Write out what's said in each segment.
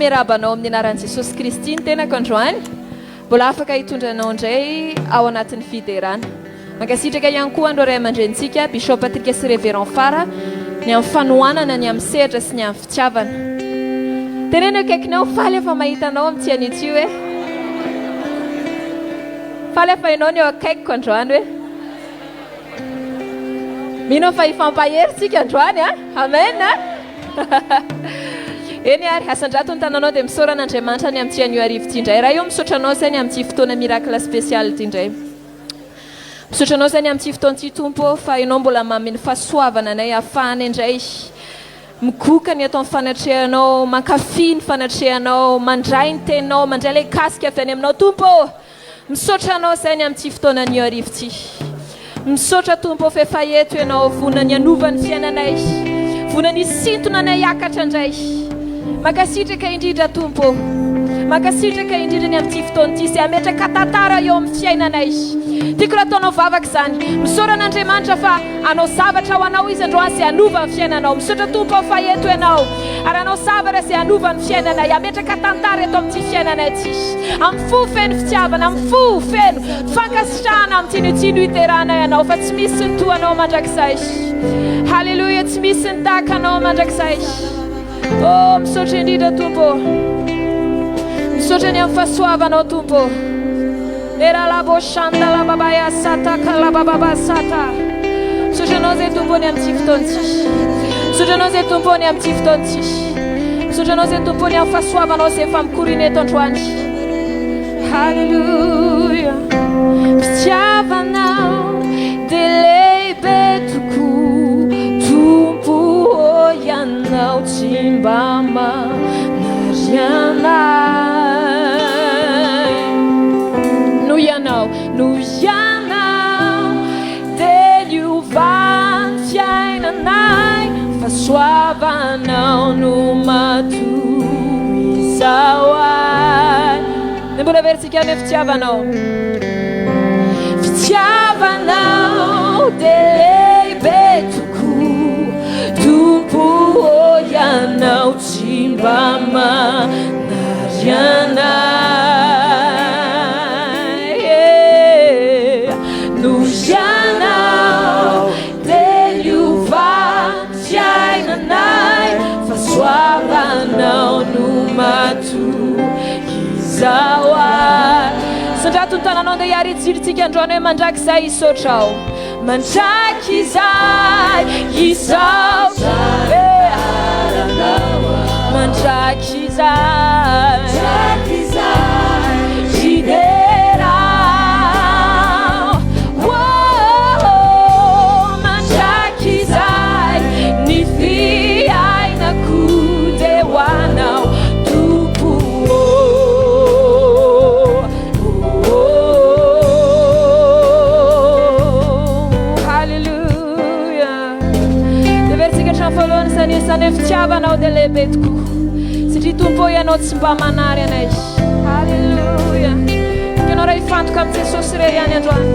Miarahaba anao amin'ny anaran'i Jesosy Kristy ny tenako androany. Mbola afaka hitondra anao indray ao anatin'ny fiderana. Mankasitraka ihany koa an'ireo ray aman-drenintsika, Bishop Patrick sy Révérend Fara, ny amin'ny fanohanana ny amin'ny sehatra sy ny amin'ny fitiavana. Teneno eo akaikinao, faly aho fa mahita anao amin'ity anio ity hoe. Faly aho fa ianao no eo akaikiko androany hoe. Mino aho fa hifampahery tsika androany a! Amen a! Eny ary, asandrato ny tananao dia misaora an'Andriamanitra ny amin'ity anio hariva ity indray. Ray ô, misaotra anao izay ny amin'ity fotoana miracle spécial ity indray. Misaotra anao izay ny amin'ity fotoana ity Tompo ô, fa ianao mbola manome ny fahasoavana anay ahafahanay indray migoka ny eto amin'ny fanatrehanao, mankafy ny fanatrehanao, mandray ny teninao, mandray ilay kasika avy any aminao Tompo ô. Misaotra Anao izay ny amin'ity fotoana anio hariva ity. Misaotra Tompo ô f'efa eto Ianao vonona ny hanova ny fiainanay, vonona ny hisintona anay hiakatra indray. Mankasitraka indrindra Tompo ô. Mankasitraka indrindra ny amin'ity fotoana ity izay hametraka tantara eo amin'ny fiainanay. Tiako raha ataonao vavaka izany. Misaora an'Andriamanitra fa hanao zavatra ho anao Izy androany izay hanova ny fiainanao. Misaotra Tompo ô fa eto Ianao. Ary hanao zavatra izay hanova ny fiainanay, hametraka tantara eto amin'ity fiainanay ity. Amin'ny fo feno fitiavana, amin'ny fo feno fankasitrahana amin'ity no ity no hiderahanay Anao, fa tsy misy ny toa Anao mandrakizay. Haleloia, tsy misy ny tahaka Anao mandrakizay. Oh, misaotra indrindra Tompo ô. Misaotra ny amin'ny fahasoavanao Tompo ô. Eralabo shanda la babaya sata kalabababa sata. Misaotra anao izay Tompo ny amin'ity fotoana ity. Misaotra anao izay Tompo ny amin'ity fotoana ity. Misaotra anao izay Tompo ny amin'ny fahasoavanao izay efa mikoriana eto androany. Haleloia. Fitiavanao dia lehibe tokoa Tompo ô ianao tsy mba manary anay. Noho ianao, noho ianao dia niova ny fiainanay, fahasoavanao no matoa izao ahy. Dia mbola averintsika ny hoe fitiavanao. Fitiavanao dia lehibe tokoa, Tompo ô ianao tsy mba manary anay. Noho ianao dia niova ny fiainanay, fahasoavanao no matoa izao ahy. Sandrato ny tananao andeha hiaritsirintsika androany hoe mandrakizay hisaotra aho. Mandrakizay hisaotra Mandrakizay hidera Oh, mandrakizay ny fiainako dia ho anao Tompo oh. Haleloia. Heverintsika hatramin'ny voalohany izany izany hoe fitiavanao dia lehibe tokoa. Satria Tompo ô, Ianao tsy mba manary anay. Haleloia. Tiako ianao raha hifantoka amin'i Jesosy irery ihany androany.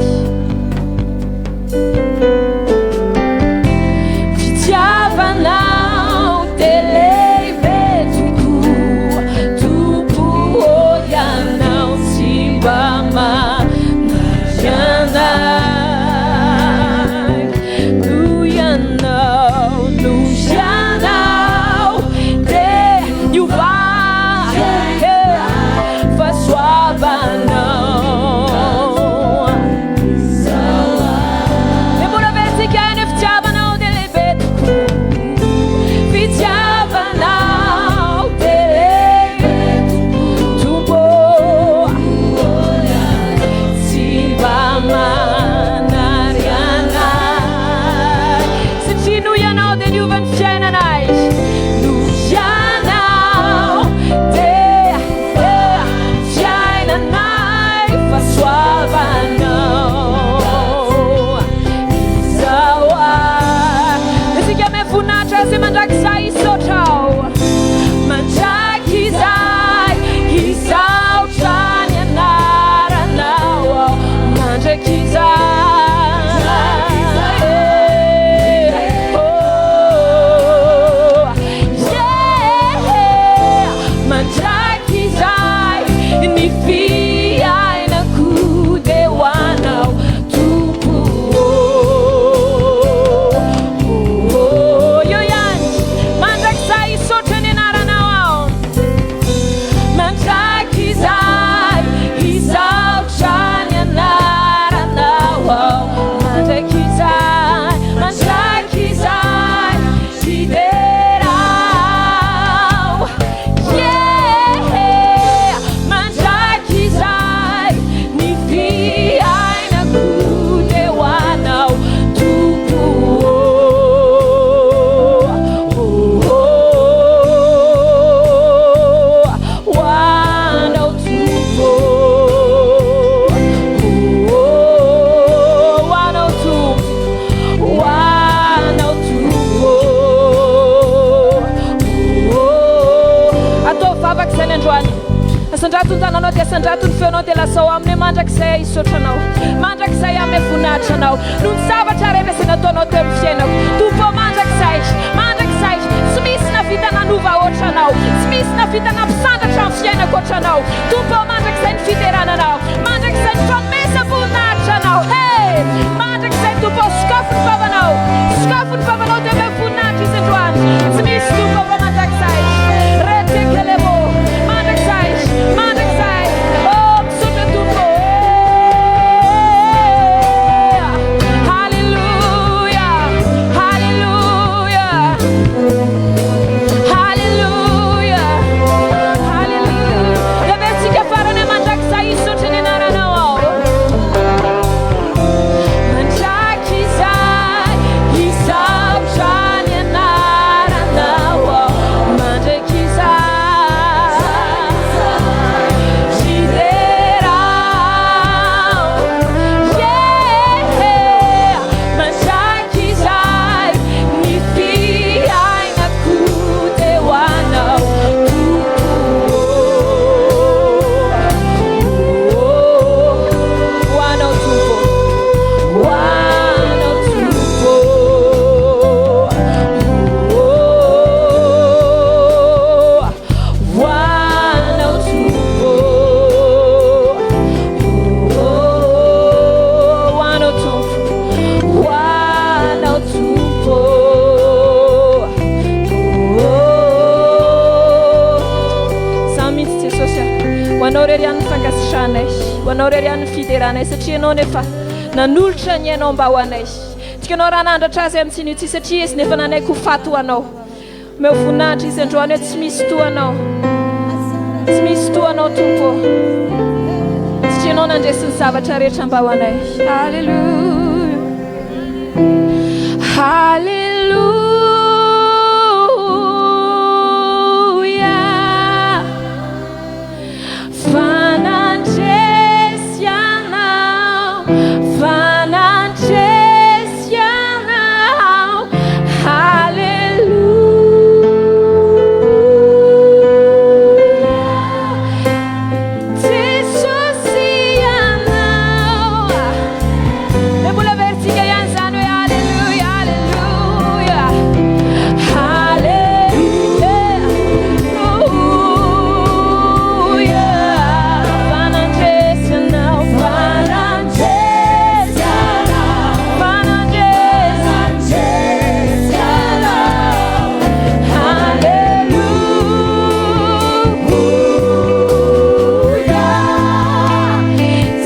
Fitiavanao dia lehibe tokoa, Tompo ô, Ianao tsy mba manary anay. Noho Ianao, noho Ianao dia niova, fahasoavanao. ianao dia lazao aminy hoe mandrakizay aho hisaotra anao, mandrakizay aho hanome voninahitra anao noho ny zavatra rehetra izay nataonao teo amin'ny fiainako. Tompo ô, mandrakizay, mandrakizay, tsy misy nahavita nanova hoatra anao, tsy misy nahavita nampisandratra ny fiainako hoatra anao. Tompo ô, mandrakizay ny fiderana anao, mandrakizay ny fanomezam-boninahitra anao. He! Mandrakizay Tompo ô, sokafo ny vavanao, sokafo ny vavanao dia omeo voninahitra izy androany. Tsy misy Tompo ô fa mandrakizay. Retekelemo, mandrakizay, mandrakizay. Oh, misaotra Tompo ô. Haleloia, haleloia. Haleloia, haleloia. Heveritsika farany hoe mandrakizay hisaotra ny anaranao aho. Mandrakizay hisaotra ny anaranao aho. Mandrakizay hidera aho. Yeah, mandrakizay ny fiainako dia ho anao Tompo. Ho anao Tompo, ho anao Tompo. Ho anao Tompo. Ho anao Tompo, ho anao Tompo. Samy mihitsy Jesosy a. Ho anao rery ihany ny fankasitrahanay, ho anao rery ihany ny fideranay satria ianao nefa nanolotra ny ainao mba ho anay. Tiako ianao raha nandratra azy amin'ny tsiny io tsy satria izy nefa nanaiky ho faty ho anao. Omeo voninahitra izy androany hoe tsy misy toa anao. Tsy misy toa anao Tompo. Satria ianao nandresy ny zavatra rehetra mba ho anay. Alléluia. Alléluia. Fa nandresy ianao, fa nandresy ianao. Alléluia. Jesosy ianao. Dia mbola averintsika ihany izany hoe Alléluia, Alléluia. Alléluia. Fa nandresy ianao, fa nandresy ianao, fa nandresy ianao. Alléluia.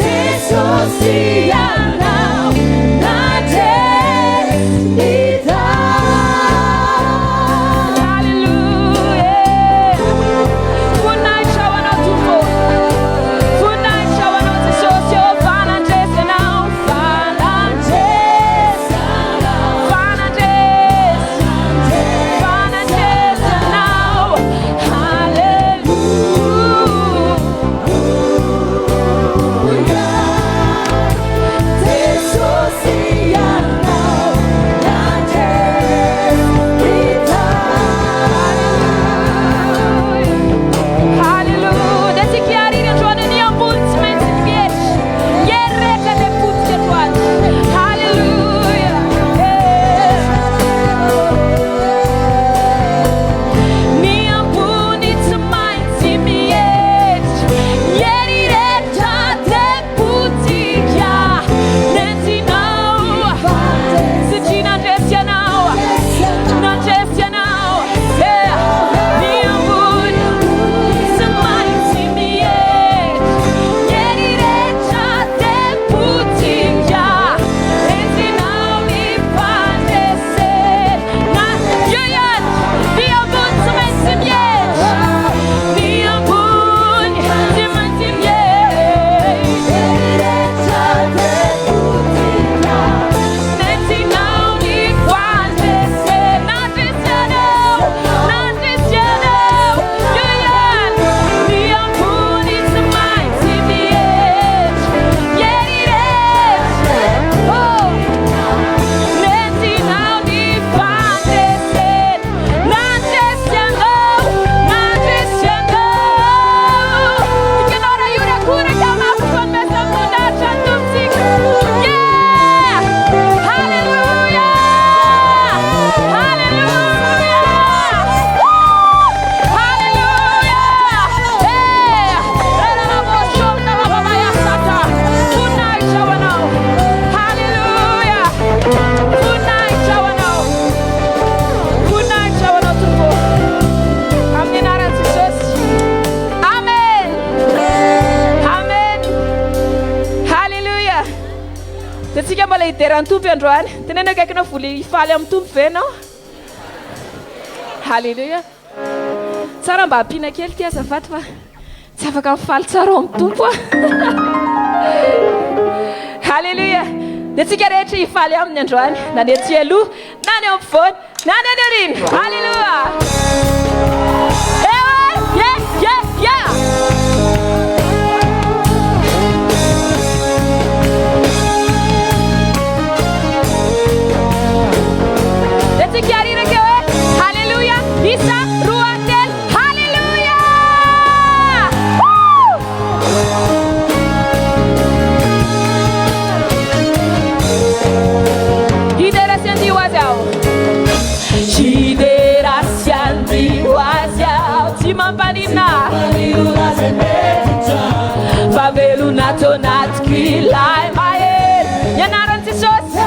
Jesosy ianao, nandresy izany. Alléluia. Voninahitra ho anao Tompo. Voninahitra ho anao Jesosy ô, fa nandresy ianao, fa nandresy, fa nandresy, fa nandresy ianao. Alléluia. mbola hidera ny Tompo androany. Teneno akaikinao vola hifaly amin'ny Tompo ve ianao? Haleloia. Tsara mba ampiana kely ity azafady fa tsy afaka mifaly tsara ao amin'ny Tompo aho. Haleloia. Dia tsika rehetra hifaly aminy androany, na ny ety aloha, na ny eo ampovoany, na ny any aoriana. Haleloia. Ewa, yeah, yeah, yeah. Dia tsika ariraka hoe Haleloia, isa, roa, telo, Haleloia! Woo! Hidera sy andihy ho azy aho. Hidera sy andihy ho azy aho. Tsy mampaninona. Fa velona ato anatiko ilay mahery. Ny anaran'i Jesosy.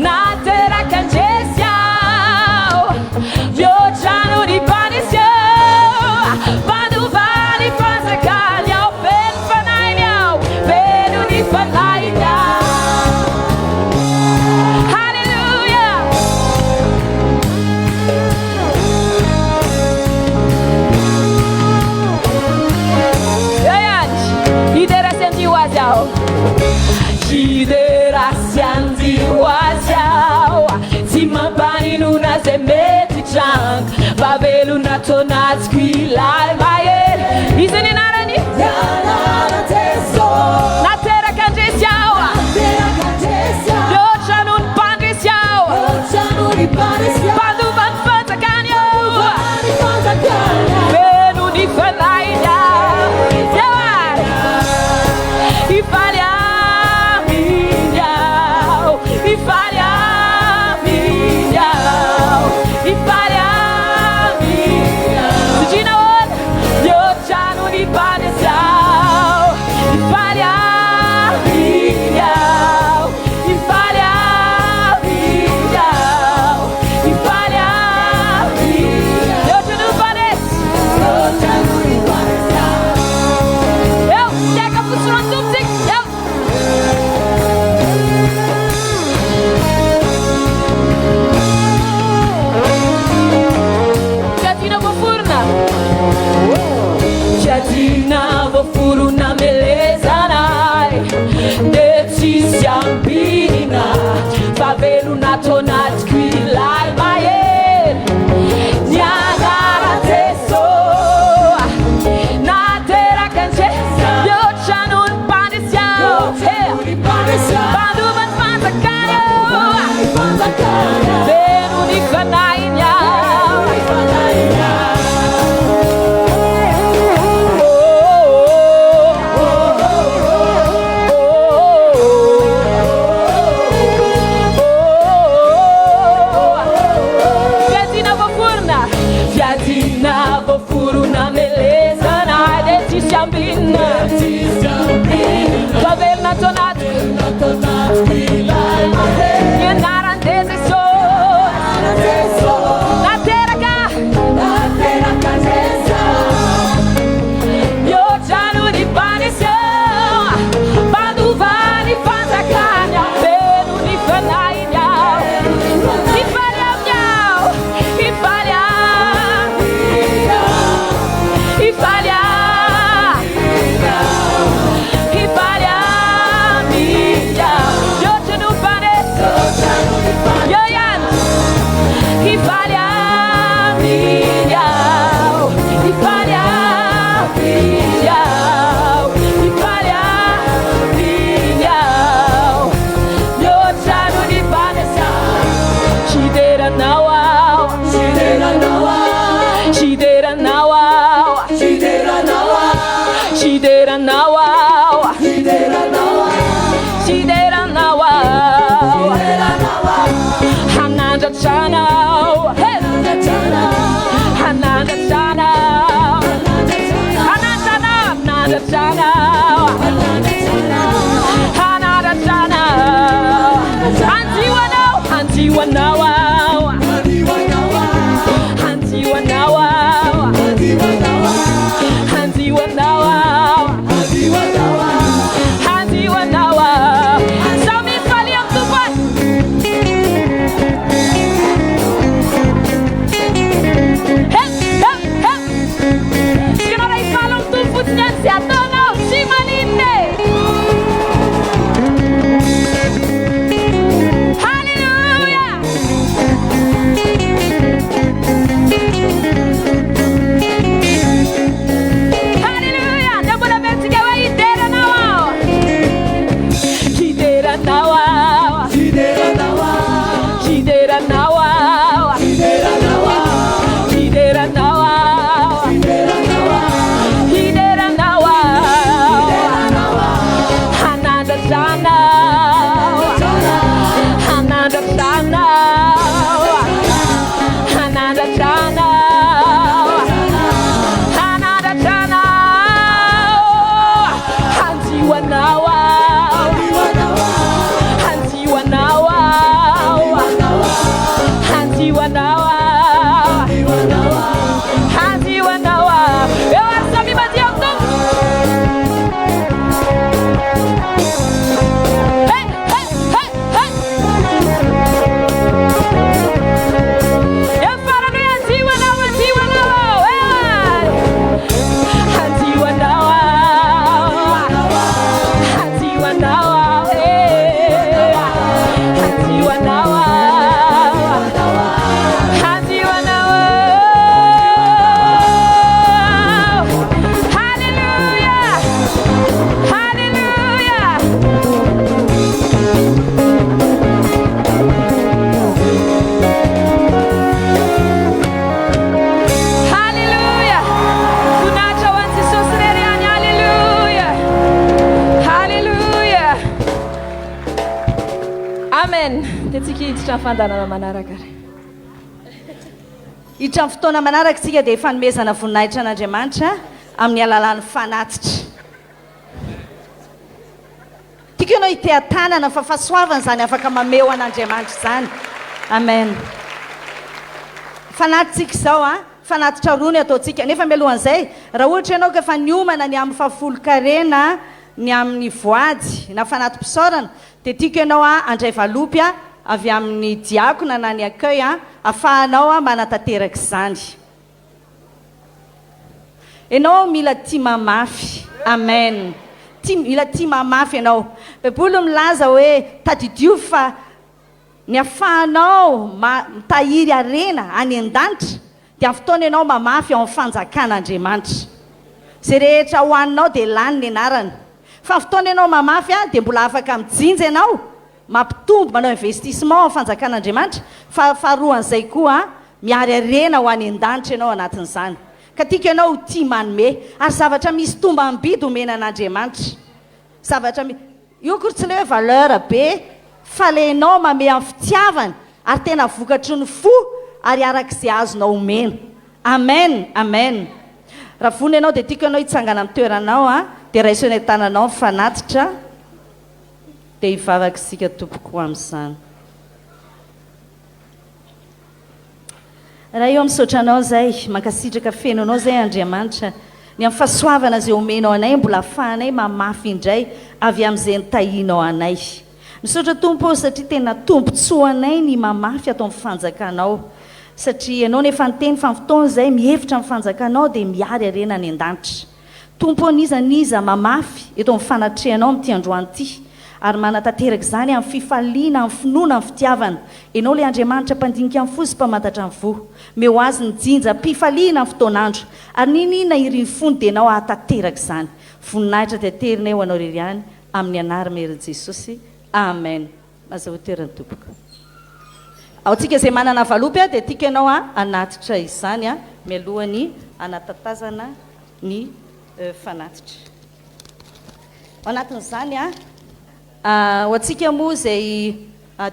Nateraka an-dresy aho. Mihoatra noho ny mpanesy aho. Mpandova ny fanjakany aho. Feno fanahiny aho. Feno ny fanahiny aho. Haleloia! Eo ihany. Hidera sy andihy ho azy aho. Hidera sy andihy ho azy aho. Tsy mampaninona izay mety hitranga. Fa velona ato anatiko ilay mahery. Iza ny anarany? Nateraka handresy aho. Mihoatra noho ny mpandresy aho. Mpandova ny fanjakany aho. Feno ny fanahiny aho. Eo ary. Hifaly aminy aho. Hifaly aminy aho. Hifaly aminy aho. Satria nahoana? Mihoatra noho ny mpandresy aho. Hifaly aminy aho. Hifaly aminy aho. Hifaly aminy. Mihoatra noho ny mpandresy. Eo, miaka fotsiny ho an'ny Tompo tsika. Eo. Fiadiana voaforona. Fiadiana voaforona melezana dia tsisy ambinina fa velona ato anatiko ilay mahery. Ny anaran'i Jesosy nateraka an'i Jesosy mihoatra noho ny mpandresy aho. Mpandova ny fanjakana aho. Feno ny fanahiny aho. Fiadiana voaforona, fiadiana voaforona melezana dia tsisy ambinina. Fa velona ato anatiko ny anaran'i Jesosy. Nateraka mihoatra noho ny mpanesy aho. Mpandova ny fanjakany aho. Feno ny fanahiny aho. Hifaly aminy aho. Hifaly aminy aho. Hifaly aho. Hifaly aminy aho. Mihoatra noho ny mpanesy. Eo ihany. Hifaly aminy aho. Hifaly aminy aho. Hifaly aminy aho. Mihoatra noho ny mpanesy aho. Hidera anao aho. Hidera anao aho. Hidera anao aho. Hidera anao aho. Hanandratra anao. Hey! Hanandratra anao. Hanandratra anao. Hanandratra anao. Hanandratra anao. Handio anao. Handio anao aho. Handio anao aho. Handio anao aho. Handio anao. Hiditra amin'ny fandaharana manaraka ary. Hiditra amin'ny fotoana manaraka isika dia fanomezana voninahitra an'Andriamanitra amin'ny alalan'ny fanatitra. Tiako ianao hiteha-tanana fa fahasoavana izany afaka mameho an'Andriamanitra izany. Amen. Fanatitsika izao an, fanatitra roa ny ataontsika. Nefa mialohan'izay, raha ohatra ianao ka efa niomana ny amin'ny fahafolon-karena, ny amin'ny voady na fanati-pisaorana, dia tiako ianao handray valopy avy amin'ny diakona na ny accueil ahafahanao manatanteraka izany. Enao mila tia mamafy. Amen. Tia, mila tia mamafy ianao. Baiboly milaza hoe tadidio fa ny afahanao ma, mitahiry harena any an-danitra dia amin'ny fotoana ianao mamafy ao amin'ny fanjakan'Andriamanitra. Izay rehetra hohaninao dia lany ny anarany. Fa ny fotoana ianao mamafy dia mbola afaka mijinja ianao Mampitombo, manao investissement ao fanjakan'Andriamanitra, fa faharoan'izay koa mihary harena ho any an-danitra ianao anatin'izany. Ka tiako ianao ho tia manome, ary zavatra misy tombam-bidy omena an'Andriamanitra. Zavatra mi, io akory tsy ilay hoe valeur be, fa ilay ianao manome amin'ny fitiavana, ary tena vokatry ny fo, ary arak'izay azonao omena. Amen! Amen! Raha vonona ianao dia tiako ianao hitsangana amin'ny toeranao, dia raiso eny an-tananao ny fanatitra. Dia hivavaka isika tompoko ho amin'izany. Ray ô misaotra Anao izay, mankasitraka feno Anao izay Andriamanitra, ny amin'ny fahasoavana izay omenao anay mbola afahanay mamafy indray avy amin'izay nitahianao anay. Misaotra Tompo ô satria tena tombontsoa anay ny mamafy ato amin'ny fanjakanao satria Ianao no efa niteny fa ny fotoana izay mihevitra ny fanjakanao dia mihary harena any an-danitra. Tompo ô n'iza n'iza mamafy eto amin'ny fanatrehanao amin'ity androany ity ary manatanteraka izany amin'ny fifaliana, amin'ny finoana, amin'ny fitiavana. Ianao ilay Andriamanitra mpandinika ny fo sy mpamantatra ny voa. Omeo azy ny jinja am-pifaliana amin'ny fotoan'andro ary n'inon'inona irin'ny fony dia Ianao hahatanteraka izany. Voninahitra dia aterinay ho Anao irery ihany amin'ny anarmerin'i Jesosy. Amen. Mazahoa toerana tompoko. Ao tsika izay manana valopy dia tiako ianao hanatitra izany mialohan'ny hanatatazana ny fanatitra. Ao anatin'izany, ho antsika moa izay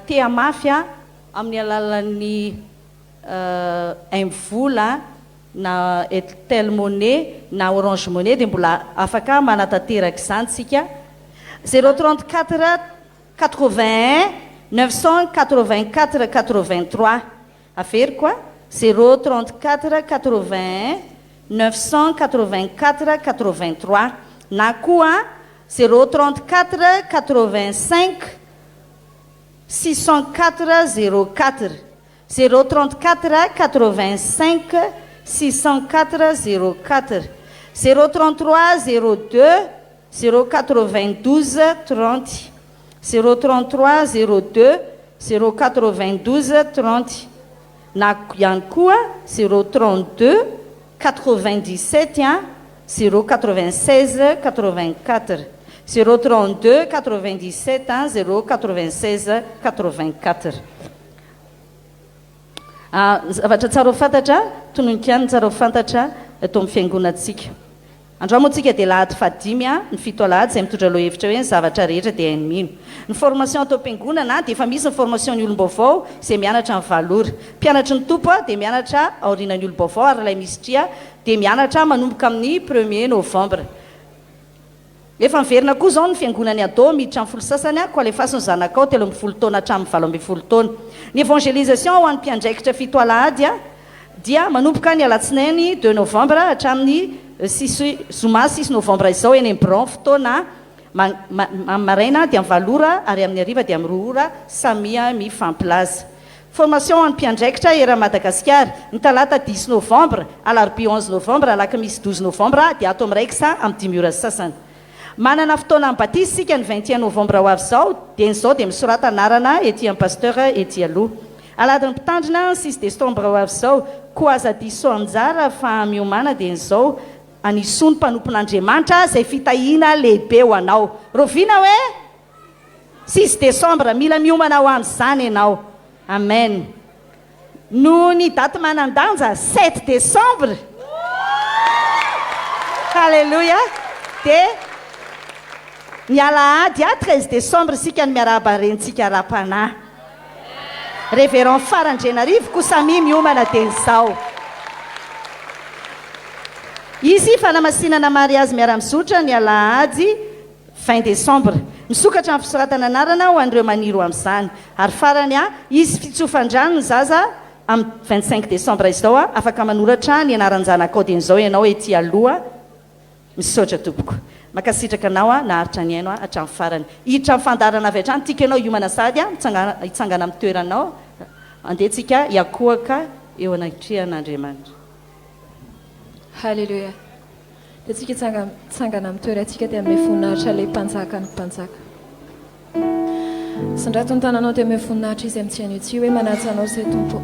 te hamafy amin'ny alalan'ny MVola na Airtel Money na Orange Money dia mbola afaka manatanteraka izany tsika. Zéro 34 81 984 83 Averiko a, zéro 34 81 984 83 na koa zéro 34 85 604 04, zéro 34 85 604 04, zéro 33 02 zéro 92 30, zéro 33 02 zéro 92 30 na ihany koa zéro 32 97 zéro 96 84, zéro 32 97 zéro 96 84. Ny zavatra tsara ho fantatra, tononiko ihany ny tsara ho fantatra eto amin'ny fiangonantsika. Androany moa tsika dia lahady fahadimy ny fito alahady izay mitondra lohahevitra hoe ny zavatra rehetra dia hain'ny mino. Ny formation ato am-piangonana dia efa misy ny formation ny olom-baovao izay mianatra ny valo ora. Mpianatry ny Tompo dia mianatra aorianan'ny olom-baovao ary ilay Mistria dia mianatra manomboka amin'ny premier novembre. Efa miverina koa izao ny fiangonan'i Ado miditra amin'ny folo sasany koa alefaso ny zanakao 13 taona hatramin'ny 18 taona. Ny evangelisation ho an'ny mpiandraikitra fito alahady dia manomboka ny alatsinainy deux novembre hatramin'ny six zoma six novembre izao eny amin'ny birao fotoana amin'ny maraina dia amin'ny valo ora ary amin'ny hariva dia amin'ny roa ora samia mifampilaza. Formation an'ny mpiandraikitra eran'i Madagasikara, ny talata dix novembre, alarobia onze novembre, alakamisy douze novembre dia ato amin'ny Raiksa amin'ny dimy ora sy sasany. Manana fotoana amin'ny batisa isika ny vingt et un novembre ho avy izao, dieny izao dia misorata anarana ety amin'ny Pasteur ety aloha. Alahadin'ny mpitandrina ny six décembre ho avy izao, koa aza diso anjara fa miomàna dieny izao anisoa ny mpanompon'Andriamanitra izay fitahiana lehibe ho anao. Rahoviana hoe? Six décembre, mila miomana ho amin'izany ianao. Amen. Noho ny daty manan-danja, sept décembre. Haleloia. Dia ny alahady 13 décembre isika no miarahaba ny renintsika ara-panahy. Révérend Fara Andrianarivo koa samia miomana dia izao. Hisy fanamasinana mariazy miara-mizotra ny alahady 20 décembre. Misokatra ny fisoratana anarana ho an'ireo maniry ho amin'izany. Ary farany, hisy fitsofan-drano ny zaza amin'ny 25 décembre izao. Afaka manoratra ny anaran-janakao dieny izao ianao ety aloha. Misaotra tompoko. Mankasitraka anao aho naharitra nihaino ahy hatramin'ny farany. Hiditra amin'ny fandaharana avy hatrany tiako ianao hiomana sahady aho hitsangana amin'ny toeranao. Andeha tsika hiakohaka eo anatrehan'Andriamanitra. Haleloia. Dia tsika hitsangana amin'ny toerantsika dia hanome voninahitra ilay Mpanjakan'ny mpanjaka. Sandrato ny tananao dia omeo voninahitra izy amin'ity anio ity hoe manaja anao izay Tompo.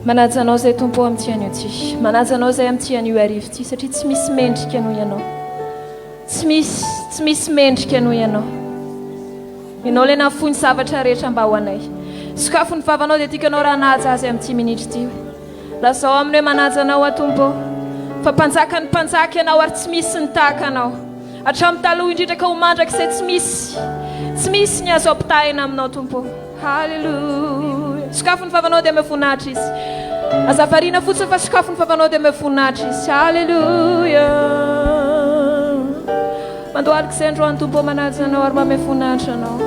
Manaja anao izay Tompo amin'ity anio ity. Manaja anao izay amin'ity anio hariva ity satria tsy misy mendrika noho ianao. Tsy misy, tsy misy mendrika noho ianao. Ianao ilay nahafoy ny zavatra rehetra mba ho anay. Sokafo ny vavanao dia tiako ianao raha hanaja azy amin'ity minitra ity. Lazao aminy hoe manaja anao aho Tompo ô, fa mpanjakan'ny mpanjaka ianao ary tsy misy ny tahaka anao. Hatramin'ny taloha indrindra ka ho mandrakizay tsy misy, tsy misy ny azo ampitahaina aminao Tompo ô. Haleloia. Sokafo ny vavanao dia omeo voninahitra Izy. Aza variana fotsiny fa sokafo ny vavanao dia omeo voninahitra Izy. Haleloia. Mandohalika izay androany Tompo ô, manaja anao ary manome voninahitra anao.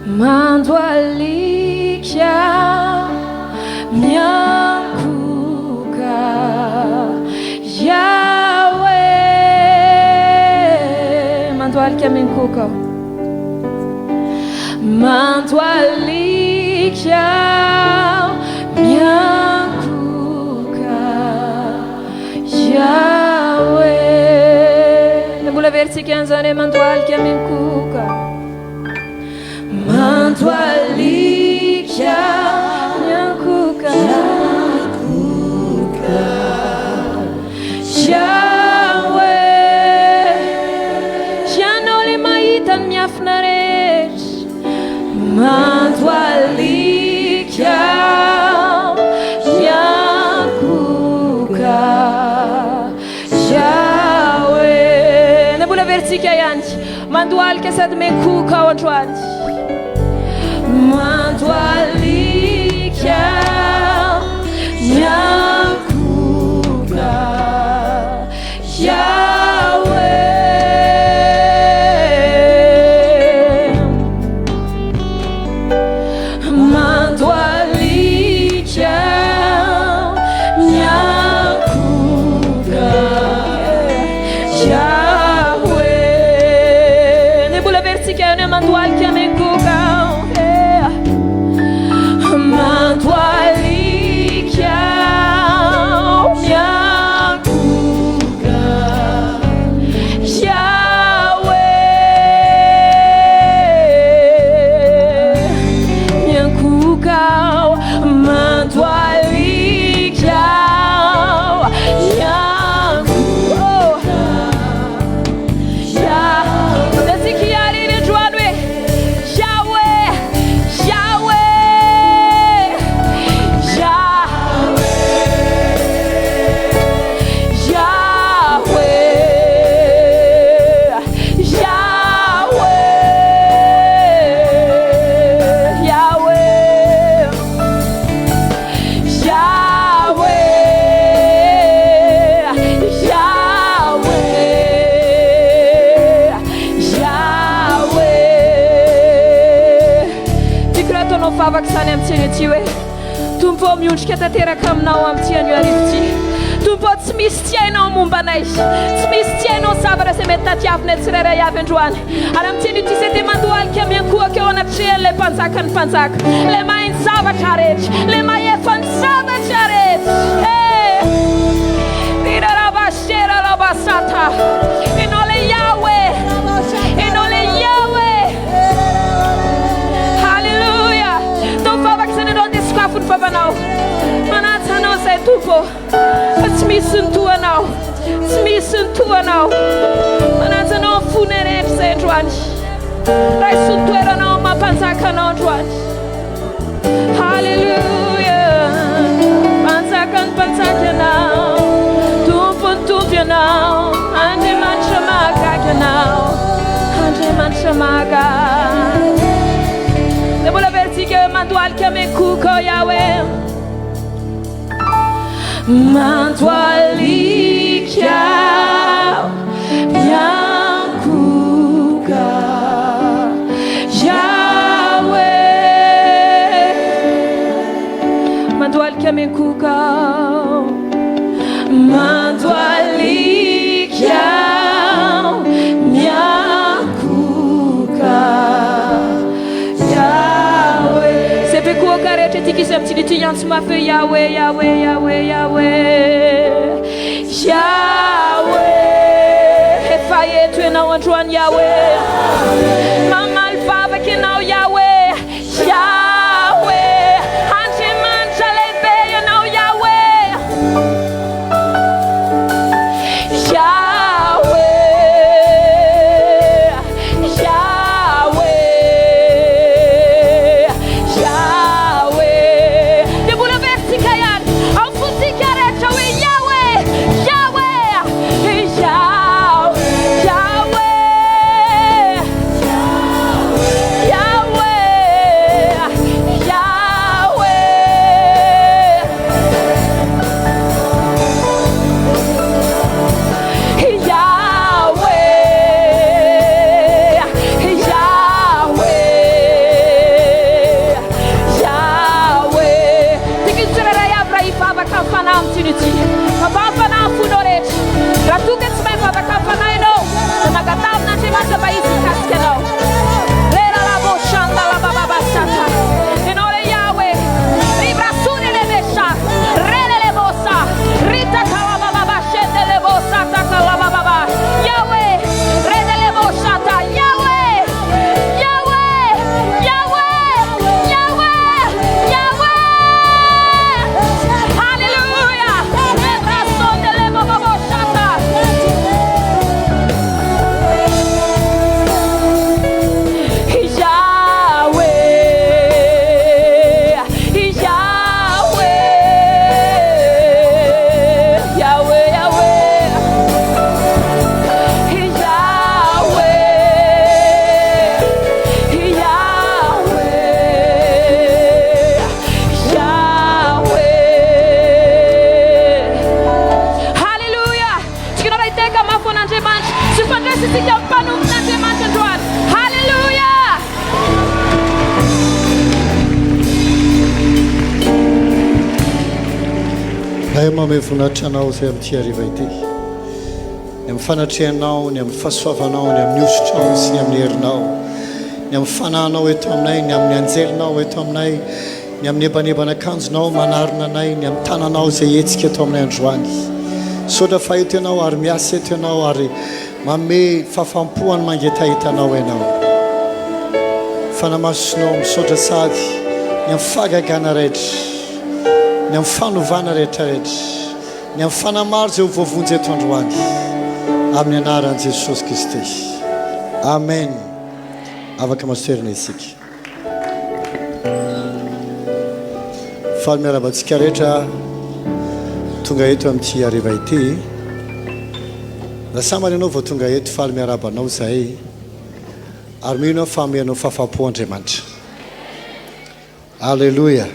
Mandohalika miankohoka Yahweh. Mandohalika miankohoka aho. Mandohalika miankohoka Yahweh. Mbola averintsika an'izany hoe mandohalika miankohoka. Mandohalika miankohoka Yahweh. Ianao ilay mahita ny miafina rehetra. Mandohalika miankohoka Yahweh. Na mbola averintsika ihany. Mandohalika sady miankohoka aho androany. Mandohalika miankohoka Yahweh. Mandohalika miankohoka Yahweh. Ny mbola averintsika ihany hoe mandohalika miankohoka. Yeah. Mandohalika miankohoka. Yahweh. Miankohoka mandohalika miankohoka. Yahweh. Yahweh, Yahweh, Yahweh, Yahweh, Yahweh, Yahweh. Yahweh, Yahweh, Yahweh. Tiako raha ataonao vavaka izany amin'ity anio ity hoe, Tompo ô, miondrika tanteraka aminao amin'ity anio hariva ity. Tompo ô, tsy misy tsy hainao momba anay. Tsy misy tsy hainao zavatra izay mety tadiavinay tsirairay avy androany. Ary amin'ity anio ity izay dia mandohalika miankohoka eo anatrehan'ilay Mpanjakan'ny mpanjaka, ilay mahay ny zavatra rehetra, ilay mahefa ny zavatra rehetra. Eh! Rirarabasherarabasata. Ianao ilay Yahweh. Ianao ilay Yahweh. Haleloia. Tao vavaka izany ianao dia sokafo ny vavanao. Manaja anao izay Tompo. Fa tsy misy ny toa anao. Tsy misy ny toa anao. Manaja anao amin'ny fonay rehetra izay androany. Raiso ny toeranao amin'ny maha mpanjaka anao androany. Haleloia. Mpanjakan'ny mpanjaka ianao. Tompon'ny tompo ianao. Andriamanitra mahagaga ianao. Andriamanitra mahagaga. Mandohalika miankohoka ao Yahweh. Mandohalika miankohoka Yahweh. Mandohalika miankohoka ao. Mandohalika miankohoka Yahweh. Zay mpikohoka rehetra ety ankizy amin'ity ity hiantso mafy hoe Yahweh, Yahweh, Yahweh, Yahweh. Yahweh. Efa eto ianao androany Yahweh. Mamaly vavaka ianao Yahweh. Yahweh. Andriamanitra lehibe ianao Yahweh. Yahweh, Yahweh, Yahweh. Dia mbola averintsika ihany ao fontsika rehetra hoe Yahweh, Yahweh, Yahweh, Yahweh, Yahweh, Yahweh. Yahweh, Yahweh, Yahweh. Tiako ny tsirairay avy raha hivavaka amin'ny fanahy amin'ity ity. Vavaha amin'ny fanahy amin'ny fonao rehetra. Raha toa ka tsy mahay mivavaka amin'ny fanahy ianao, dia mangataha amin'Andriamanitra mba Izy hikasika anao. Reraraboshandalabababasata. Ianao re Yahweh. Ribrasorilebesha. Relelebosa. Ritakalabababashendelebosa takalabababa. Yahweh. Redeleboshata. Yahweh. Yahweh. Yahweh. Yahweh. Yahweh. Hallelujah. Rebrasondeleboboboshata. Yahweh, Yahweh, Yahweh, Yahweh, Yahweh, Yahweh, Yahweh. Hallelujah! Tsika raha hiteka mafy ho an'Andriamanitra sy fandraisintsika mpanompon'Andriamanitra androany. Hallelujah! Ray manome voninahitra Anao izay amin'ity hariva ity. Ny amin'ny fanatrehanao, ny amin'ny fahasoavanao, ny amin'ny hosotrao sy ny amin'ny herinao. Ny amin'ny fanahinao eto aminay, ny amin'ny anjelinao eto aminay, ny amin'ny ebaneban'akanjonao manarona anay, ny amin'ny tananao izay hetsika eto aminay androany. Misaotra fa eto Ianao ary miasa eto Ianao ary manome fahafaham-po an'ny mangetaheta Anao Ianao. Fanamasinao misaotra sady ny amin'ny fahagagana rehetra, ny amin'ny fanovana rehetra rehetra, ny amin'ny fanahy maro izay ho voavonjy eto androany. Amin'ny anaran'i Jesosy Kristy. Amen. Afaka masoerina isika. Faly miarahaba antsika rehetra tonga eto amin'ity hariva ity. Raha sambany ianao vao tonga eto, faly miarahaba anao izahay. Ary mino aho fa hanome anao fahafaham-po Andriamanitra. Aleloia.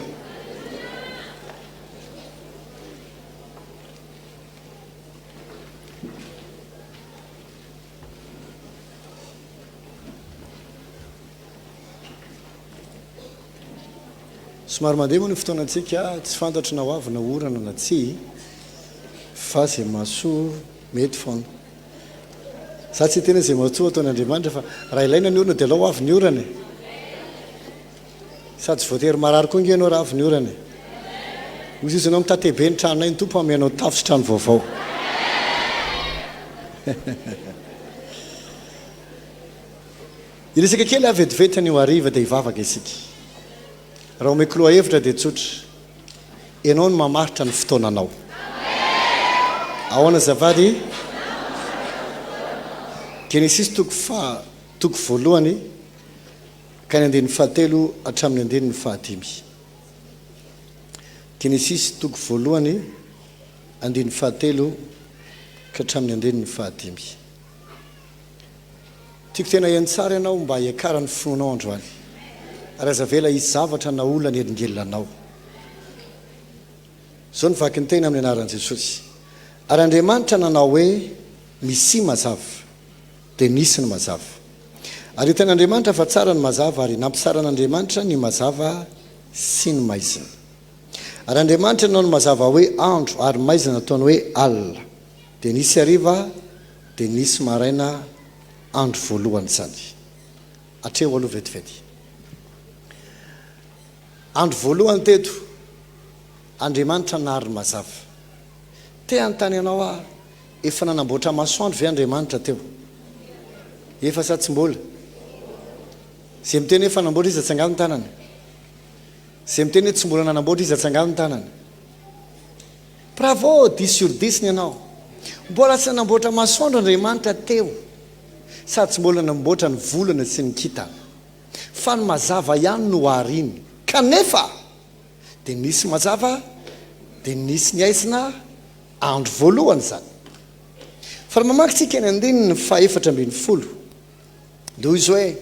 Somary mandeha moa ny fotoanantsika, tsy fantatro na ho avy na orana na tsia, fa izay mahasoa mety foana. Za tsy hiteny hoe izay mahasoa ataon'Andriamanitra fa raha ilaina ny orana dia alao ho avy ny orana e. Sady tsy voatery marary koa ange ianao raha avy ny orana e. Hoy izy ianao mitate be ny tranonay, ny Tompo hanome anao tafo sy trano vaovao. Hiresaka kely aho vetivety anio hariva dia hivavaka isika. Raha omeko lohahevitra dia tsotra, Ianao no mamaritra ny fotoananao. Ahoana azafady? Genesisy toko faha toko voalohany ka ny andininy fahatelo hatramin'ny andininy fahadimy. Genesisy toko voalohany andininy fahatelo ka hatramin'ny andininy fahadimy. Tiako tena heno tsara ianao mba hiakaran'ny finoanao androany. Ary aza avela hisy zavatra na olona hanelingelina anao. Izao no vaky ny teny amin'ny anaran'i Jesosy. Ary Andriamanitra nanao hoe, Misia mazava. Dia nisy ny mazava. Ary hitan'Andriamanitra fa tsara ny mazava, ary nampisaran'Andriamanitra ny mazava sy ny maizina. Ary Andriamanitra nanao ny mazava hoe andro, ary maizina nataony hoe alina. Dia nisy hariva, dia nisy maraina, andro voalohany izany. Hatreo aloha vetivety. Andro voalohany teto, Andriamanitra nahary ny mazava. Te hanontany anao aho, efa nanamboatra masoandro ve Andriamanitra teo? Efa sa tsy mbola? Izay miteny hoe efa nanamboatra izy atsangano ny tanany. Izay miteny hoe tsy mbola nanamboatra izy atsangano ny tanany. Bravo, dix sur dix ny anao. Mbola tsy nanamboatra masoandro Andriamanitra teo, sady tsy mbola nanamboatra ny volana sy ny kintana. Fa ny mazava ihany no ariny. Kanefa dia nisy mazava, dia nisy ny aizina, andro voalohany izany. Fa raha mamaky tsika ny andininy faha-14, dia hoy izy hoe,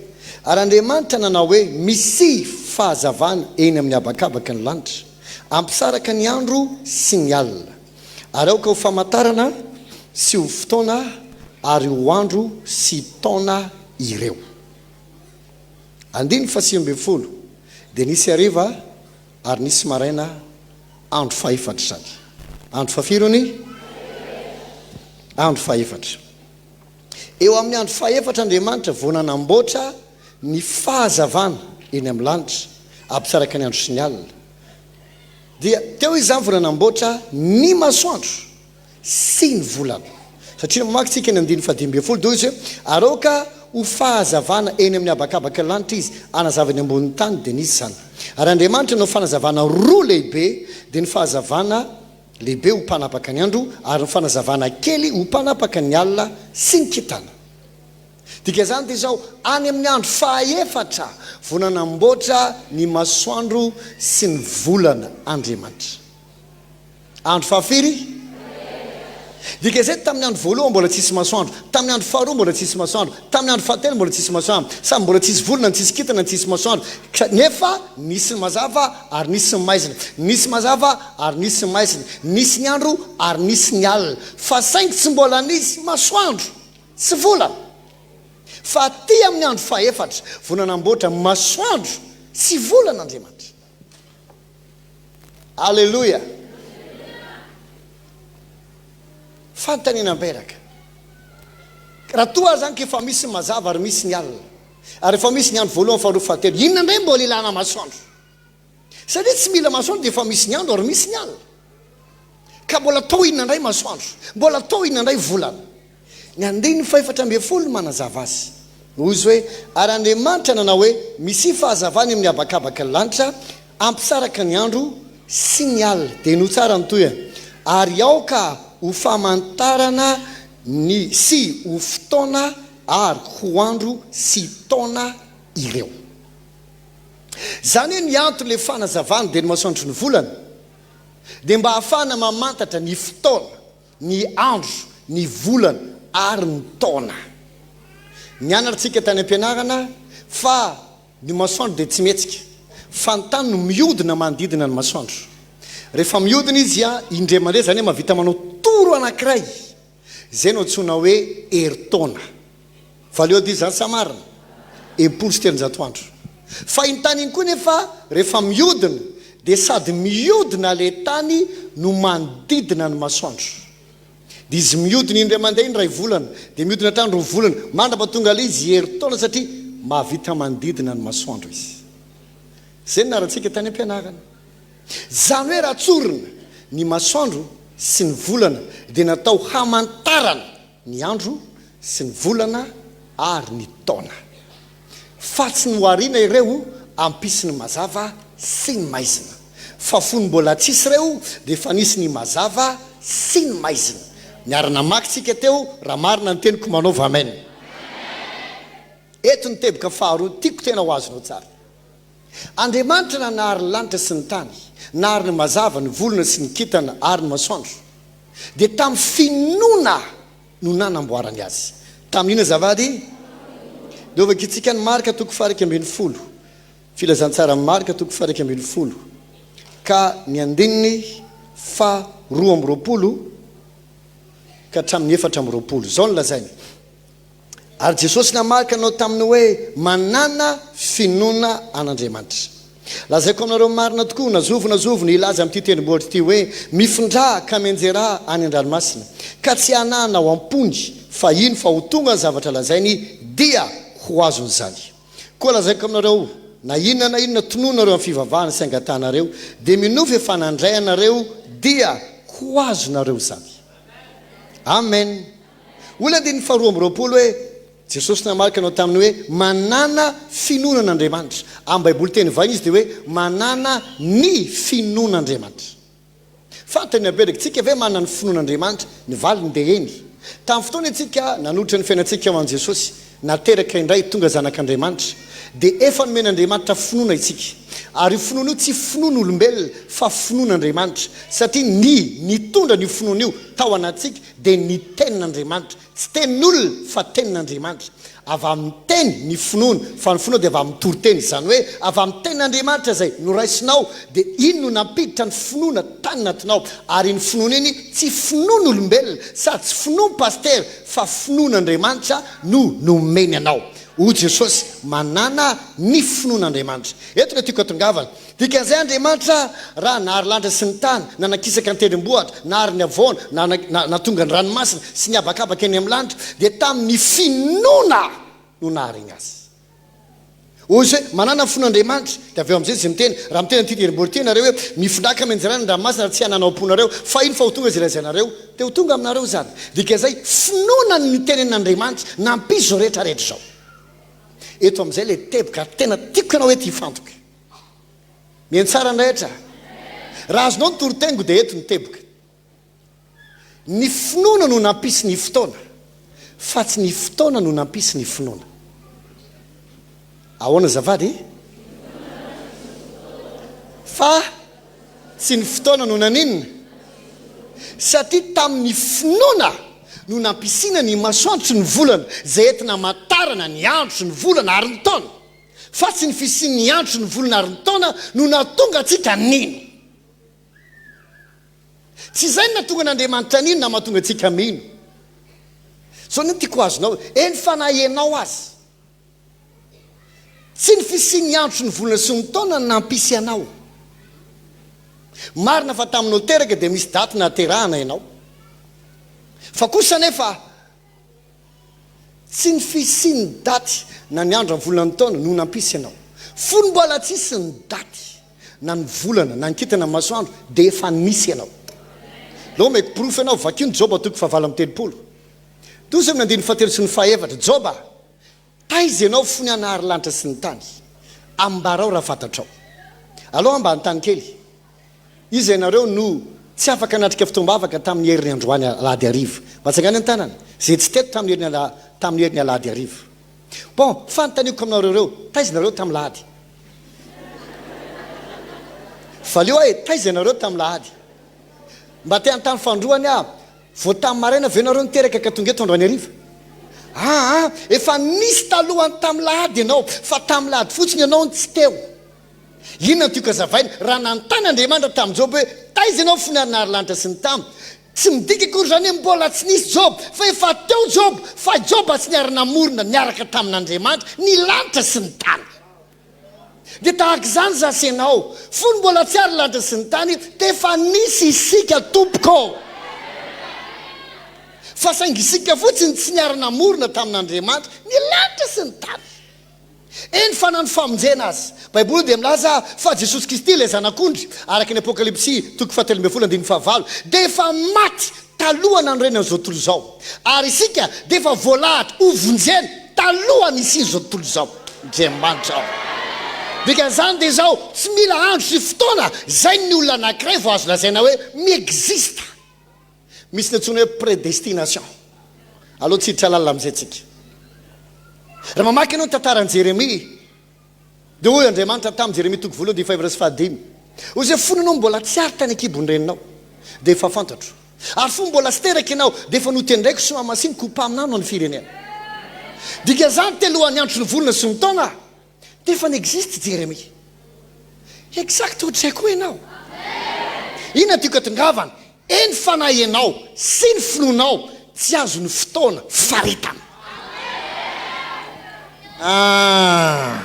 Ary Andriamanitra nanao hoe, Misia fahazavana eny amin'ny habakabaky ny lanitra, hampisaraka ny andro sy ny alina, ary aoka ho famantarana sy ho fotoana ary ho andro sy taona ireo. Andininy fahasivy ambin'ny folo, Dia nisy hariva ary nisy maraina, andro fahefatra izany. Andro fahafiry hono? Andro fahefatra. Eo amin'ny andro fahefatra Andriamanitra vao nanamboatra ny fahazavana eny amin'ny lanitra, hampisaraka ny andro sy ny alina. Dia teo Izy izany vao nanamboatra ny masoandro sy ny volana. Satria mamaky tsika ny andininy faha-15 dia hoy izy hoe, Ary aoka ho fahazavana eny amin'ny habakabaky ny lanitra izy, hanazava ny ambonin'ny tany, dia nisy izany. Ary Andriamanitra nanao fanazavana roa lehibe, dia ny fahazavana lehibe ho mpanapaka ny andro, ary ny fanazavana kely ho mpanapaka ny alina sy ny kintana. Dikan'izany dia izao, any amin'ny andro fahaefatra vao nanamboatra ny masoandro sy ny volana Andriamanitra. Andro fahafiry? Dikan'izay, tamin'ny andro voalohany mbola tsisy masoandro, tamin'ny andro faharoa mbola tsisy masoandro, tamin'ny andro fahatelo mbola tsisy masoandro, samy mbola tsisy volana, tsisy kintana, tsisy masoandro, nefa nisy ny mazava ary nisy ny maizina, nisy mazava ary nisy ny maizina, nisy ny andro ary nisy ny alina, fa saingy tsy mbola nisy masoandro sy volana. Fa aty amin'ny andro fahefatra vao nanamboatra masoandro sy volana Andriamanitra. Aleloia! Fanontaniana mipetraka. Raha toa aza ka efa misy ny mazava ary misy ny alina, ary efa misy ny andro voalohany, faharoa, fahatelo, inona indray mbola ilana masoandro? Satria tsy mila masoandro dia efa misy ny andro ary misy ny alina. Ka mbola atao inona indray masoandro? Mbola atao inona indray volana? Ny andininy fahefatra ambin'ny folo no manazava azy. Hoy izy hoe, Ary Andriamanitra nanao hoe, Misia fahazavana eo amin'ny habakabaky ny lanitra, hampisaraka ny andro sy ny alina. Dia henoy tsara ny tohiny. Ary aoka ho famantarana ny sy ho fotoana ary ho andro sy taona ireo. Izany hoe ny anton'ilay fanazavana dia ny masoandro sy ny volana dia mba hahafahana mamantatra ny fotoana ny andro, ny volana ary ny taona. Nianatra tsika tany am-pianarana fa ny masoandro dia tsy mihetsika, fa ny tany no mihodina manodidina ny masoandro. Rehefa mihodina izy dia indray mandeha, izany hoe mahavita manao toro anankiray, izay no antsoina hoe herintaona. Valio ady izany sa marina? 360 andro. Fa iny tany iny koa nefa rehefa mihodina dia sady mihodina ilay tany no manodidina ny masoandro. Dia izy mihodina indray mandeha iny iray volana, dia mihodina hatrany roa volana, mandrapatonga ilay izy herintaona satria mahavita manodidina ny masoandro izy. Izay no narantsika tany am-pianarana. Izany hoe raha tsorina, ny masoandro sy ny volana dia natao hamantarana ny andro sy ny volana ary ny taona. Fa tsy nohariana ireo hampisy ny mazava sy ny maizina. Fa fony mbola tsisy ireo dia efa nisy ny mazava sy ny maizina. Niara-namaky tsika teo, raha marina ny teniko manaova amen. Eto ny teboka faharoa tiako tena ho azonao tsara. Andriamanitra nanahary ny lanitra sy ny tany, nahary ny mazava, ny volana sy ny kintana ary ny masoandro, dia tamin'ny finoana no nanamboarany azy. Tamin'ny inona azafady? Dia hovakintsika ny Marka toko faha-11. Filazantsaran'i Marka toko faha-11 ka ny andininy faha-22 ka hatramin'ny 24. Izao no lazainy, Ary Jesosy namaly ka nanao taminy hoe, Manàna finoana an'Andriamanitra. Lazaiko aminareo marina tokoa, na zovy na zovy no hilaza amin'ity tendrombohitra ity hoe, Mifindrà ka mianjerà any an-dranomasina, ka tsy hanana ao am-pony, fa hino fa ho tonga ny zavatra lazainy, dia ho azony izany. Koa lazaiko aminareo, na inona na inona tononareo amin'ny fivavahana sy angatahanareo, dia minoa fa efa nandray anareo, dia ho azonareo izany. Amen. Hoy ilay andininy faharoa amby roapolo hoe, Jesosy namaly ka nanao taminy hoe, Manàna finoana an'Andriamanitra. Amin'ny Baiboly teny vahiny izy dia hoe, Manàna ny finoan'Andriamanitra. Fantany apetraka, tsika ve manana ny finoan'Andriamanitra? Ny valiny dia eny. Tamin'ny fotoana isika nanolotra ny fiainantsika ho an'i Jesosy, nateraka indray, tonga zanak'Andriamanitra, dia efa nomen'Andriamanitra finoana isika. Ary io finoana io tsy finoan'olombelona fa finoan'Andriamanitra, satria ny nitondra an'io finoana io tao anatintsika dia ny Tenin'Andriamanitra. Tsy tenin'olona fa tenin'Andriamanitra. Avy amin'ny teny ny finoana, fa ny finoana dia avy amin'ny toriteny. Izany hoe avy amin'ny tenin'Andriamanitra izay noraisinao dia iny no nampiditra ny finoana tany anatinao. Ary iny finoana iny tsy finoan'olombelona sady tsy finoam-pasitera fa finoan'Andriamanitra no nomeny anao. Hoy Jesosy, Manàna ny finoan'Andriamanitra. Eto ilay tiako hatongavana. Dikan'izay Andriamanitra raha nahary lanitra sy ny tany, nanakisaka ny tendrombohitra, nahary ny havoana, nahatonga ny ranomasina sy ny habakabaka eny amin'ny lanitra, dia tamin'ny finoana no nahariany azy. Hoy izy hoe, Manàna ny finoan'Andriamanitra. Dia avy eo amin'izay izy miteny, raha miteny an'ity tendrombohitra ity ianareo hoe, Mifindraka mianjerana ny ranomasina ary tsy hanana ao am-ponareo, fa ino fa ho tonga izay lazainareo, dia ho tonga aminareo izany. Dikan'izay, finoana ny nitenenin'Andriamanitra nampisy izao rehetra rehetra izao. Eto amin'izay ilay teboka ary tena tiako ianao eto hifantoka. Mihaino tsara ny rehetra. Raha azonao ny toriteniko dia eto ny teboka. Ny finoana no nampisy ny fotoana fa tsy ny fotoana no nampisy ny finoana. Ahoana azafady? Fa tsy ny fotoana no naninona? Satria tamin'ny finoana no nampisiana ny masoandro sy ny volana izay entina hamantarana ny andro sy ny volana ary ny taona. Fa tsy ny fisian'ny andro sy ny volana ary ny taona no nahatonga antsika nino. Tsy izay no nahatonga an'Andriamanitra nino na mahatonga antsika mino. Izao no tiako ho azonao, eny fa na ianao aza. Tsy ny fisian'ny andro sy ny volana sy ny taona no nampisy anao. Marina fa taminao teraka dia misy daty nahaterahana ianao. Fa kosa anefa Tsy ny fisian'ny daty na ny andro na ny volana ny taona no nampisy anao. Fony mbola tsisy ny daty na ny volana na ny kintana ny masoandro dia efa nisy ianao. Aleo omeko porofo ianao, vakio ny Joba toko fahavalo amby telopolo. Tohizo amin'ny andininy fahatelo sy ny fahaefatra. Joba, taiza ianao fony aho nahary lanitra sy ny tany? Ambarao raha fantatrao. Aleo aho mba hanontany kely. Iza ianareo no tsy afaka nanatrika fotoam-bavaka tamin'ny heriny androany alahady hariva? Mba atsangano ny tanana, izay tsy teto tamin'ny heriny tamin'ny heriny alahady hariva. Bon, fanontaniako aminareo ireo, taiza ianareo tamin'ny lahady? Valio aho e, taiza ianareo tamin'ny lahady? Mba te hanontany fanindroany aho, vao tamin'ny maraina ve ianareo niteraka ka tonga eto androany hariva? Aa, efa nisy talohan'ny tamin'ny lahady ianao, fa tamin'ny lahady fotsiny ianao no tsy teo. Inona no tiako hazavaina? Raha nanontany Andriamanitra tamin'i Joba hoe, Taiza ianao fony ary nahary lanitra sy ny tany? Tsy midika akory izany hoe mbola tsy nisy Joba, fa efa teo Joba, fa Joba tsy niara-namorona niaraka tamin'Andriamanitra ny lanitra sy ny tany. Dia tahaka izany izaho sy ianao, fony mbola tsy ary ny lanitra sy ny tany, dia efa nisy isika tompoko. Fa saingy isika fotsiny tsy niara-namorona tamin'Andriamanitra ny lanitra sy ny tany. Eny fa na ny famonjena aza. Baiboly dia milaza fa Jesosy Kristy ilay Zanak'ondry, araka ny Apokalypsy toko fahatelo ambin'ny folo andininy fahavalo, dia efa maty taloha nanorenana izao tontolo izao. Ary isika dia efa voalahatra ho vonjena taloha nisian'izao tontolo izao. Andriamanitra ô! Dikan'izany dia izao, tsy mila andro sy fotoana izay ny olona anankiray vao azo lazaina hoe mi-existe. Misy ny antsoina hoe prédestination. Aleo tsy hiditra lalina amin'izay tsika. Raha mamaky ianao ny tantaran'i Jeremia, dia hoy Andriamanitra tamin'i Jeremia toko voalohany andininy fahefatra sy fahadimy, Hoy izy hoe, Fony ianao mbola tsy ary tany an-kibon'ny reninao, dia efa fantatro. Ary fony mbola tsy teraka ianao, dia efa notendreko sy nohamasiniko ho mpaminany ho an'ny firenena. Dikan'izany, telohan'ny andro sy ny volana sy ny taona. Dia efa ni-existe Jeremia. Exact ohatr'izay koa ianao. Inona tiako atongavana? Eny fanahy ianao sy ny finoanao tsy azon'ny fotoana faritana. Ah.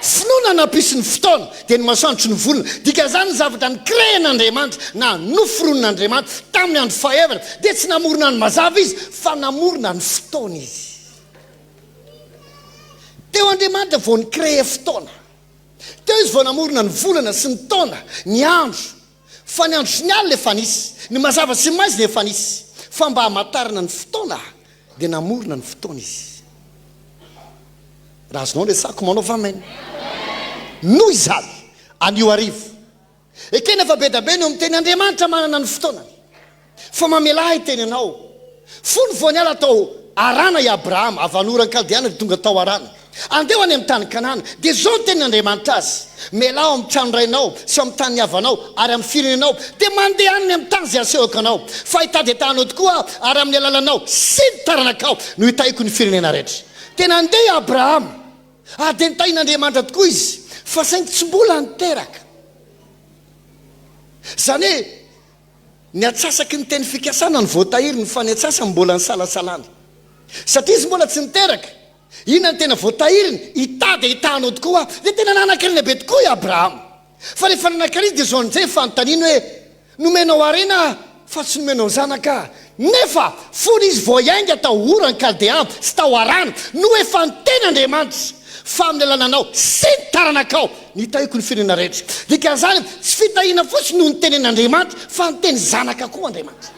Finoana nampisy ny fotoana dia ny masoandro sy ny volana. Dikan'izany ny zavatra ni-créer-n'Andriamanitra na noforonin'Andriamanitra tamin'ny andro fahefatra dia tsy namorona ny mazava Izy fa namorona ny fotoana Izy. Teo Andriamanitra vao ni-créer fotoana. Teo Izy vao namorona ny volana sy ny taona, ny andro. Fa ny andro sy ny alina efa nisy, ny mazava sy ny maizina efa nisy. Fa mba hamantarana ny fotoana dia namorona ny fotoana Izy. Raha azonao ny resako, manaova amen. Noho izany, anio hariva, Ekena fa be da be no miteny Andriamanitra manana ny fotoanany. Fa mamelà ahy hiteny anao. Fony vao niala tao Harana i Abrahama, avy any Oran'ny Kaldeana dia tonga tao Harana. Andeha ho any amin'ny tany Kanana. Dia izao no tenin'Andriamanitra azy, Mialà ao amin'ny tranon-drainao sy ao amin'ny tanin'ny havanao ary amin'ny firenenao, dia mandehana any amin'ny tany izay asehoko anao. Fa hitady hitaha anao tokoa Aho, ary amin'ny alalanao sy ny taranakao no hitahiko ny firenena rehetra. Dia nandeha i Abrahama. Ary dia nitahian'Andriamanitra tokoa izy, fa saingy tsy mbola niteraka. Izany hoe, ny antsasaky ny teny fikasana no voatahiriny, fa ny antsasany mbola nisalasalany. Satria izy mbola tsy niteraka, inona no tena voatahiriny? Hitahy dia hitahy anao tokoa aho. Dia tena nanan-karena be tokoa i Abrahama. Fa rehefa nanan-karena izy dia izao indray ny fanontaniany hoe, Nomenao harena aho, fa tsy nomenao zanaka aho. Nefa fony izy vao hiainga tao Ora ny Kaldea sy tao Harana, no efa niteny Andriamanitra, fa amin'ny alalanao sy ny taranakao no hitahiako ny firenena rehetra. Dikan'izany, tsy fitahiana fotsiny no nitenen'Andriamanitra, fa niteny zanaka koa Andriamanitra.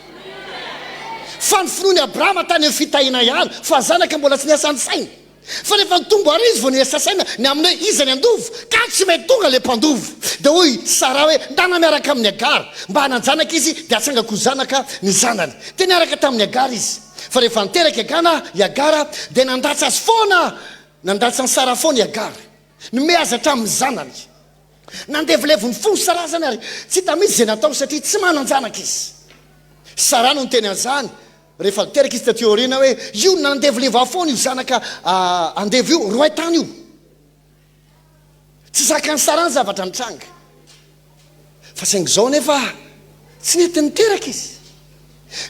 Fa ny finoan'i Abrahama tany amin'ny fitahiana ihany, fa zanaka mbola tsy niasa ny sainy. Fa rehefa nitombo àry izy vao niasa saina ny amin'ny hoe iza ny handova, ka tsy mety tonga ilay mpandova. Dia hoy Saraha hoe, Ndana miaraka amin'i Hagara, mba hanan-janaka izy, dia hatsangako ho zanaka ny zanany. Dia niaraka tamin'i Hagara izy. Fa rehefa niteraka i Hagana, i Hagara, dia nandatsa azy foana, nandatsa an'i Saraha foana i Hagara. Nome azy hatramin'ny zanany. Nandevilevy ny fon'i Saraha izany ary tsy hita mihitsy izay natao satria tsy manan-janaka izy. Saraha no niteny an'izany Rehefa niteraka izy taty aoriana hoe io nandevolevo ahy foana io zanaka andevo io, roay tany io. Tsy zakan'i Saraha ny zavatra nitranga. Fa saingy izao anefa tsy nety niteraka izy.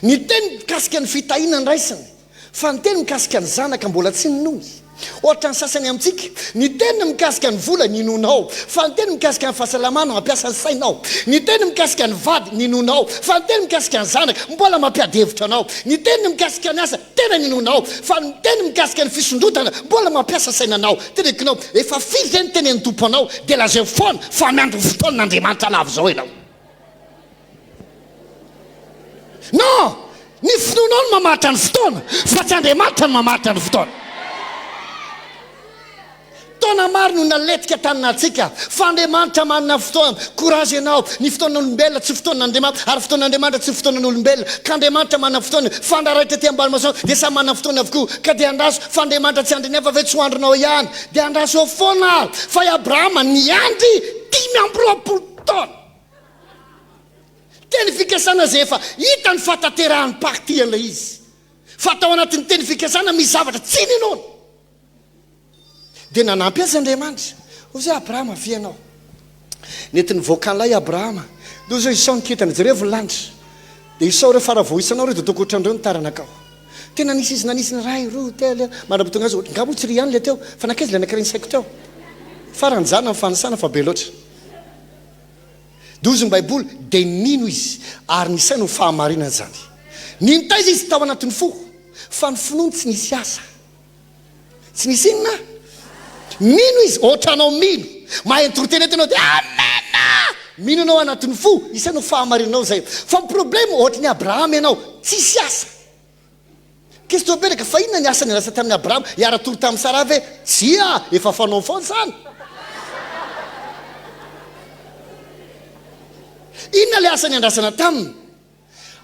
Niteny mikasika ny fitahiana niraisiny, fa niteny mikasika ny zanaka mbola tsy ninoany. Ohatran'ny sasany amintsika, ny teny mikasika ny vola ninoanao, fa ny teny mikasika ny fahasalamana mampiasa ny sainao. Ny teny mikasika ny vady ninoanao, fa ny teny mikasika ny zanaka mbola mampiady hevitra anao. Ny teny mikasika ny asa tena ninoanao, fa ny teny mikasika ny fisondrotana mbola mampiasa saina anao. Teneniko anao, efa firy izay ny tenenin'ny Tompo anao, dia lazao foana fa miandry ny fotoan'Andriamanitra lava izao ianao. Non! Ny finoanao no mamaritra ny fotoana, fa tsy Andriamanitra no mamaritra ny fotoana. Taona maro no naletika taninantsika, fa Andriamanitra manana fotoana. Courage ianao, ny fotoanan'olombelona tsy fotoanan'Andriamanitra, ary fotoan'Andriamanitra tsy fotoanan'olombelona. Ka Andriamanitra manana fotoana, fa ny raha raitra ety ambany masoandro dia samy manana fotoana avokoa. Ka dia andraso, fa Andriamanitra tsy andrin'ny hafa ve tsy ho andrinao ihany? Dia andraso eo foana ary. Fa i Abrahama niandry 25 taona. Teny fikasana izay efa hita ny fahatanterahan'ny partie an'ilay izy. Fa tao anatin'ny teny fikasana misy zavatra tsy ninoany. Dia nanampy azy Andriamanitra. Hoy izy hoe, Abrahama, avia ianao. Nety nivoaka an'ilay i Abrahama. Dia hoy izy hoe, Isao ny kintana, jerevo ny lanitra. Dia isao ireo fa raha vao isanao ireo dia tokony ohatran'ireo ny taranakao. Tena nisy izy nanisy ny iray, roa, telo, mandra-pahatonga azy, angaha moa tsy iry ihany ilay teo? Fa nankaiza ilay anankiray nisaiko teo? Farany nijanona ny fanisana fa be loatra. Dozy ny Baiboly, dia nino izy, ary nisaina ho fahamarinana izany. Nino taiza izy? Tao anatin'ny fo. Fa ny finoany tsy nisy asa. Tsy nisy inona? Nino izy, ohatranao mino. Mahay mitoriteny eto ianao dia Amena! Mino ianao anatin'ny fo, isaina ho fahamarinanao izay. Fa ny problème, ohatran'i Abrahama ianao, tsisy asa. Question mipetraka, fa inona ny asa niandrasa tamin'i Abrahama? Hiara-tory tamin'i Saraha ve? Tsia! Efa fanaony foana izany. Inona ilay asa niandrasana taminy?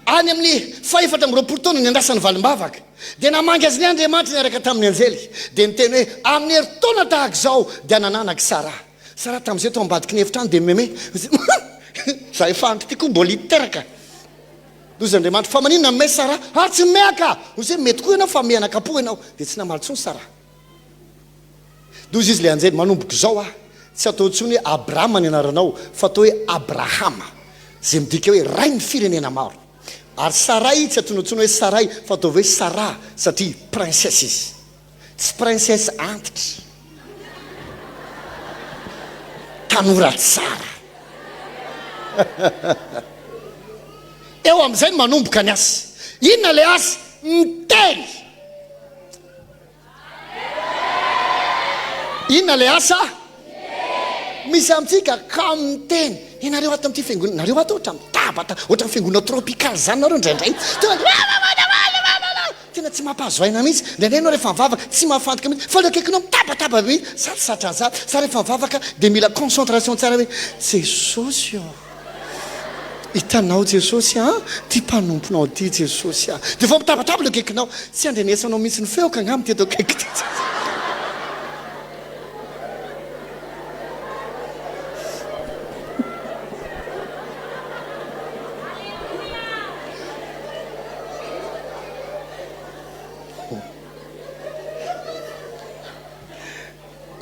Any amin'ny fahefatra amby 20 taona niandrasany valim-bavaka, dia namangy azy indray Andriamanitra niaraka tamin'ny anjely, dia niteny hoe, Amin'ny herintaona tahaka izao dia hanananako Saraha. Saraha tamin'izay tao ambadiky ny efitrano dia meme, Izaho efa antitra ity koa mbola hiteraka. Hoy Andriamanitra, Fa maninona mime Saraha? Ary tsy mimehy ka! Hoy izy hoe, Mety koa ianao fa mihanakapoha ianao. Dia tsy namaly intsony Saraha. Dia hozy izy ilay anjely, Manomboka izao aho, tsy atao intsony hoe Abrama ny anaranao, fa atao hoe Abrahama, izay midika hoe rain'ny firenena maro. Ary Saray tsy antsoina intsony hoe Saray, fa ataovy hoe Saraha, satria princesse izy. Tsy princesse antitra. Tanora tsara. Eo amin'izay no manomboka ny asa. Inona ilay asa? Miteny. Inona ilay asa? Misy amintsika kamo miteny. Ianareo ato amin'ity fiangonana, nareo ato ohatra mitabata, ohatra ny fiangonana tropicale izany nareo indraindray. Tonga dia tena tsy mampahazo aina mihitsy. Indraindray ianao rehefa mivavaka tsy mahafantoka mihitsy fa ilay akaikinao mitabataba be mihitsy. Za tsy zatra an'izany. Za rehefa mivavaka dia mila concentration tsara hoe Jesosy ô. Hitanao Jesosy a, ty mpanomponao ty Jesosy a. Dia vao mitabataba ilay akaikinao, tsy andrenesanao mihitsy ny feoko angamba ty eto akaiky ty Jesosy.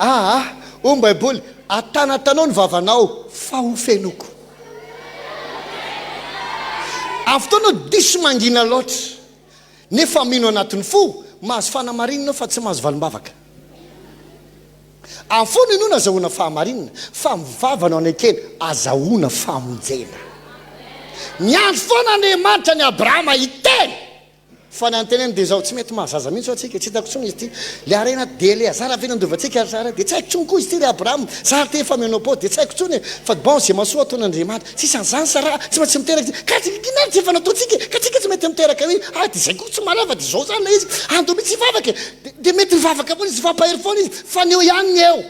Aa, hoy ny Baiboly, Atanatanao ny vavanao, fa ho fenoiko. Amin'ny fotoana diso mangina loatra, nefa mino anatin'ny fo, mahazo fanamarinana fa tsy mahazo valim-bavaka. Amin'ny fo no inoana azahoana fahamarinana, fa amin'ny vava no anekena azahoana famonjena. Niandry foana Andriamanitra an'i Abrahama hiteny. Fa ny antenany dia izao, tsy mety mahazaza mihitsy hoa tsika, tsy hitako intsony izy ity, le harena dia Eleazara ve nandovantsika ry Sara, dia tsy haiko intsony koa izy ity ry Abraham, za ry ty efa ménopause dia tsy haiko intsony e, fa bon ze mahasoa ataon'Andriamanitra, tsisy an'izany Sara, tsy maintsy miteraka tsika, ka inona ary tsy efa nataontsika e, ka tsika tsy mety miteraka hoe ah dia zay koa tsy mahalala fa dia zao zany ilay izy, andao mihitsy hivavaka e, dia mety mivavaka foana izy, mifampahery foana izy, fa ny eo ihany ny eo.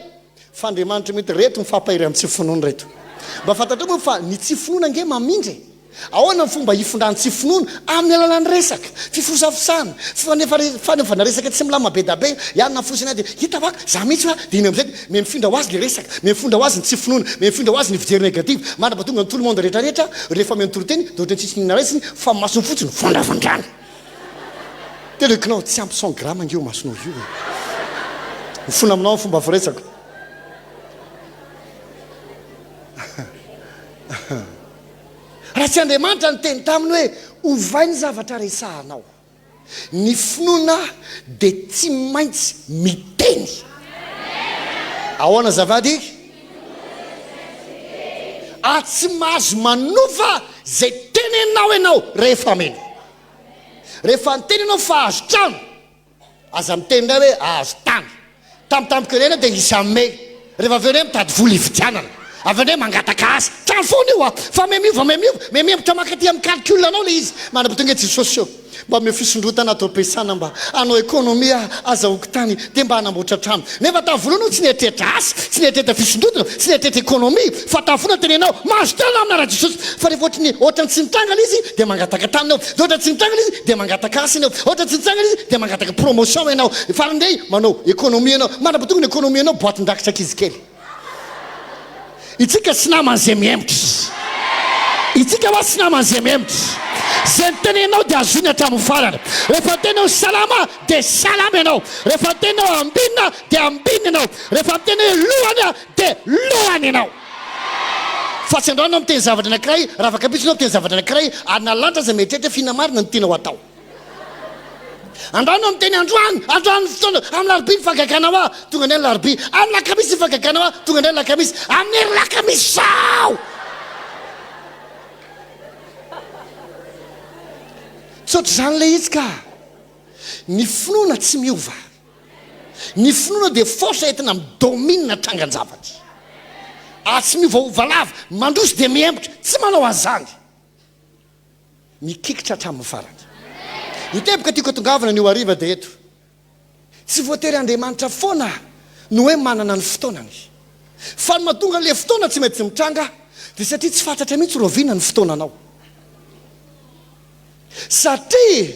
Fa Andriamanitra mihitsy reto mifampahery amin'ny tsy finoana reto. Mba fantatrao moa fa ny tsy finoana ange mamindra e! Ahoana ny fomba hifindran'ny tsy finoana? Amin'ny alalan'ny resaka, fifosafosana, fanaovana resaka tsy milamina be da be, ianona fotsiny dia hita fa za mihitsy hoa dia iny amin'izay dia miha mifindra ho azy le resaka, miha mifindra ho azy ny tsy finoana, miha mifindra ho azy ny fijery negative, mandra-pahatonga ny tout le monde rehetra rehetra rehefa miha mitoriteny dia ohatran'ny tsisy n'inona raisiny fa masony fotsiny vondrafondrana. Telekinao tsy ampy 100 grammes ange io masonao io e. Mifona aminao ny fomba firesako. Raha tsy Andriamanitra niteny taminy hoe ovay ny zavatra resahanao. Ny finoana dia tsy maintsy miteny. Ahoana azafady? Ary tsy mahazo manova izay teneninao ianao rehefa mino. Rehefa niteny ianao fa azo trano, aza miteny indray hoe azo tany. Tampotampoka eo indray ianao dia hisy hanome. Rehefa avy eo indray mitady vola hividianana. Avy eo indray mangataka asa. Trano foana io a! Fa mihamiova, mihamiova, mihamiembotra mankaty amin'ny calcul anao ilay izy. Manam-potoana ange Jesosy eo. Mba omeo fisondrotana ato am-piasana mba hanao économie aho, azahoako tany dia mba hanamboatra trano. Nefa tamin'ny voalohany ianao tsy nieritreritra asa, tsy nieritreritra fisondrotana, tsy nieritreritra économie, fa tamin'ny voalohany tenenao, mahazo tany amina raha Jesosy. Fa rehefa ohatry ny ohatran'ny tsy nitranga ilay izy dia mangataka tany ianao, dia ohatran'ny tsy nitranga ilay izy dia mangataka asa ianao, ohatran'ny tsy nitranga ilay izy dia mangataka promotion ianao, farany indray manao économie ianao, mandra-pahatonga ny économie anao boatin-drakitra ankizy kely. Itsika tsy naman'izay mihemotra. Itsika hoa tsy naman'izay mihemotra. Izay nitenenao dia azony hatramin'ny farany. Rehefa niteny hoe salama dia salama ianao. Rehefa niteny hoe ambinina dia ambinina ianao. Rehefa niteny hoe lohany dia lohany ianao. Fa tsy androany ianao miteny zavatra anankiray, raha afaka ampitso ianao miteny zavatra anankiray, ary na lanitra aza mieritreritra hoe f'inona marina no tianao hatao. Androany aho miteny androany, androany ny fotoana, amin'ny larobia ny fahagagana ho ahy, tonga indray ny larobia, amin'ny lakamisy ny fahagagana ho ahy, tonga indray ny lakamisy, amin'ny hery lakamisy izao! Tsy ohatr'izany ilay izy ka! Ny finoana tsy miova. Ny finoana dia force entina mi-domine trangan-javatra. Ary tsy miovaova lava, mandroso dia mihemotra, tsy manao an'izany. Mikikitra hatramin'ny farany. Ny teboka tiako hatongavana anio hariva dia eto. Tsy voatery Andriamanitra foana no hoe manana ny fotoanany. Fa ny mahatonga an'ilay fotoana tsy maintsy mitranga dia satria tsy fantatra mihitsy rahoviana ny fotoananao. Satria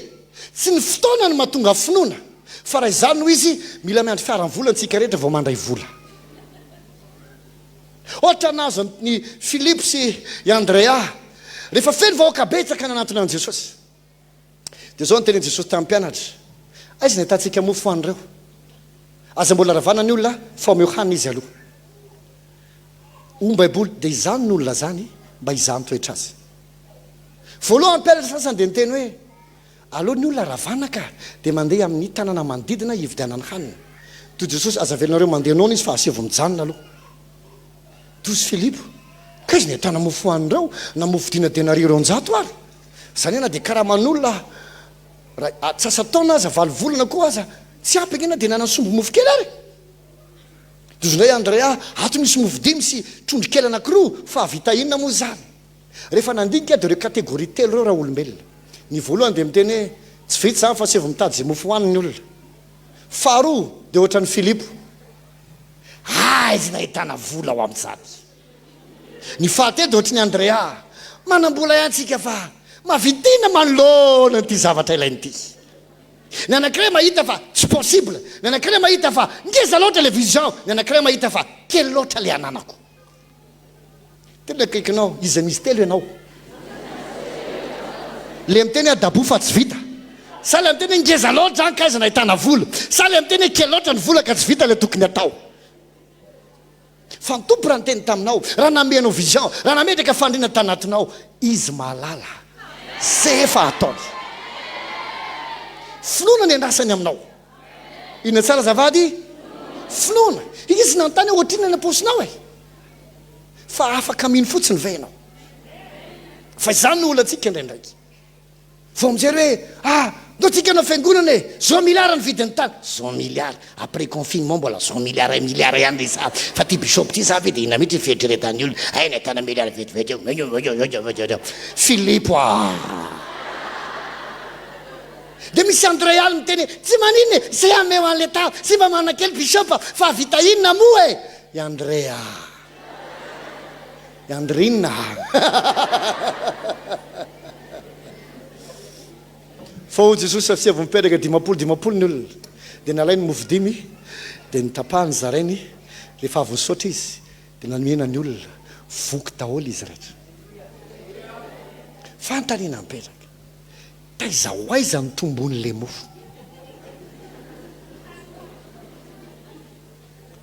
tsy ny fotoana no mahatonga finoana fa raha izany no izy mila miandry faran'ny volana tsika rehetra vao mandray vola. Ohatra nahazo an'i Filipo sy i Andrea, rehefa feno vahoaka betsaka nanantona an'i Jesosy. Dia izao no tenin'i Jesosy tamin'ny mpianatra, Aiza no ahitantsika mofo ho an'ireo? Aza mbola ravana ny olona fa omeo hanina izy aloha. Hoy ny Baiboly, dia izany no nilazany mba hizaha ny toetra azy. Voalohany mpianatra sasany dia niteny hoe, Aleo ny olona ravana ka, dia mandeha amin'ny tanana manodidina hividianany hanina. Toy Jesosy, Aza avelanareo mandeha noana izy fa asevo mijanona aloha. Tozy Filipo, Kaiza ny ahitana mofo hohanin'ireo, na mofo dina denaria 200 ary? Izany hoe na dia karaman'olona raha atsasa-taona aza, valo volana koa aza, tsy ampy ange na dia nanana sombi-mofo kely ary e! Tozy indray Andrea, Ato misy mofo dimy sy trondro kely anankiroa, fa hahavita inona moa izany? Rehefa nandinika dia ireo catégorie telo ireo raolombelona. Ny voalohany dia miteny hoe, tsy vita izany fa asevo mitady izay mofo hohaniny ny olona. Faharoa dia ohatran'i Filipo. Aiza nahitana vola ho amin'izany? Ny fahatelo dia ohatran'i Andrea, manam-bola ihany tsika fa mahavita inona manoloana an'ity zavatra ilaina ity? Ny anankiray mahita fa tsy possible, ny anankiray mahita fa ngeza loatra ilay vision, ny anankiray mahita fa kely loatra ilay ananako. Tena akaikinao, iza misy telo ianao? Le miteny hoe adaboho fa tsy vita. Sa le miteny hoe ngeza loatra zany ka aiza nahitana vola? Sa le miteny hoe kely loatra ny vola ka tsy vita le tokony atao? Fa ny Tompo raha niteny taminao, raha nanome anao vision, raha nametraka faniriana tanatinao, Izy mahalala ze efa ataony. Finoana ny andrasany aminao. Inona tsara azafady? Finoana. Izy nanontany hoe ohatrinona ny am-paosinao e? Fa afaka mino fotsiny ve ianao? Fa izany no olantsika indraindray. Vao mijery hoe ah, ndao tsika hanao fiangonana e, zao milliard ny vidin'ny tany. Zao milliard, après confinement mbola zao milliard milliard ihany le za. Fa ty bishop ty za ve dia inona mihitsy ny fieritreretan'ny olona? Hay nahitana milliard vetivety eo. Filipo ah. Dia misy Andréal miteny hoe, tsy maninona e, zay ameo an'le tava, tsy mba manana kely Bishop fa vita inona moa e! I Andrea. I Andrine a! Fa hoy Jesosy, Asia vao mipetraka 50 50 ny olona. Dia nalainy mofo dimy, dia notapahany zarainy, rehefa avy nisaotra izy, dia nanomena ny olona, voky daholo izy rehetra. Fanontaniana mipetraka. Taiza ho aiza ny tombon'le mofo?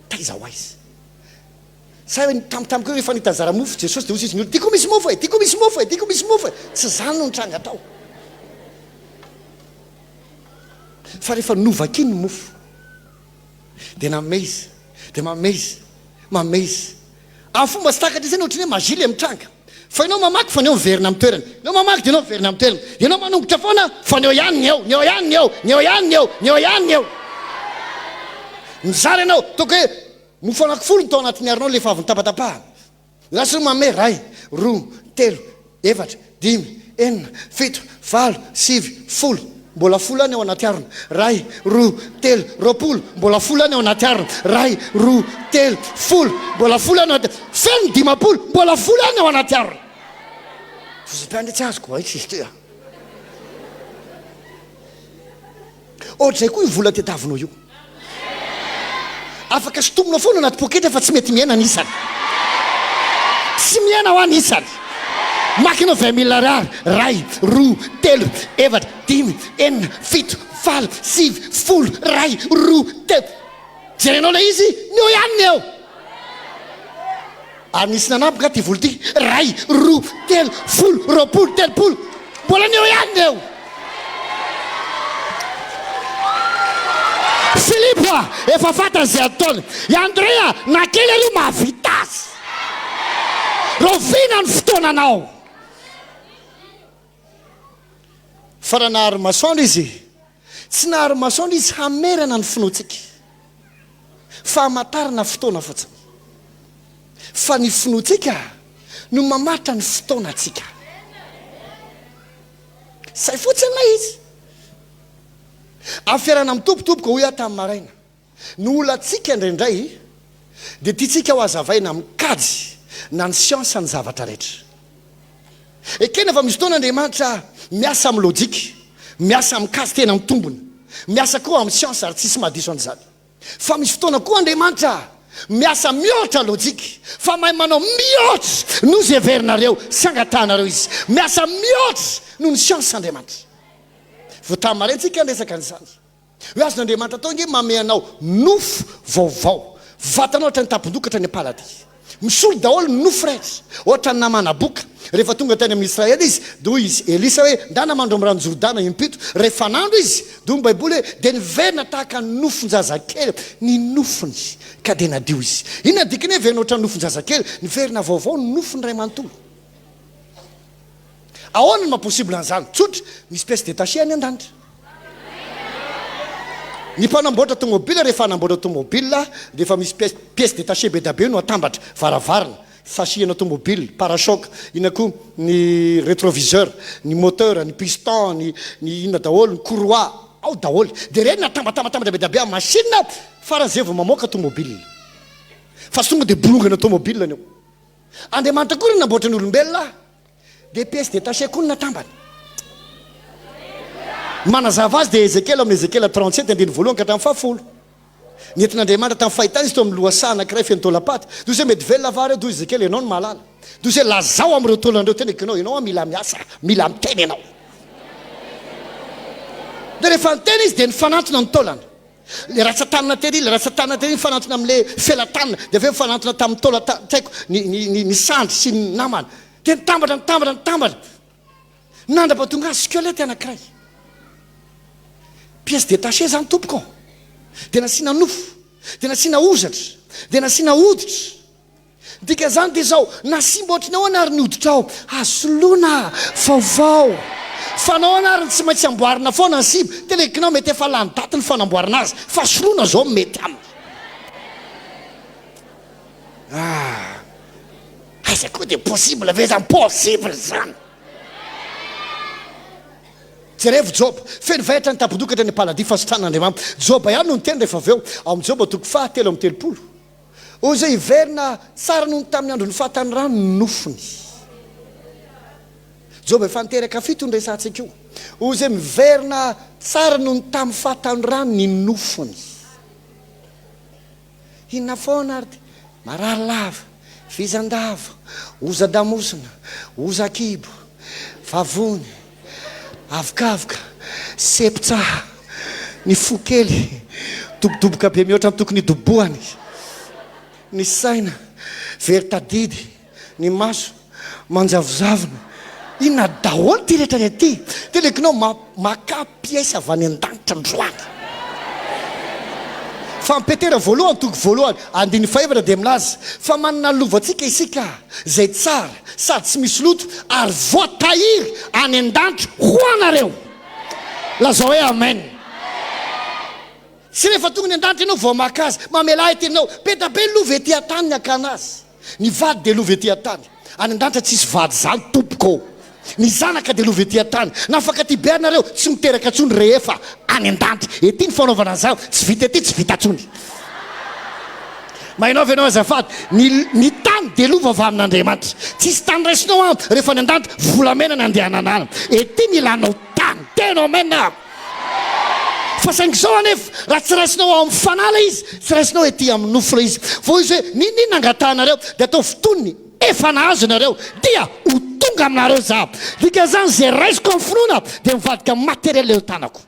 Taiza ho aiza? Sa hoe tampotampoka eo rehefa nitazara mofo Jesosy dia hoy izy ny olona, tiako misy mofo e, tiako misy mofo e, tiako misy mofo e. Tsy izany no nitranga tao. Fa rehefa novakiny ny mofo dia nanome izy, dia manome izy, manome izy. Amin'ny fomba tsy takatry ny saina ohatran'ny hoe magie ilay mitranga. Fa ianao mamaky fa ny eo miverina amin'ny toerany. Ianao mamaky dia ianao miverina amin'ny toerany. Ianao manongotra foana fa ny eo ihany ny eo, ny eo ihany ny eo, ny eo ihany ny eo, ny eo ihany ny eo. Mizara ianao, ataoko hoe mofo anankifolo no tao anatin'ny aronao ilay efa avy notapatapahana. Lasa io manome iray, roa, telo, efatra, dimy, enina, fito, valo, sivy, folo. Mbola folo ihany ao anaty harona. Iray, roa, telo, 20. Mbola folo ihany ao anaty harona. Iray, roa, telo, folo. Mbola folo ihany ao anaty. Feno ny 50. Mbola folo ihany ao anaty harona. Vozim-piandry tsy azoko, aiza izy ity a? Ohatr'izay koa io vola tediavinao io. Afaka sintomina foana anaty poketra fa tsy mety mihena ny isany. Tsy mihena hoa ny isany. Maka ianao vingt mille ariary, ray, roa, telo, efatra, dimy, enina, fito, valo, sivy, folo, ray, roa, telo. Jerenao ilay izy, ny eo ihany ny eo. Ary nisy nanampy nga ty vola ty? Ray, roa, telo, folo, 20, 30. Mbola ny eo ihany ny eo. Filipo a, efa fantany izay ataony. I Andrea, na kely ary io mahavita azy. Rahoviana ny fotoananao? Fa raha nahary masoandro izy, tsy nahary masoandro izy hamerana ny finoantsika. Famantarana fotoana fotsiny. Fa ny finoantsika no mamaritra ny fotoanantsika. Zay fotsiny ilay izy. Amin'ny fiarahana amin'ny Tompo tompoko, hoy aho tamin'ny maraina, ny olantsika indraindray dia tiantsika ho hazavaina amin'ny kajy na ny siansa ny zavatra rehetra. Ekena fa misy fotoana Andriamanitra miasa amin'ny lojika, miasa amin'ny kajy tena mitombina, miasa koa amin'ny siansa ary tsisy mahadiso an'izany. Fa misy fotoana koa Andriamanitra miasa mihoatra lojika, fa mahay manao mihoatra noho izay heverinareo sy angatahanareo Izy. Miasa mihoatra noho ny siansa Andriamanitra. Vao tamin'ny maraina tsika niresaka an'izany. Hoe azon'Andriamanitra atao ange manome anao nofo vaovao. Vatanao hatrany tampon-doha ka hatrany am-paladia. Misolo daholo ny nofo rehetra. Ohatran'ny namana boka. Rehefa tonga tany amin'i Israely izy, dia hoy izy, Elisa hoe, Ndana mandro amin'ny rano Jordana impito. Rehefa nandro izy, dia hoy ny Baiboly hoe, dia niverina tahaka ny nofon-jazakely ny nofony, ka dia nadio izy. Inona ny dikany hoe niverina ohatran'ny nofon-jazakely? Niverina vaovao ny nofony iray manontolo. Ahoana no maha possible an'izany? Tsotra, misy pièce détachée any an-danitra. Ny mpanamboatra tomobile rehefa hanamboatra tomobile dia efa misy pièce pièce détachée be dia be no atambatra, varavarana, châssis ana tomobile, parachoc, inona koa, ny rétroviseur, ny moteur, ny piston, ny ny inona daholo, ny courroie, ao daholo. Dia ireny no atambatambatambatra be dia be amin'ny machine faran'izay vao mamoaka tomobile. Fa tsy tonga dia bolongana tomobile ny ao. Andriamanitra koa no namboatra ny olombelona dia pièce détachée koa no natambany. Manazava azy dia Ezekiela amin'ny Ezekiela 37 andininy voalohany ka hatramin'ny fahafolo. Nentin'Andriamanitra tamin'ny fahitana izy teo amin'ny lohasaha anankiray feno taolam-paty. Dia hoy izy hoe mety velona va ireo? Dia hoy Ezekiela, ianao no mahalala. Dia hoy izy hoe lazao amin'ireo taolana ireo teniko ianao, ianao mila miasa, mila miteny ianao. Dia rehefa niteny izy dia nifanantona ny taolana. Le ratsan-tanana tery, le ratsan-tanana tery nifanantona amin'le felatanana, dia avy eo nifanantona tamin'ny taola tsy haiko, ny, ny, ny, ny sandry sy ny namana. Dia nitambatra, nitambatra, nitambatra. Nandrapatonga azy squelette anankiray. Pièce détachée zany tompoko ô. Dia nasiana nofo, dia nasiana hozatra, dia nasiana hoditra. Ny dikan'izany dia izao, na simba ohatry ny ahoana ary ny hoditrao, azo soloina vaovao. Fa nahoana ary no tsy maintsy amboarina foana ny simba? Telekinao mety efa lany daty ny fanamboarana azy, fa soloina izao no mety aminy. Ah, aiza koa dia possible ve izany? Possible izany! Jerevo Joba, feno vahitra ny tabodokatra ny paladia fahasitranan'Andriamanitra. Joba ihany no niteny rehefa avy eo, ao amin'ny Joba toko faha 33. Hoy izy hoe, Hiverina tsara noho ny tamin'ny andron'ny fahatanorany ny nofony. Joba efa niteraka fito no resahantsika io. Hoy izy hoe, Miverina tsara noho ny tamin'ny fahatanorany ny nofony. Inona foana ary dia marary lava, vizan-dava, hoza-damosina, hoza-kibo, vavony. Avokavoka, septsa, ny fo kely, dobodoboka be mihoatra ny tokony hidobohany, ny saina, very tadidy, ny maso, manjavozavona. Inona daholo ity rehetra rehetra ity? Teneniko anao, makà pièce avy any an-danitra androany. Fa ny Petera voalohany toko voalohany andininy fahefatra dia milaza fa manana lovantsika isika izay tsara sady tsy misy loto ary voatahiry any an-danitra ho anareo. Lazao hoe Amen. Tsy rehefa tonga any an-danitra ianao vao maka azy. Mamelà ahy teninao. Be da be ny lova ety an-tany ny hakana azy. Ny vady dia lova ety an-tany. Any an-danitra tsisy vady zany tompoko ô. Ny zanaka dia lova ety an-tany. Na mifankatia be ary nareo, tsy miteraka intsony rehefa any an-danitra. Ety ny fanaovana an'izany, tsy vita ety, tsy vita intsony. Mahinao ve ianao azafady? Ny ny tany dia lova avy amin'Andriamanitra. Tsisy tany raisinao an, rehefa any an-danitra, volamena ny andehanana any. Ety ny ilanao tany. Tena amen a! Fa saingy izao anefa, raha tsy raisinao ao amin'ny fanahy ilay izy, tsy raisinao ety amin'ny nofo ilay izy. Fa hoy izy hoe, n'inon'inona angatahanareo, dia ataovy toy ny efa nahazo ianareo, dia ho tonga aminareo izaho. Dikan'izany, izay raisiko amin'ny finoana dia mivadika matériel eo an-tanako.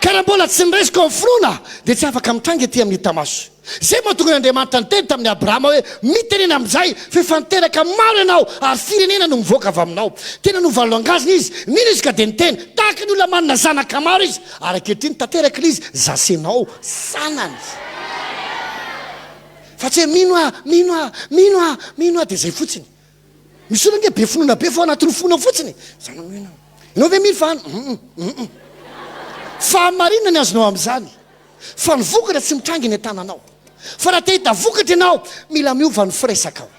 Ka raha mbola tsy noraisiko amin'ny finoana, dia tsy afaka mitranga ety amin'ny hita maso. Izay mahatonga an'Andriamanitra niteny tamin'i Abrahama hoe, Mitenena amin'izay, fa efa niteraka maro ianao, ary firenena no mivoaka avy aminao. Tena novalangazina izy, nino izy ka dia niteny, tahaka ny olona manana zanaka maro izy, ary ankehitriny tanteraka ilay izy, zasenao zanany. Fa tsy hoe mino aho, mino aho, mino aho, mino aho, dia izay fotsiny. Misy olona ange be finoana be fa ao anatin'ny fony ao fotsiny. Zany mino. Ianao ve mino fa any? Hum hum. Fahamarinana ny azonao amin'izany. Fa ny vokatra tsy mitranga eny an-tananao. Fa raha te hahita vokatra ianao, mila miova ny firesakao.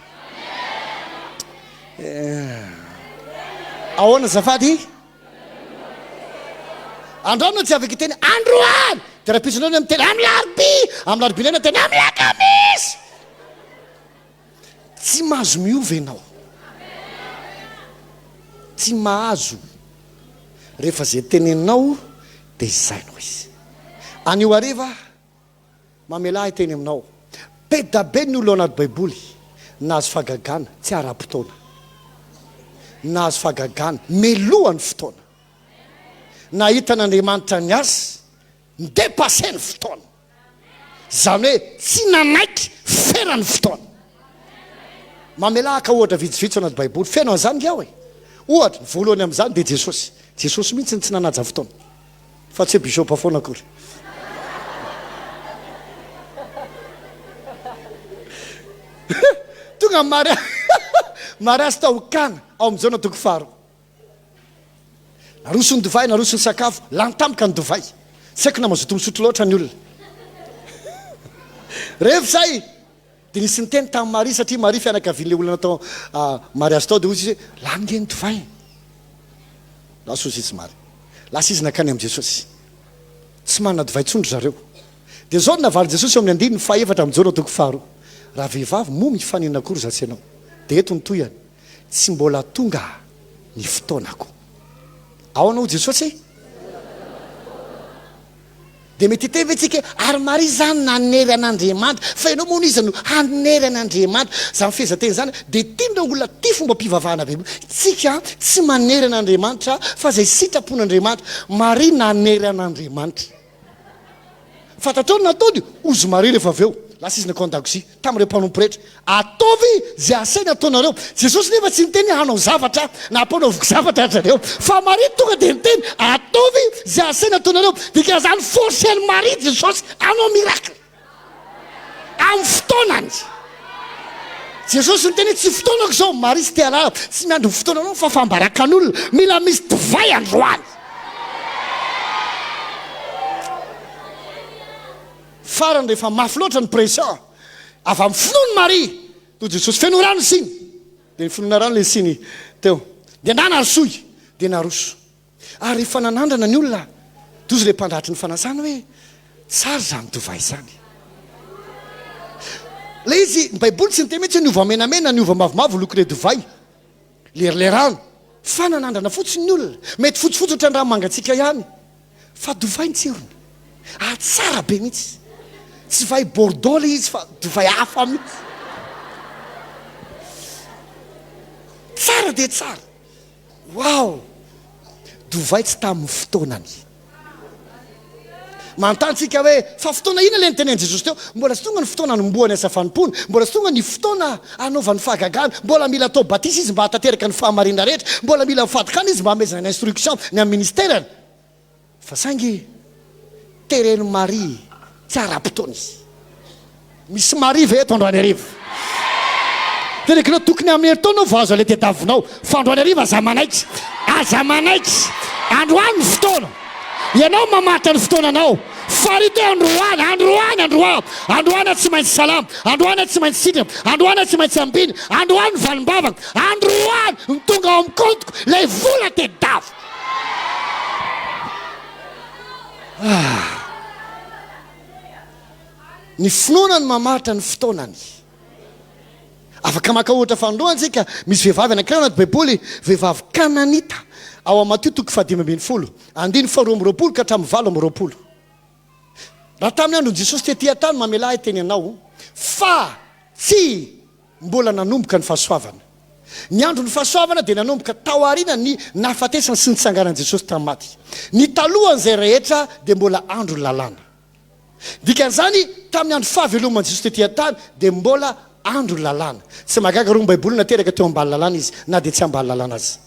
Eh. Ahoana azafady? Androany no tsy afaka hiteny androany. Dia rahampitso indray no miteny amin'ny larobia. Amin'ny larobia indray no miteny amin'ny alakamisy. Tsy mahazo miova ianao. Tsy mahazo. Rehefa izay teneninao dia izay no izy. Anio hariva, mamelà ahy hiteny aminao. Be da be ny olona ao anaty Baiboly nahazo fahagagana tsy ara-potoana. Nahazo fahagagana melohan'ny fotoana. Nahita an'Andriamanitra niasa. Ni-depasser ny fotoana. Izany hoe tsy nanaiky feran'ny fotoana. Mamelà haka ohatra vitsivitsy ao anaty Baiboly. Feno an'izany nge ao e! Ohatra, ny voalohany amin'izany dia Jesosy. Jesosy mihitsy no tsy nanaja fotoana. Fa tsy hoe Bishop foana akory. Tonga ny mariazy, mariazy tao Kana, ao amin'ny Jaona toko faharoa. Naroso ny divay, naroso ny sakafo, lany tampoka ny divay. Tsy haiko na mazoto misotro loatra ny olona. Rehefa izay, dia nisy niteny tamin'i Maria, satria Maria fianakavian'ilay olona natao mariazy tao, dia hoy izy hoe, lany nge ny divay. Lasa hozy izy Maria. Lasa izy nankany amin'i Jesosy. Tsy manana divay intsony ry zareo. Dia izao no navalin'i Jesosy eo amin'ny andininy fahefatra amin'ny Jaona toko faharoa, Ravehivavy, moa mifaninona akory izatsy ianao? Dia eto ny tohiny. Tsy mbola tonga ny fotoanako. Ahoana hoy Jesosy e? Dia mety hiteny ve tsika hoe, ary Maria izany nanery an'Andriamanitra, fa ianao moa iza no hanery an'Andriamanitra? Izany fehezanteny izany dia tian'ireo olona tia fombam-pivavahana be. Tsika tsy manery an'Andriamanitra fa izay sitrapon'Andriamanitra. Maria nanery an'Andriamanitra. Fantatrao ny nataony? Hozy Maria rehefa avy eo. Lasa izy nankao an-dakozia, tamin'ireo mpanompo rehetra. Ataovy izay asainy ataonareo. Jesosy nefa tsy niteny hoe hanao zavatra na hampanaoviko zavatra ry zareo. Fa Maria tonga dia niteny, ataovy izay asainy ataonareo. Dikan'izany forcer-n'i Maria Jesosy hanao miracle. Amin'ny fotoanany. Jesosy niteny hoe tsy fotoanako izao, Maria tsy te halala, tsy miandry ny fotoananao ny fahafaham-barakan'olona, mila misy divay androany. Farany rehefa mafy loatra ny pression avy amin'ny finoan'i Maria, toy Jesosy feno rano ny siny, dia nifinoana rano ilay siny teo, dia nanarosoy, dia naroso. Ary rehefa nanandrana ny olona, dia hozy ilay mpandahatry ny fanasana hoe, Tsara izany divay izany. Ilay izy, ny Baiboly tsy niteny mihitsy hoe niova menamena, niova mavomavo lokon'ilay divay, ilay rano. Fa nanandrana fotsiny ny olona. Mety fotsifotsy ohatran'ny rano mangatsiaka ihany, fa divay ny tsirony. Ary tsara be mihitsy. Tsy vay Bordeaux ilay izy fa divay hafa mihitsy. Tsara dia tsara. Wow! Dovay tsy tamin'ny fotoanany. Manontany tsika hoe, fa fotoana inona ilay nitenen'i Jesosy teo? Mbola tsy tonga ny fotoana hanombohany asa fanompoana, mbola tsy tonga ny fotoana hanaovany fahagagana, mbola mila atao batisa izy mba hahatanteraka ny fahamarinana rehetra, mbola mila mifadikana izy mba hamehezana ny instruction ny amin'ny ministerany. Fa saingy teren'i Maria tsy ara-potoana izy. Misy Maria ve eto androany hariva? Teneniko anao, tokony amin'ny herintaona vao azo ilay tediavinao, fa androany hariva aza manaiky. Aza manaiky. Androany ny fotoana. Ianao mamaritra ny fotoananao. Farito hoe androany, androany, androany. Androany aho tsy maintsy salama. Androany aho tsy maintsy sitrana. Androany aho tsy maintsy ambiny. Androany ny valim-bavaka. Androany no tonga ao amin'ny kaontiko ilay vola tedaviko. Ah. Ny finoana no mamaritra ny fotoanany. Afaka maka ohatra fanindroany isika, misy vehivavy anankiray ao anaty Baiboly, vehivavy kananita, ao amin'ny Matio toko fahadimy ambinifolo, andininy faharoa ambiroapolo ka hatramin'ny 28. Raha tamin'ny andron'i Jesosy tetỳ an-tany, mamelà ahy hiteny anao, fa tsy mbola nanomboka ny fahasoavana. Ny andron'ny fahasoavana dia nanomboka taorian'ny nahafatesana sy nitsanganan'i Jesosy tamin'ny maty. Ny talohan'izay rehetra dia mbola andron'ny lalàna. Dikan'izany, tamin'ny andro fahaveloman'i Jesosy tetỳ an-tany dia mbola andron'ny lalàna. Tsy mahagaga roa ny Baiboly nateraka teo ambany lalàna izy na dia tsy ambany lalàna aza.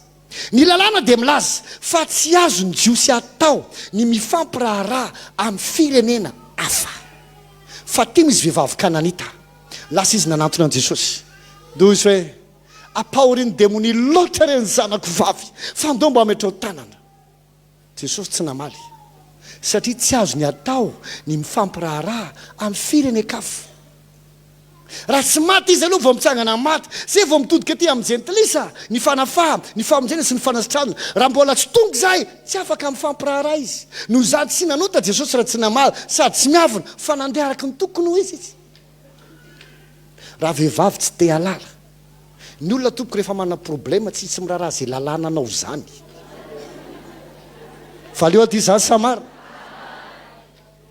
Ny lalàna dia milaza fa tsy azon'ny Jiosy atao ny mifampiraharaha amin'ny firenena hafa. Fa tia misy vehivavy Kananita. Lasa izy nanantona an'i Jesosy. Dia hoy izy hoe, Ampahorian'ny demonia loatra re ny zanako vavy, fa andao mba ametraho tanana. Jesosy tsy namaly, satria tsy azony atao ny mifampiraharaha amin'ny firenen-kafa. Raha tsy maty izy aloha vao mitsangana amin'ny maty, izay vao mitodika aty amin'ny jentilisa ny fanafahana, ny famonjena sy ny fanasitranana. Raha mbola tsy tonga izay, tsy afaka mifampiraharaha izy. Noho izany, tsy nanota Jesosy raha tsy namaly, sady tsy miavona, fa nandeha araka ny tokony ho izy izy. Raha vehivavy tsy te halala. Ny olona tompoko rehefa manana problème tsy tsy miraharaha ze lalàna anao zany. Valio aty zany sa marina?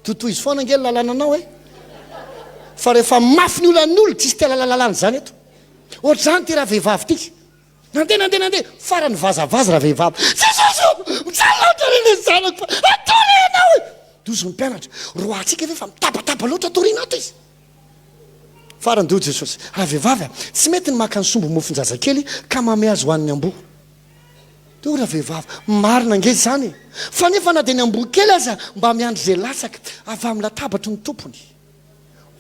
Totohizo foana ange ny lalàna anao e. Fa rehefa mafy ny olan'ny olona tsisy te halala lalàna zany eto. Ohatr'izany ty ravehivavy ty. Nandeha nandeha nandeha, farany vazavaza ravehivavy. Jesosy ô! Mijaly loatra re le zanako fa ataony ianao e! Dozy ny mpianatra, Roahantsika ve fa mitabataba loatra ato aoriana ato izy? Farany dia hoy Jesosy, Ravehivavy a, tsy mety ny maka ny sombi-mofon-jazakely ka manome azy ho an'ny amboa. Dia hoy ravehivavy, Marina ange izany e! Fa nefa na dia ny amboa kely aza mba miandry izay latsaka avy amin'ny latabatry ny tompony.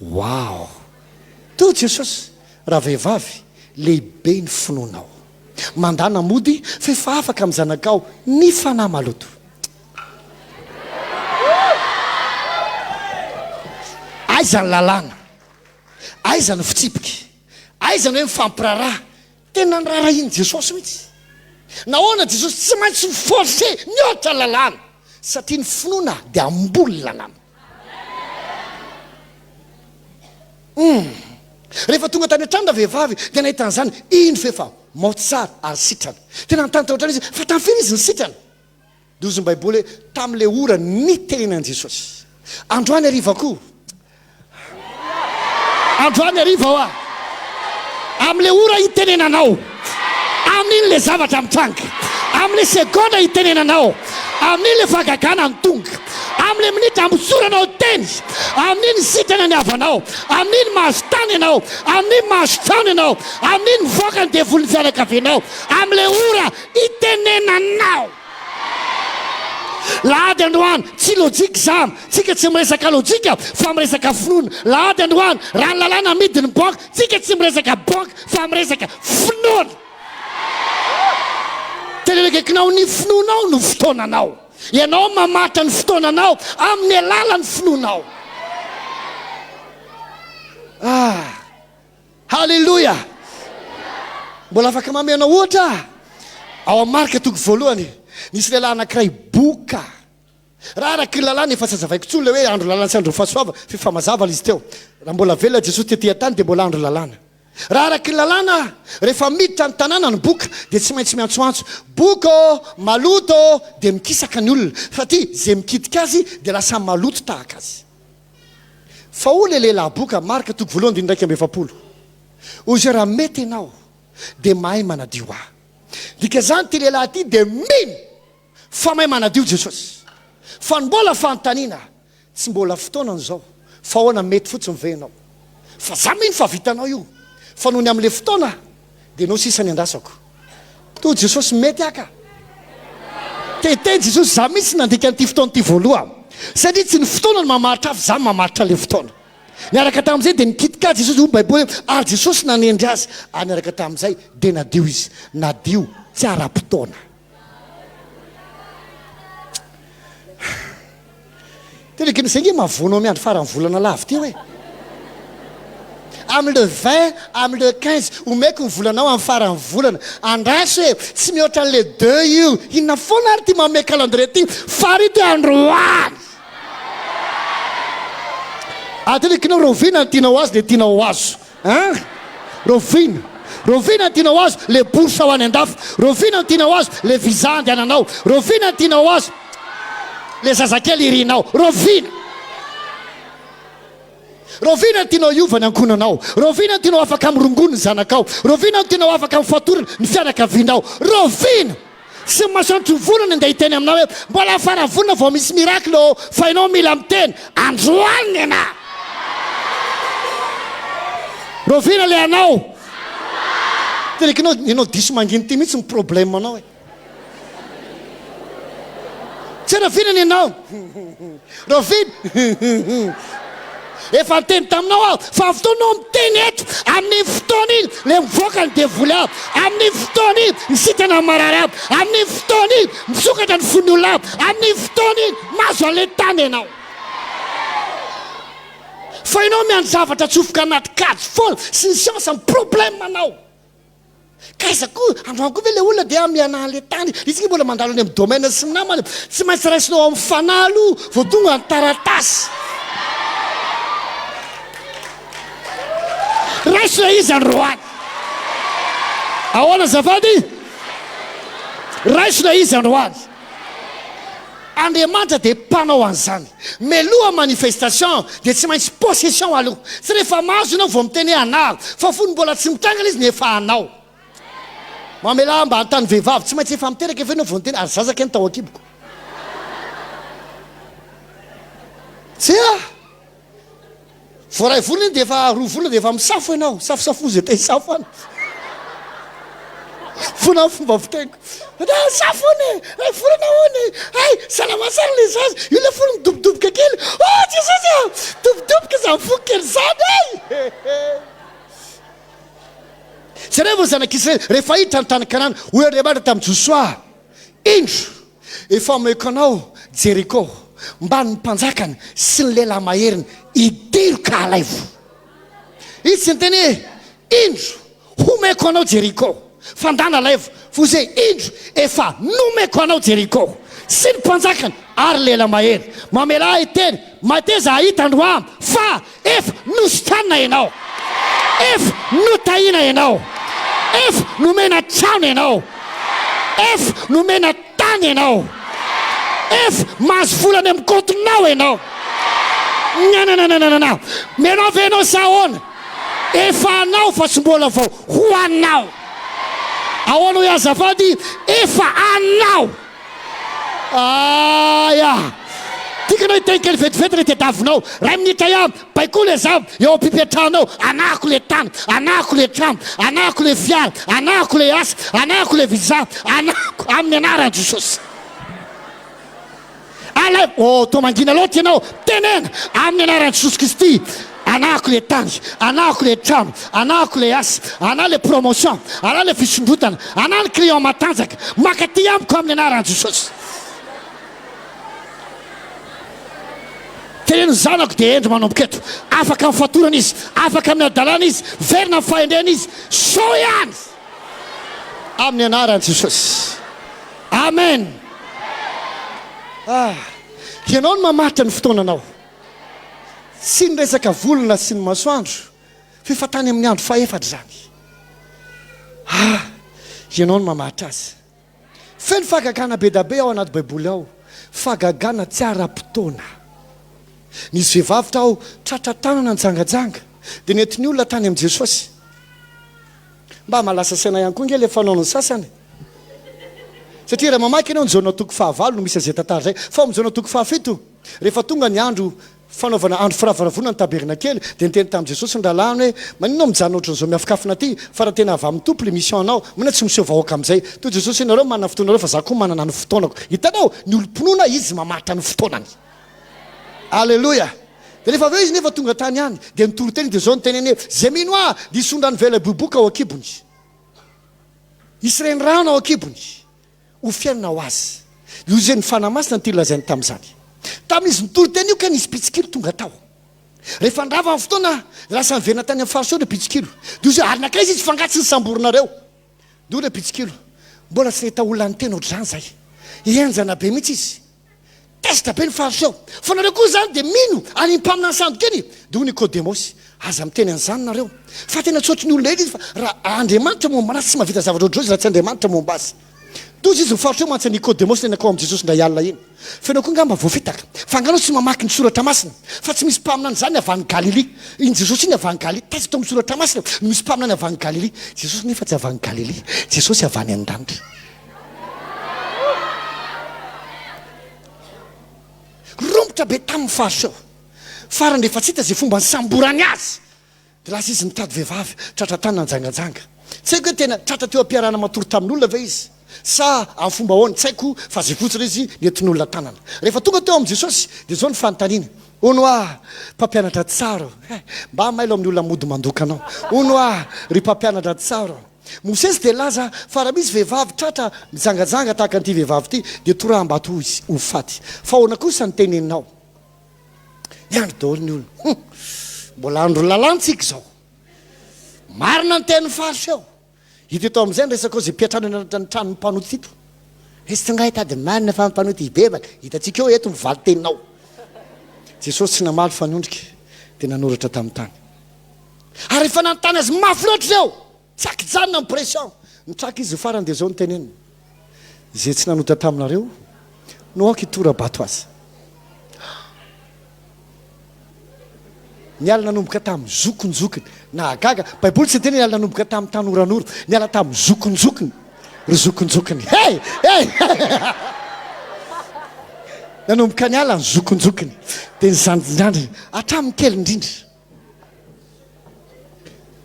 Wow! Dia hoy Jesosy, Ravehivavy, lehibe ny finoanao. Mandàna mody fa efa afaka amin'ny zanakao ny fanahy maloto. Aiza ny lalàna? Aiza ny fitsipika? Aiza ny hoe mifampiraharaha? Tena niraharahian'i Jesosy mihitsy. Nahoana Jesosy tsy maintsy mi-forcer mihoatra lalàna? Satria ny finoana dia ambony lalàna. Humm. Rehefa tonga tany an-trano ravehivavy dia nahita an'izany, indro fa efa maoty tsara ary sitrana. Tena nanontany tao an-trano izy, fa tamin'ny firy izy no sitrana? Dia hozy ny Baiboly hoe, tamin'ilay ora nitenenan'i Jesosy. Androany hariva koa. Androany hariva hoa. Amin'ilay ora itenenanao. Amin'iny ilay zavatra mitranga. Amin'ilay segondra itenenanao. Amin'iny ilay fahagagana no tonga. Amin'ilay minitra amotsoranao teny. Amin'iny sitrana ny havanao. Amin'iny mahazo tany ianao. Amin'iny mahazo trano ianao. Amin'iny mivoaka ny devolin'ny fianakavianao. Amin'ilay ora itenenanao. Lahady androany, tsy lojika izany, tsika tsy miresaka lojika fa miresaka finoana. Lahady androany, raha ny lalàna amidy ny banky, tsika tsy miresaka banky fa miresaka finoana. Teneno akaikinao, ny finoanao no fotoananao. Ianao mamaritra ny fotoananao amin'ny alalan'ny finoanao. Ah. Haleloia! Mbola afaka manome anao ohatra aho. Ao amin'ny Marka toko voalohany, nisy lehilahy anankiray boka. Raha araka ny lalàna, efa tsy hazavaiko intsony ilay hoe andro lalàna sy andro fahasoavana, fa efa mazava ilay izy teo. Raha mbola velona Jesosy tety an-tany dia mbola andro lalàna. Raha araka ny lalàna, rehefa miditra ny tanàna ny boka dia tsy maintsy miantsoantso, Boka ô! Maloto ô! Dia mikisaka ny olona, satria izay mikitika azy dia lasa maloto tahaka azy. Fa hoy ilay lehilahy boka, Marka toko voalohany andininy 41, Hoy izy hoe, Raha mety ianao, dia mahay manadio ahy. Dikazany ity lehilahy ity dia mino fa mahay manadio Jesosy. Fa ny mbola fanontaniana, tsy mbola fotoanany izao, fa ahoana mety fotsiny ve ianao? Fa za mino fa vitanao io, fa noho ny amin'ilay fotoana, Dia enao sisa ny andrasako. Toa Jesosy mety aho ka. Te hiteny Jesosy za mihitsy nandika an'ity fotoana ity voalohany. Satria tsy ny fotoana no mamaritra ahy fa za no mamaritra ilay fotoana. Niaraka tamin'izay dia nikitika azy Jesosy hoy ny baiboly hoe ary Jesosy nanendry azy ary niaraka tamin'izay dia nadio izy. Nadio tsy ara-potoana. Tena gina zay nge mahavoanao miandry faran'ny volana lavo teo e! Amin'ny le 20, amin'ny le 15, omeko ny volanao amin'ny faran'ny volana. Andraso e! Tsy mihoatra ny le deux io. Inona foana ary ity manome calendrier ity? Farito hoe androany! Adiniko ianao rahoviana ny tianao azo le tianao ho azo. Hein? Rahoviana? Rahoviana no tianao azo le bourse ho any andafy? Rahoviana no tianao azo le visa andehananao? Rahoviana no tianao azo le zazakely irinao? Rahoviana? Rahoviana no tianao hiova ny ankohonanao? Rahoviana no tianao afaka amin'ny rongony ny zanakao? Rahoviana no tianao afaka amin'ny fatorana ny fianakavianao? Rahoviana? Tsy ny masoandro volana andeha hiteny aminao hoe mbola faravonina vao misy miracle ô, fa ianao mila miteny androany ny anah. Rahoviana le anao? Teneko ianao, ianao diso mangina ity mihitsy ny problème anao e. Tsy rahoviana ny anao? Rahoviana? Efa niteny taminao aho fa fotoana aho miteny eto amin'iny fotoana iny le mivoaka ny devoly aho amin'iny fotoana iny misitrana ny marary aho amin'iny fotoana iny misokatra ny fon'ny olona aho amin'iny fotoana iny mahazo an'ilay tany ianao fa ianao miandry zavatra atsofoka anaty kajy foana sy ny siansa ny problème anao K'aiza koa, androany koa ve le olona dia mianaha le tany, izy nge mbola mandalo any amin'ny domaine sy ny namany, tsy maintsy raisinao amin'ny fanahy aloha vao tonga ny taratasy. Raiso ilay izy androany. Ahoana azafady? Raiso ilay izy androany. Andriamanitra dia mpanao an'izany. Mialoha manifestation dia tsy maintsy possession aloha. Tsy rehefa mahazo ianao vao miteny hoe anaro, fa fony mbola tsy mitranga ilay izy no efa anao. Mamelà ahy mba hanontany vehivavy, tsy maintsy efa miteraka ve ianao vao niteny ary zaza kay no tao an-kiboko? Tsia! Vao iray volana iny dia efa roa volana dia efa misafo ianao. Safosafoa izay te hisafo any. Fona ny fomba fiteniko. Ah, safo hono e! Iray volana hono e! Hay, salama tsara ilay zaza. Io ilay fony midobodoboka kely. Oh, Jesosy ah! Dobodoboka izany foko kely izany e! Jereo ny zanak'Israely rehefa hiditra ny tany Kanana. Hoy Andriamanitra tamin'i Josoa, Indro, efa omeko anao Jeriko, mbamin'ny mpanjakany sy ny lehilahy maheriny, idiro ka alaivo. Izy tsy niteny hoe, Indro, homeko anao Jeriko, fa ndana alaivo, fa hoy izy hoe, Indro, efa nomeko anao Jeriko, sy ny mpanjakany ary lehilahy mahery. Mamelà ahy hiteny, mateza hahita androany fa Efa nositranina ianao. Efa notahiana ianao. Efa nomena trano ianao. Efa nomena tany ianao. Efa mahazo vola any amin'ny kaontinao ianao. Nananananana. Menao ve ianao sa ahoana? Efa anao fa tsy mbola vao ho anao. Ahoana hoy azafady? Efa anao. Aia! Tiako ianao hiteny kely vetivety le tediavinao. Ray minitra ihany, baikoa le zava eo am-pipetrahanao. Anahako le tany, anahako le trano, anahako le fiara, anahako le asa, anahako le visa, anahako amin'ny anaran'i Jesosy. Alaivo, oh, toa mangina loatra ianao. Tenena amin'ny anaran'i Jesosy Kristy. Anahako le tany, anahako le trano, anahako le asa, anahy le promotion, anahy le fisondrotana, anahy ny client matanjaka, mankaty amiko amin'ny anaran'i Jesosy. Teneno ny zanako dia hendry manomboka eto, afaka amin'ny fatorana izy, afaka amin'ny hadalana izy, verina amin'ny fahendrena izy, soa ihany amin'ny anaran'i Jesosy. Amen. Ah, ianao no mamaritra ny fotoananao. Tsy ny resaka volana sy ny masoandro fa efa tany amin'ny andro fahefatra izany. Ah, ianao no mamaritra azy. Feno fahagagana be da be ao anaty Baiboly ao, fahagagana tsy ara-potoana. Nisy vehivavy tao tratra tanana nijangajanga, dia nentin'ny olona tany amin'i Jesosy. Mba mahalasa saina ihany koa ange ilay fanaon'ny sasany. Satria raha mamaky ianao ny Jaona toko fahavalo no misy an'izay tantara izay. Fa ao amin'ny Jaona toko fahafito, rehefa tonga ny andro fanaovana andro firavoravoana ny tabernakely, dia niteny tamin'i Jesosy ny rahalahiny hoe, Maninona mijanona ohatran'izao miafokafona aty? Fa raha tena avy amin'ny Tompo ilay mission anao, maninona tsy miseho vahoaka amin'izay? Toy Jesosy hoe, Nareo manana ny fotoanareo fa za koa manana ny fotoanako. Hitanao? Ny olom-pinoana izy mamaritra ny fotoanany. Aleloia! Dia rehefa avy eo izy nefa tonga tany ihany, dia nitory teny dia izao no teneny hoe, Izay mino Ahy dia hisy ondrany vela-boiboka ao an-kibony. Hisy renirano ao an-kibony ho fiainana ho azy. Io izay ny Fanahy Masina no tiany lazainy tamin'izany. Tamin'izy nitory teny io kay nisy mpitsikilo tonga tao. Rehefa nirava ny fotoana, dia lasa niverina tany amin'ny Fariseo ireo mpitsikilo. Dia hoy izy hoe, Ary nankaiza izy fa angaha tsy nisamborinareo? Dia hoy ireo mpitsikilo, Mbola tsy nahita olona niteny ohatr'izany izahay. Henjana be mihitsy izy. Tezitra be ny Fariseo. Fa nareo koa izany dia mino an'iny mpaminany sandoka iny? Dia hoy Nikodemosy, Aza miteny an'izany nareo. Fa tena tsy ohatry ny olona rehetra izy, fa raha Andriamanitra momba anazy, tsy mahavita zavatra ohatr'izao izy raha tsy Andriamanitra momba azy. Tojo izy ny Fariseo mantsy an'i Nikodemosy ilay nankao amin'i Jesosy indray alina iny. Fa ianao koa angamba voafitaka. Fa angaha anao tsy mamaky ny Soratra Masina? Fa tsy misy mpaminany izany avy any Galilia. Iny Jesosy iny avy any Galilia. Taiza tao amin'ny Soratra Masina no misy mpaminany avy any Galilia? Jesosy nefa tsy avy any Galilia. Jesosy avy any an-danitra. Romotra be taminy Fariseo. Farany rehefa tsy hita izay fomba nisamborany azy, dia lasa izy nitady vehivavy tratra tany nanjangajanga. Tsy haiko hoe tena tratra teo am-piarahana matory tamin'olona ve izy sa amin'ny fomba ahoana, tsy haiko fa izay fotsiny izy nentin'olona tanana. Rehefa tonga teo amin'i Jesosy dia izao ny fanontaniany, Hono hoa, mpampianatra tsara ô! Mba mailo amin'ny olona mody mandoka anao. Hono hoa, ry mpampianatra tsara ô! Mosesy dia nilaza fa raha misy vehivavy tratra mijangajanga tahaka an'ity vehivavy ity dia toraham-bato izy ho faty. Fa ahoana kosa ny teneninao? Miandry daholo ny olona. Hum! Mbola andro lalàntsika izao. Marina ny tenin'ny Fariseo. Hita eto amin'izay ny resaka ao izay mpiantrano eny anatin'ny tranon'ny mpanota ito. Izy tonga hitady ny marina fa ny mpanota hibebaka. Hitantsika eo eto ny valin-teninao. Jesosy tsy namaly fa niondrika dia nanoratra tamin'ny tany. Ary rehefa nanontany azy mafy loatra ireo, tsy ankijanona ny pression. Nitraka izy farany dia izao no teneniny, Izay tsy nanota taminareo no aoka hitora-bato azy. Niala nanomboka tamin'ny zokinjokiny. Nahagaga, Baiboly tsy niteny hoe niala nanomboka tamin'ny tanoranora. Niala tamin'ny zokinjokiny. Ry zokinjokiny. Hey! Hey! Nanomboka niala ny zokinjokiny, dia ny zandrindrandriny, hatramin'ny kely indrindra.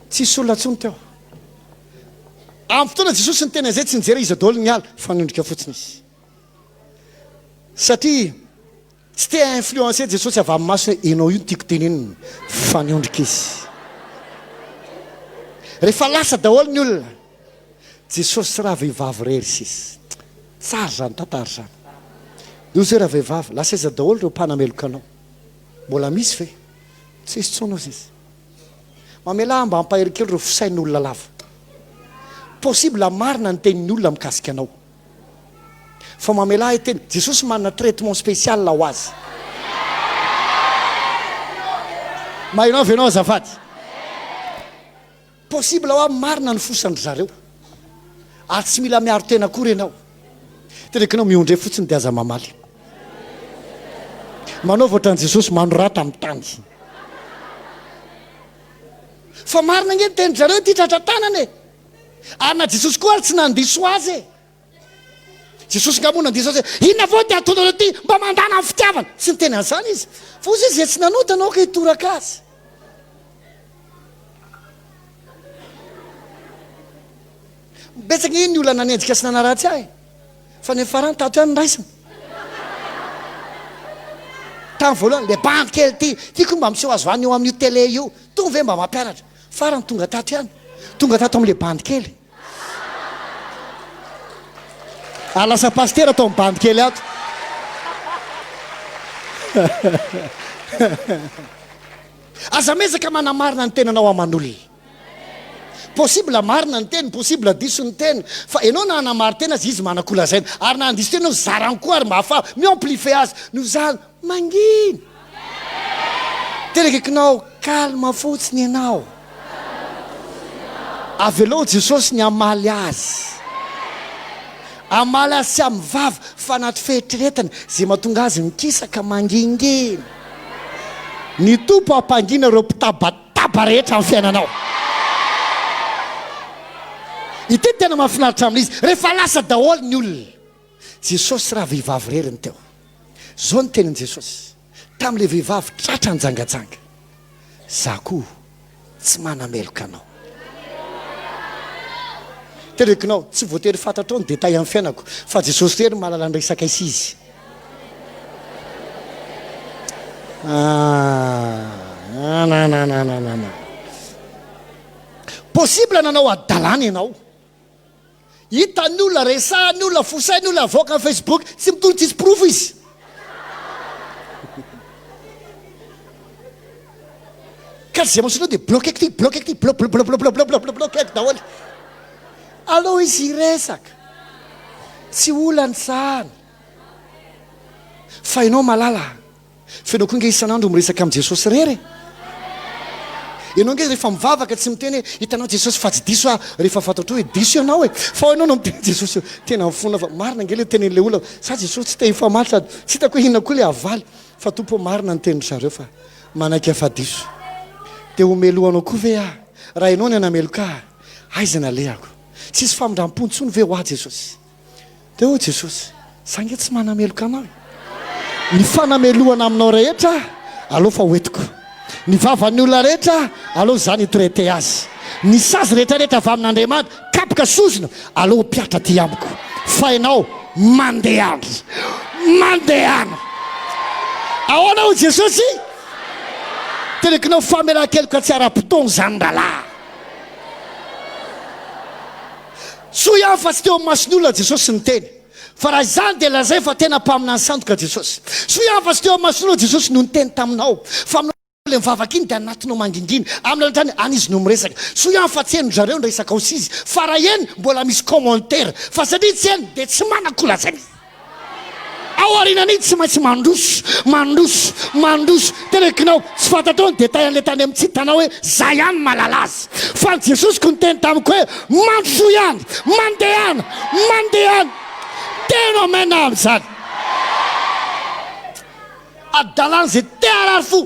Tsisy olona intsony teo. Amin'ny fotoana Jesosy niteny an'izay, tsy nijery iza daholo niala, fa niondrika fotsiny izy. Satria tsy te ha-influencer Jesosy avy amin'ny masony hoe enao io no tiako tenenina, fa niondrika izy. Rehefa lasa daholo ny olona, Jesosy sy ravehivavy irery sisa. Tsara izany tantara izany. Dia hoy izy hoe ravehivavy, lasa aiza daholo ireo mpanameloka anao? Mbola misy ve? Tsisy intsony hozy izy. Mamelà ahy mba hampahery kely ireo fisain'olona lava. Possible marina ny tenin'ny olona mikasika anao. Fa mamelà ahy hiteny, Jesosy manana traitement spécial ho azy. Maheno ahy ve ianao azafady? Possible hoa marina ny fosan-dry zareo. Ary tsy mila miaro tena akory ianao. Teneniko anao miondre fotsiny dia aza mamaly. Manaova ohatran'i Jesosy manorata amin'ny tany. Fa marina ange ny tenin-dry zareo ity tratra tanana e. Ary na Jesosy koa ary tsy nandiso azy e. Jesosy nga moa nandiso azy hoe inona avao ty ataonareo ty mba mandana ny fitiavana. Tsy niteny an'izany izy. Fa hozy izy izay tsy nanota no aoka hitoraka azy. Betsaka ange ny olona nanenjika sy nanaratsy ahy fa ny farany tato ihany niraisina. Tamin'ny voalohany le bandy kely ty, tiako mba miseho azo any eo amin'io télé io, tonga ve mba mampianatra. Farany tonga tato ihany, tonga tato amin'le bandy kely. Ary lasa pasitera tao amin'ny bandy kely ato. Aza miezaka manamarina ny tenanao aman'olona. Possible marina ny teny, possible diso ny teny, fa ianao na hanamari-tena aza izy manan-kolazaina, ary na handiso tena ianao zarany koa ary mba ahafaha mi-amplifier azy. Noho izany, mangina. Tena akaikinao, calme fotsiny ianao. Avelao Jesosy ny hamaly azy. Hamaly azy tsy amin'ny vava fa anaty fieritreretana izay mahatonga azy mikisaka mangingina. Ny Tompo hampangina ireo mpitabataba rehetra amin'ny fiainanao. Ity no tena mahafinaritra amin'izy, rehefa lasa daholo ny olona. Jesosy raha vehivavy irery ny teo. Izao ny tenin'i Jesosy tamin'ilay vehivavy tratra nijangajanga. Za koa tsy manameloka anao. Teneniko tsy voatery fantatrao ny détail amin'ny fiainako fa Jesosy irery no mahalala ny resaka sy izy. Ah, nananananana. Possible nanao hadalana ianao. Hitan'ny olona, resahan'ny olona, fosain'ny olona, avoaka amin'ny Facebook, tsy mitory tsisy porofo izy. Ka izay mahasoa dia bloqueko ty, bloqueko ty, blo blo blo blo blo blo blo blo bloqueko daholo. Aleo izy hiresaka. Tsy olana izany. Fa ianao malala. Fa ianao koa nge isan'andro miresaka amin'i Jesosy irery e! Ianao nge rehefa mivavaka tsy miteny hoe hitanao Jesosy fa tsy diso aho rehefa fantatrao hoe diso ianao e! Fa ianao no miteny Jesosy tena mifona fa marina nge le tenin'ilay olona sa Jesosy tsy te hifamaly sady tsy hitako hoe inona koa le havaly fa Tompo ô marina ny tenin-dry zareo fa manaiky aho fa diso dia ho melohanao koa ve aho raha ianao ny hanameloka ahy aiza ny alehako tsisy famindram-po intsony ve ho ahy Jesosy Dia hoy Jesosy, Za ange tsy manameloka anao e! Ny fanamelohana aminao rehetra, aleo fa hoentiko. Ny vavan'ny olona rehetra, aleo izany hi-traiter azy. Ny sazy rehetrarehetra avy amin'Andriamanitra, kapoka sy ozona, aleo ho mpiatra aty amiko. Fa ianao, mandehana! Mandehana! Ahoana hoy Jesosy? Teneniko famelan-keloka tsy ara-potoana izany rahalahy. Soa ihany fa tsy teo amin'ny mason'ny olona Jesosy niteny. Fa raha izany dia lazainy fa tena mpaminany sandoka Jesosy. Soa ihany fa tsy teo amin'ny mason'ny olona Jesosy no niteny taminao. Fa aminao ilay mivavaka iny dia anatinao mangingina. Amin'ny alalan'ny any izy no miresaka. Soa ihany fa tsy henon-dry zareo ny resakao sy izy. Fa raha heno mbola misy commentaire. Fa satria tsy heno dia tsy manan-kolazaina izy. Ao aorianan'iny tsy maintsy mandroso, mandroso, mandroso. Teneniko tsy fantatrao ny détail an'ilay tany amin'ny tsy hitanao hoe za ihany mahalala azy. Fa ny Jesosiko niteny tamiko hoe mandrosoa ihany, mandehana, mandehana. Tena amen aho amin'izany. Adalana izay te harary fo.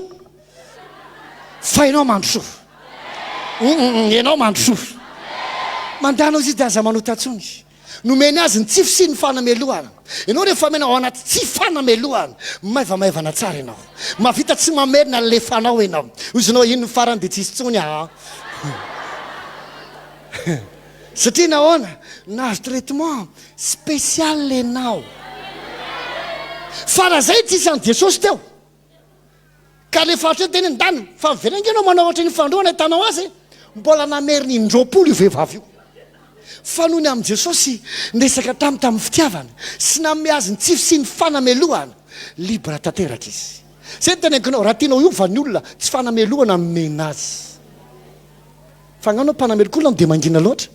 Fa ianao mandrosoa. Ianao mandrosoa. Mandehana hozy izy dia aza manota intsony. Nomeny azy ny tsy fisian'ny fanamelohana. Ianao rehefa miaina ao anaty tsy fanamelohana, maivamaivana tsara ianao. Mahavita tsy mamerina alefanao ianao. Hoy izy ianao, iny ny farany dia tsisy intsony aa. Satria nahoana? Nahazo traitement spécial ianao. Fa raha zay tsisy an'i Jesosy teo. Ka le faritra io teny ndany fa miverina ange ianao manao ohatran'ny fandroana ahitanao azy e! Mbola namerina indroapolo io vehivavy io. Fa noho ny amin'i Jesosy niresaka taminy tamin'ny fitiavana sy nanome azy ny tsy fisian'ny fanamelohana, libre tanteraka izy. Zay no teneniko anao, raha tianao hiova ny olona, tsy fanamelohana no omena azy. Fa angaha anao mpanameloka olona no dia mangina loatra?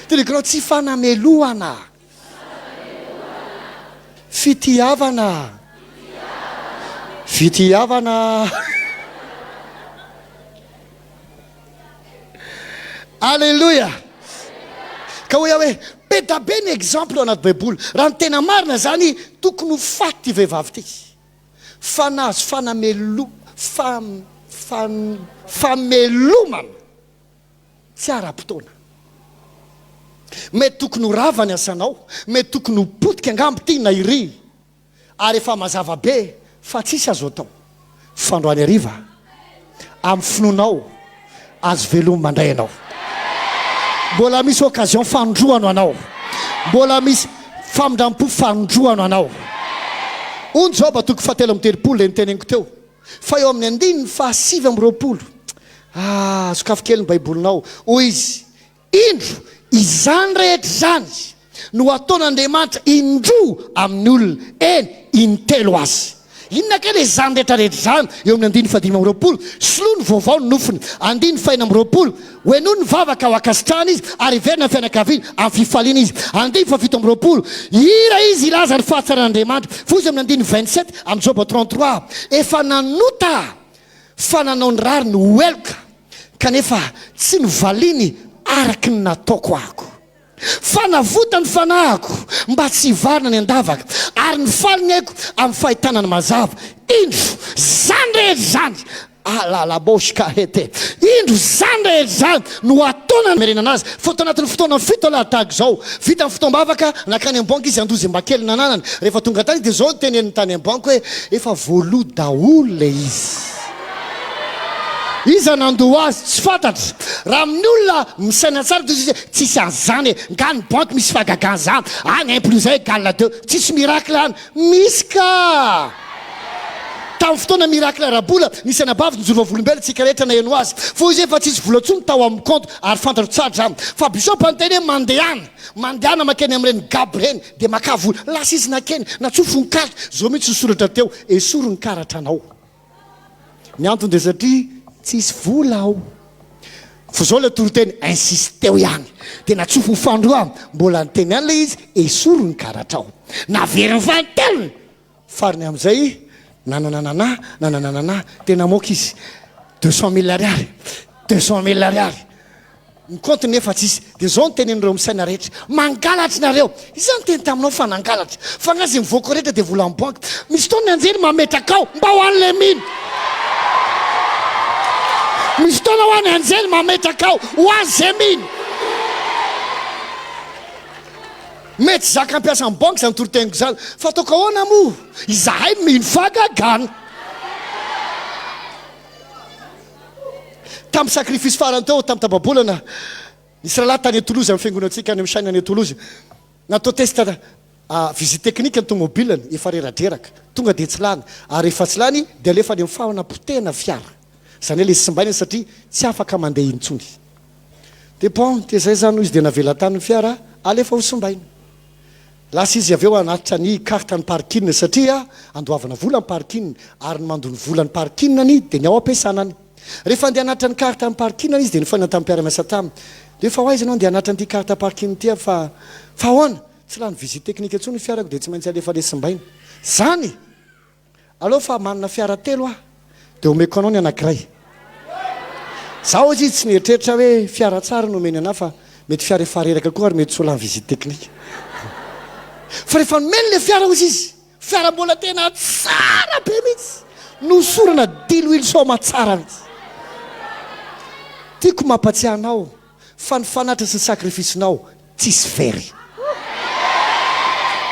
Teneniko anao, tsy fanamelohana. Fitiavana. Fitiavana. Alléluia. Ka hoy aho hoe, be da be ny exemple ao anaty baiboly. Raha ny tena marina zany, tokony ho faty ity vehivavy ity. Fa nahazo fanamelo, fam, fam, famelomana. Tsy ara-potoana. Mety tokony ho rava ny asanao, mety tokony ho potika angamba ity na iry, ary efa mazava be fa tsisy azo atao. Fa androany hariva, amin'ny finoanao, azo velomy mandray ianao. Mbola misy occasion fanindroany ho anao. Mbola misy famindram-po fanindroany ho anao. Hoy ny Joba toko fahatelo amby 30 ilay noteneniko teo. Fa eo amin'ny andininy faha 29, ah, sokafy kely ny Baibolinao, hoy izy, Indro, izany rehetra izany no ataon'Andriamanitra indroa amin'ny olona, eny, intelo aza. Inona kay ilay izany rehetra rehetra izany? Eo amin'ny andininy faha 25, Soloy ny vaovao ny nofony. Andininy faha 26, Ho henoy ny vavaka ho ankasitrahana izy ary hiverina amin'ny fianakaviany amin'ny fifaliana izy. Andininy faha 27, Hihira izy hilaza ny fahatsaran'Andriamanitra. Foza amin'ny andininy 27 amin'ny Joba 33, Efa nanota aho fa nanao ny rariny ho heloka, kanefa tsy novaliany araka ny nataoko aho. Fa navota ny fanahiko mba tsy hivarina any an-davaka, ary nifaly ny aiko amin'ny fahitana ny mazava. Indro, izany rehetra izany, alalaboshkahete, indro, izany rehetra izany no hataona hamerenana azy. Fa tao anatin'ny fotoana fito alahady tahaka izao, vita ny fotoam-bavaka, nankany am-banky izy handoa izay mba kely nananany. Rehefa tonga tany izy dia izao no teneniny tany am-banky hoe, Efa voaloa daholo ilay izy. Iza nandoa azy? Tsy fantatra. Raha amin'ny olona misaina tsara dia izy hoe tsisy an'izany e! Nga ny banky misy fahagagana zany? Any un plus un égale deux. Tsisy miracle any. Misy ka! Tamin'ny fotoana miracle ara-bola, nisy anabavy nijoro vavolombelona, tsika rehetra naheno azy. Fa hoy izy hoe efa tsisy vola intsony tao amin'ny compte ary fantatro tsara izany. Fa bishop niteny hoe mandehana, mandehana mankeny amin'ireny gab ireny dia makà vola. Lasa izy nankeny, natsofo ny carte. Izao mihitsy ny soratra teo, esory ny karatranao. Ny antony dia satria tsisy vola ao. Fa zao ilay toriteny, insisteo ihany. Dia natsofiny fanindroany, mbola niteny ihany ilay izy, esory ny karatrao. Naveriny fanintelony! Farany amin'izay, nanananana, nanananana, dia namoaka izy, 200 mille ariary, 200 mille ariary. Ny compte nefa tsisy. Dia zao no tenenin'ireo misaina rehetra, mangalatra nareo! Iza niteny taminao fa nangalatra? Fa nga zay mivoaka rehetra dia vola amin'ny banky? Misy fotoana ny anjely mametraka ao mba ho an'ilay mino. Misy fotoana hoa ny anjely mametraka ao ho an'izay mino. Mety zaka mpiasa amin'ny banky izany toriteniko izany, fa ataoko ahoana moa? Izahay mino fahagagana. Tamin'ny sacrifice farany teo, tamin'ny tapa-bolana, nisy rahalahy tany Toulouse, amin'ny fiangonantsika any amin'ny chaîne any Toulouse, natao test visite technique ny tomobilany, efa reradreraka, tonga dia tsy lany, ary rehefa tsy lany dia alefa any amin'ny fanapotehana fiara, izany hoe ilay simbaina satria tsy afaka mandeha intsony. Dia bon, dia izay izany hoy izy, dia navela tany ny fiara, alefa ho simbaina. Lasa izy avy eo hanatitra ny carte ny parking satria andoavana vola ny parking ary ny mandoa ny volan'ny parking-ny dia ny ao am-piasanany. Rehefa handeha hanatitra ny carte ny parking-ny izy dia nifaina tamin'ny mpiara-miasa taminy. Dia fa ho aiza ianao handeha hanatitra an'ity carte parking ity fa fa ahoana? Tsy lany visite technique intsony ny fiarako dia tsy maintsy alefa lesimbaina. Zany! Aleo fa manana fiara telo aho dia omeko anao ny anankiray. Za hozy izy tsy nieritreritra hoe fiara tsara no omeny anah fa mety fiara efa reraka koa ary mety tsy ho lany visite technique. Fa rehefa nomeny le fiara hozy izy, fiara mbola tena tsara be mihitsy, nohosorana diloilo soamatsara mihitsy. Tiako mampatsiahy anao fa ny fanatitra sy ny sacrifice-nao. Tsisy very.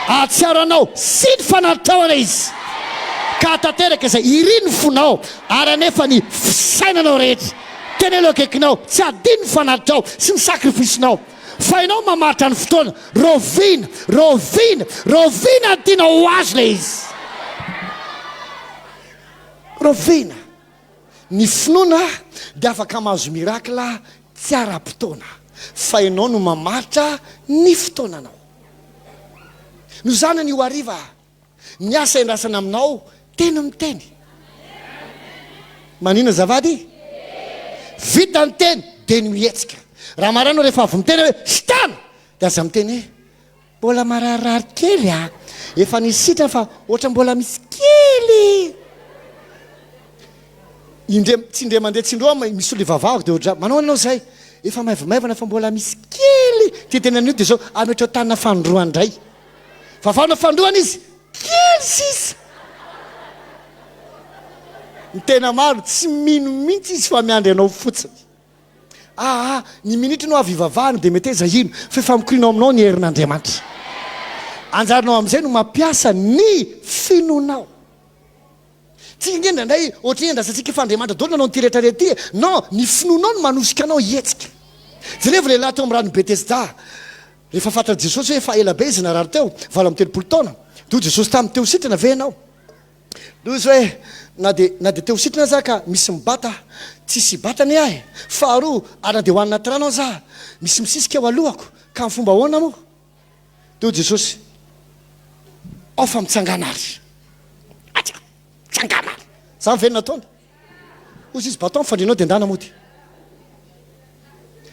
Hahatsiaro anao sy ny fanantaonana Izy, ka hahatanteraka izay irin'ny fonao, ary hanefa ny fisainanao rehetra. Teneno eo akaikinao, tsy hadino ny fanatitrao sy ny sacrifice-nao, fa ianao mamaritra ny fotoana, rahoviana, rahoviana, rahoviana no tianao ho azo ilay izy. Rahoviana. Ny finoana dia afaka mahazo miracle tsy ara-potoana, fa ianao no mamaritra ny fotoananao. Noho izany anio hariva, ny asa iandrasana aminao, teny miteny. Manina azafady? Vita ny teny dia ny mihetsika. Raha maraina rehefa avy miteny hoe sitana dia aza miteny hoe Mbola mararirary kely a! Efa nisy sitrana fa ohatra mbola misy kely! Indre, tsy indre mandeha tsy indroa misy olona ivavahako dia ohatra manao anao izay, efa maivomaivana fa mbola misy kely! Ty tena anio dia izao ametrao tanana fanindroany indray. Vavahana fanindroany izy, kely sisa! Ny tena marina, tsy mino mihitsy izy fa miandry anao fotsiny. Aa ny minitra no avy ivavahana dia meteza hino fa efa mikoriana ao aminao ny herin'Andriamanitra. Anjaranao amin'izay no mampiasa ny finoanao. Tsika ange indraindray ohatry ny andrasantsika fa Andriamanitra daholo nanao an'ity rehetra rehetra ity e. Non, ny finoanao no manosika anao hihetsika. Jerevo lehilahy teo amin'ny ranon'i Betesda. Rehefa fantatr'i Jesosy hoe efa ela be izy narary teo, 38 taona, dia hoy Jesosy taminy, te ho sitrana ve ianao? Hoy izy hoe, Na dia, na dia te ho sitrana aza aho ka misy mibata, tsisy hibata anie aho e! Faharoa, ary na dia ho any anaty rano aza aho, misy misisika eo alohako, ka amin'ny fomba ahoana moa? Dia hoy Jesosy, Ao fa mitsangàna ary! Atia! Mitsangàna ary! Izany ve no nataony? Hoy izy, Batao ny fandrianao dia ndana mody.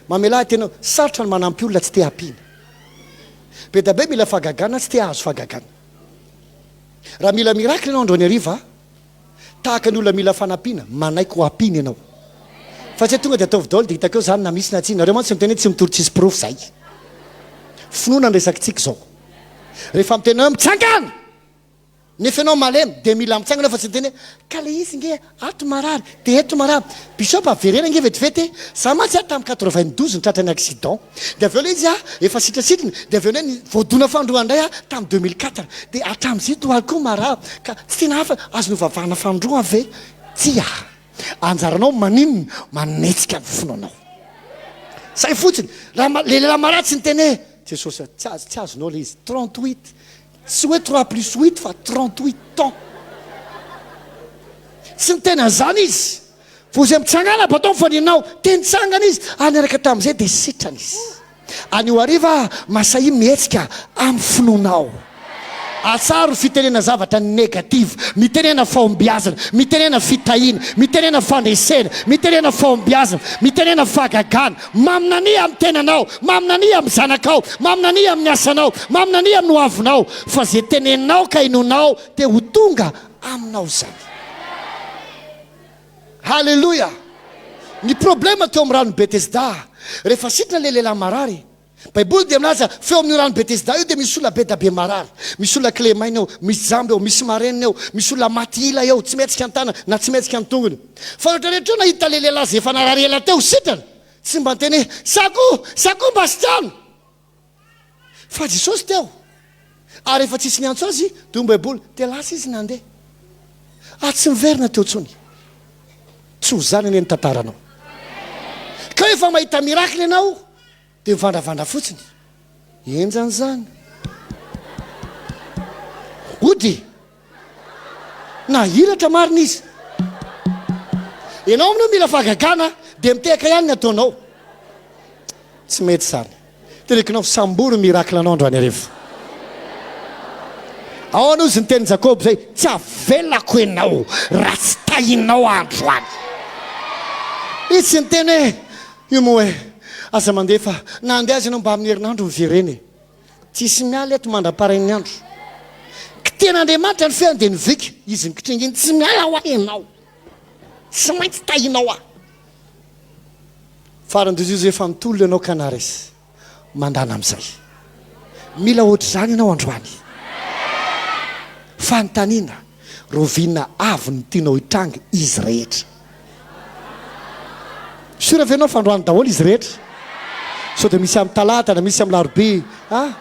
Mamelà ahy tena, sarotra ny manampy olona tsy te hampiana. Be dia be mila fahagagana tsy te hahazo fahagagana. Raha mila miracle ianao androany hariva, tahaka ny olona mila fanampiana, manaiky ho ampiana ianao. Fa tsy hoe tonga dia ataovy daholo dia hitako eo izany na misy na tsia. Nareo mantsy miteny hoe tsy mitory tsisy porofo zay. Finoana ny resakitsika izao. Rehefa miteny hoe mitsangana! Nefa ianao malemy dia mila mitsangana fa tsy miteny hoe ka le izy nge ato marary dia eto marary. Bishop avereno ange vetivety e! Za mantsy a tamin'ny 92 no tratran'ny accident dia avy eo le izy a efa sitrasitrina dia avy eo indray voadona fanindroany indray a tamin'ny 2004 dia hatramin'izay toa ahy koa marary ka tsy tena hafa azo novavahana fanindroany ve? Tsia! Anjaranao maninona manetsika ny finoanao. Zay fotsiny! Raha le lehilahy marary tsy niteny hoe Jesosy a tsy azonao le izy 38 Tsy hoe trois plus huit fa 38 ans. Tsy niteny an'izany izy. Vao izay mitsangana batao ny fandrianao. Dia nitsangana izy ary niaraka tamin'izay dia sitrana izy. Anio hariva masahia mihetsika amin'ny finoanao. Atsaharo ny fitenena zavatra negative. Mitenena fahombiazana, mitenena fitahiana, mitenena fandresena, mitenena fahombiazana, mitenena fahagagana. Maminania amin'ny tenanao, maminania amin'ny zanakao, maminania amin'ny asanao, maminania amin'ny hoavinao, fa izay teneninao ka inoanao dia ho tonga aminao izany. Haleloia! Ny problema teo amin'ny ranon'i Betesda, rehefa sitrana ilay lehilahy marary, Baiboly dia milaza fa eo amin'io rano Betesda io dia misy olona be da be marary. Misy olona kilemaina eo, misy jamba eo, misy marenina eo, misy olona maty ila eo, tsy mihetsika ny tanany na tsy mihetsika ny tongony. Fa rehetra rehetra eo nahita ilay lehilahy izay efa narary ela teo sitrana, tsy mba niteny hoe, Za koa, za koa mba sitrano! Fa Jesosy teo. Ary rehefa tsisy niantso azy, dia hoy ny Baiboly, dia lasa izy nandeha. Ary tsy niverina teo intsony. Tsy ho izany anie ny tantaranao. Ka rehefa mahita miracle ianao, Dia mivandravandra fotsiny. Henjana izany. Ody! Nahiratra marina izy. Ianao amin'io mila fahagagana dia mitehaka ihany ny ataonao. Tsy mety izany. Teneniko anao, sambory ny miracle anao androany hariva. Ahoana hozy ny tenin'i Jakoba izay? Tsy avelako ianao raha tsy tahinao aho androany. Izy tsy niteny hoe Io moa e! Aza mandeha fa na handeha aza ianao mba amin'ny herinandro miverena e! Tsisy miala eto mandra-parain'ny andro. Kitihan'Andriamanitra ny feany dia nivika izy nikitringa iny, tsy miala hoa ianao! Tsy maintsy tahinao aho! Farany dia izy efa nitolona ianao ka naharesy. Mandàna amin'izay. Mila ohatr'izany ianao androany. Fanontaniana, Rahoviana avy no tianao hitranga izy rehetra? Sûr ve ianao fa androany daholo izy rehetra? Sao dia misy amin'ny talata na misy amin'ny larobia ah?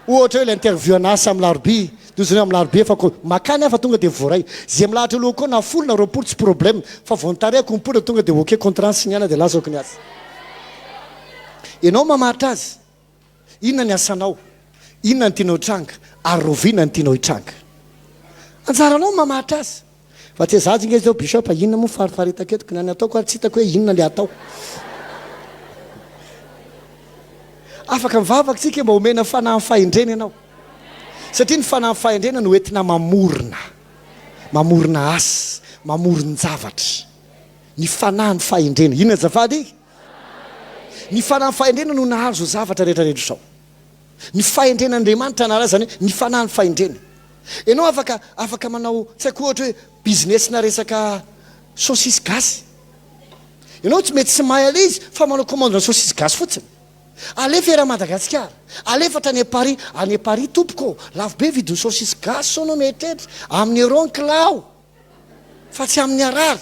Ohatra hoe ilay interview an'asa amin'ny larobia, dia ozy ireo amin'ny larobia efa ko, makany aho fa tonga dia voaray. Izay milahatra aloha koa na folo na 20 tsy problème, fa vao ny tarehiko mipoitra tonga dia ok contrat signer-na dia lazako ny asa. Ianao mamaritra azy. Inona ny asanao? Inona ny tianao hitranga? Ary rahoviana ny tianao hitranga? Anjaranao ny mamaritra azy. Fa tsy za nge zao Bishop inona moa farifaritako eto na ny ataoko ary tsy hitako hoe inona le atao. Afaka mivavaka tsika mba omena fanahin'ny fahendrena ianao. Satria ny fanahin'ny fahendrena no entina mamorona. Mamorona asa, mamoron-javatra. Ny fanahin'ny fahendrena. Inona azafady? Ny fanahin'ny fahendrena no nahazo zavatra rehetra rehetra izao. Ny fahendren'Andriamanitra nahalaza izany hoe ny fanahin'ny fahendrena. Ianao afaka afaka manao tsy haiko ohatra hoe business-na resaka saucisse gasy. Ianao tsy mety tsy mahay ilay izy fa manao commande-na saucisse gasy fotsiny. Alefa eran'i Madagasikara, alefa hatrany Paris, any Paris tompoko ô, lafo be vidin'ny saucisse gasy sao ianao mieritreritra, amin'ny euro ny kilao. Fa tsy amin'ny harary.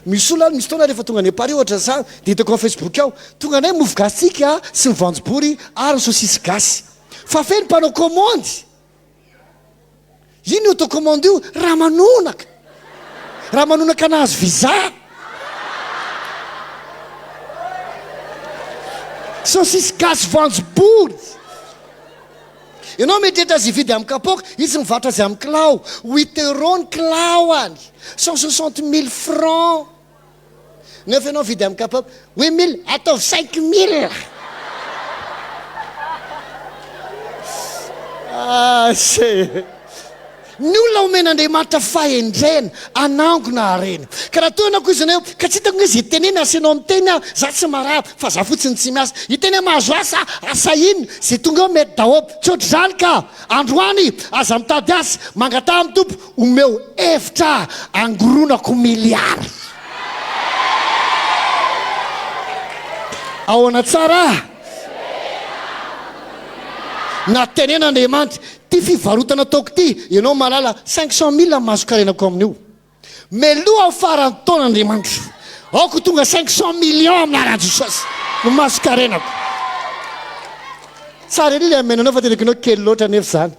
Misy olona misy fotoana rehefa tonga any Paris ohatra za dia hitako amin'ny Facebook ao, tonga indray mofo gasika sy ny voanjobory ary ny sosisy gasy. Fa feno mpanao commande. Inona io atao commande io? Ramanonaka. Ramanonaka nahazo visa. Sosisy gasy voanjobory. Ianao mieritreritra azy hividy amin'ny kapoaka, izy mivarotra azy amin'ny kilao. Huit euros ny kilao any. 160 000 francs. Nefa ianao mividy amin'ny kapoaka, 8000, ataovy 5000. Ah, c'est. Ny olona omen'Andriamanitra fahendrena, hanangona harena. Ka raha toa ianao koa izany hoe, ka tsy hitako nge izay teneny, asianao miteny aho, za tsy marary, fa za fotsiny tsy miasa. Hiteny hoe mahazo asa, asa inona? Izay tonga eo mety daholo. Tsy ohatr'izany ka! Androany, aza mitady asa, mangataha amin'ny Tompo, omeo hevitra hangoronako milliards. Ahoana tsara? Na tenena Andriamanitra, Ty fivarotana ataoko ty, ianao mahalala 500 000 ny mason-karenako amin'io. Meloha aho faran'ny taona Andriamanitra. Aoka ho tonga 500 millions amin'ny anaran'i Jesosy ny mason-karenako. Tsara ery ilay amen anao fa teneniko anao kely loatra anefa izany.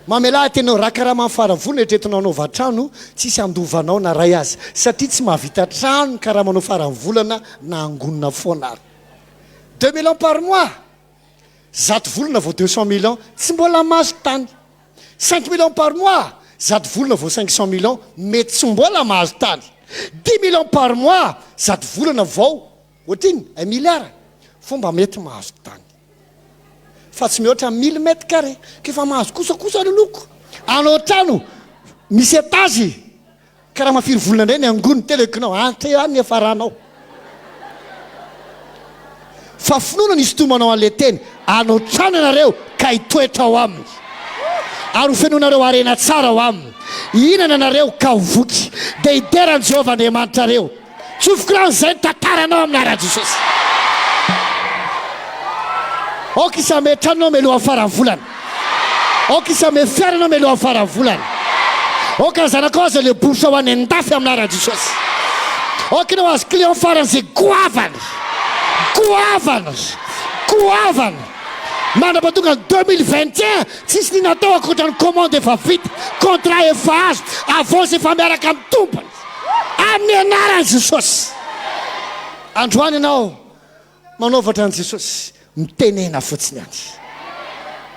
Mamelà ahy tenao, raha karama amin'ny faran'ny volana eritreretinao hanaova trano, tsisy handovanao na ray aza, satria tsy mahavita trano ny karamanao faran'ny volana na angonina foana ary. 2000 ans par mois! Zato volana vao 200 millions, tsy mbola mahazo tany. Cinq millions par mois, zato volana vao 500 millions, mety tsy mbola mahazo tany. Dix millions par mois, zato volana vao ohatrinona? Un milliard, fô mba mety mahazo tany. Fa tsy mihoatra mille mètres carrés, k'efa mahazo kosa kosa ny loko. Anao trano misy étage. Karama firy volana indray ny angony telekonao hatreo any ny hiafaranao. Fa finoana ny hisintomanao an'ilay teny, hanao trano ianareo ka hitoetra ao aminy. Ary ho fenoinareo harena tsara ao aminy. Hihinana ianareo ka ho voky. Dia hidera an'i Jehovah Andriamanitrareo. Tsofiko rano izay ny tantaranao amin'ny anaran'i Jesosy. Aoka hisy hamehy trano ianao mialohan'ny faran'ny volana. Aoka hisy hamehy fiara ianao mialohan'ny faran'ny volana. Aoka ny zanakao aza le bourse ho any an-dafy amin'ny anaran'i Jesosy. Aoka ianao hahazo client faran'izay goavana. Goavana. Goavana. Mandra-pahatonga ny 2021, tsisy ny natao ankoatra ny commande efa vita, contrat efa azo, avance efa miaraka amin'ny tompony. Amin'ny anaran'i Jesosy. Androany ianao manaovatra an'i Jesosy, mitenena fotsiny ihany.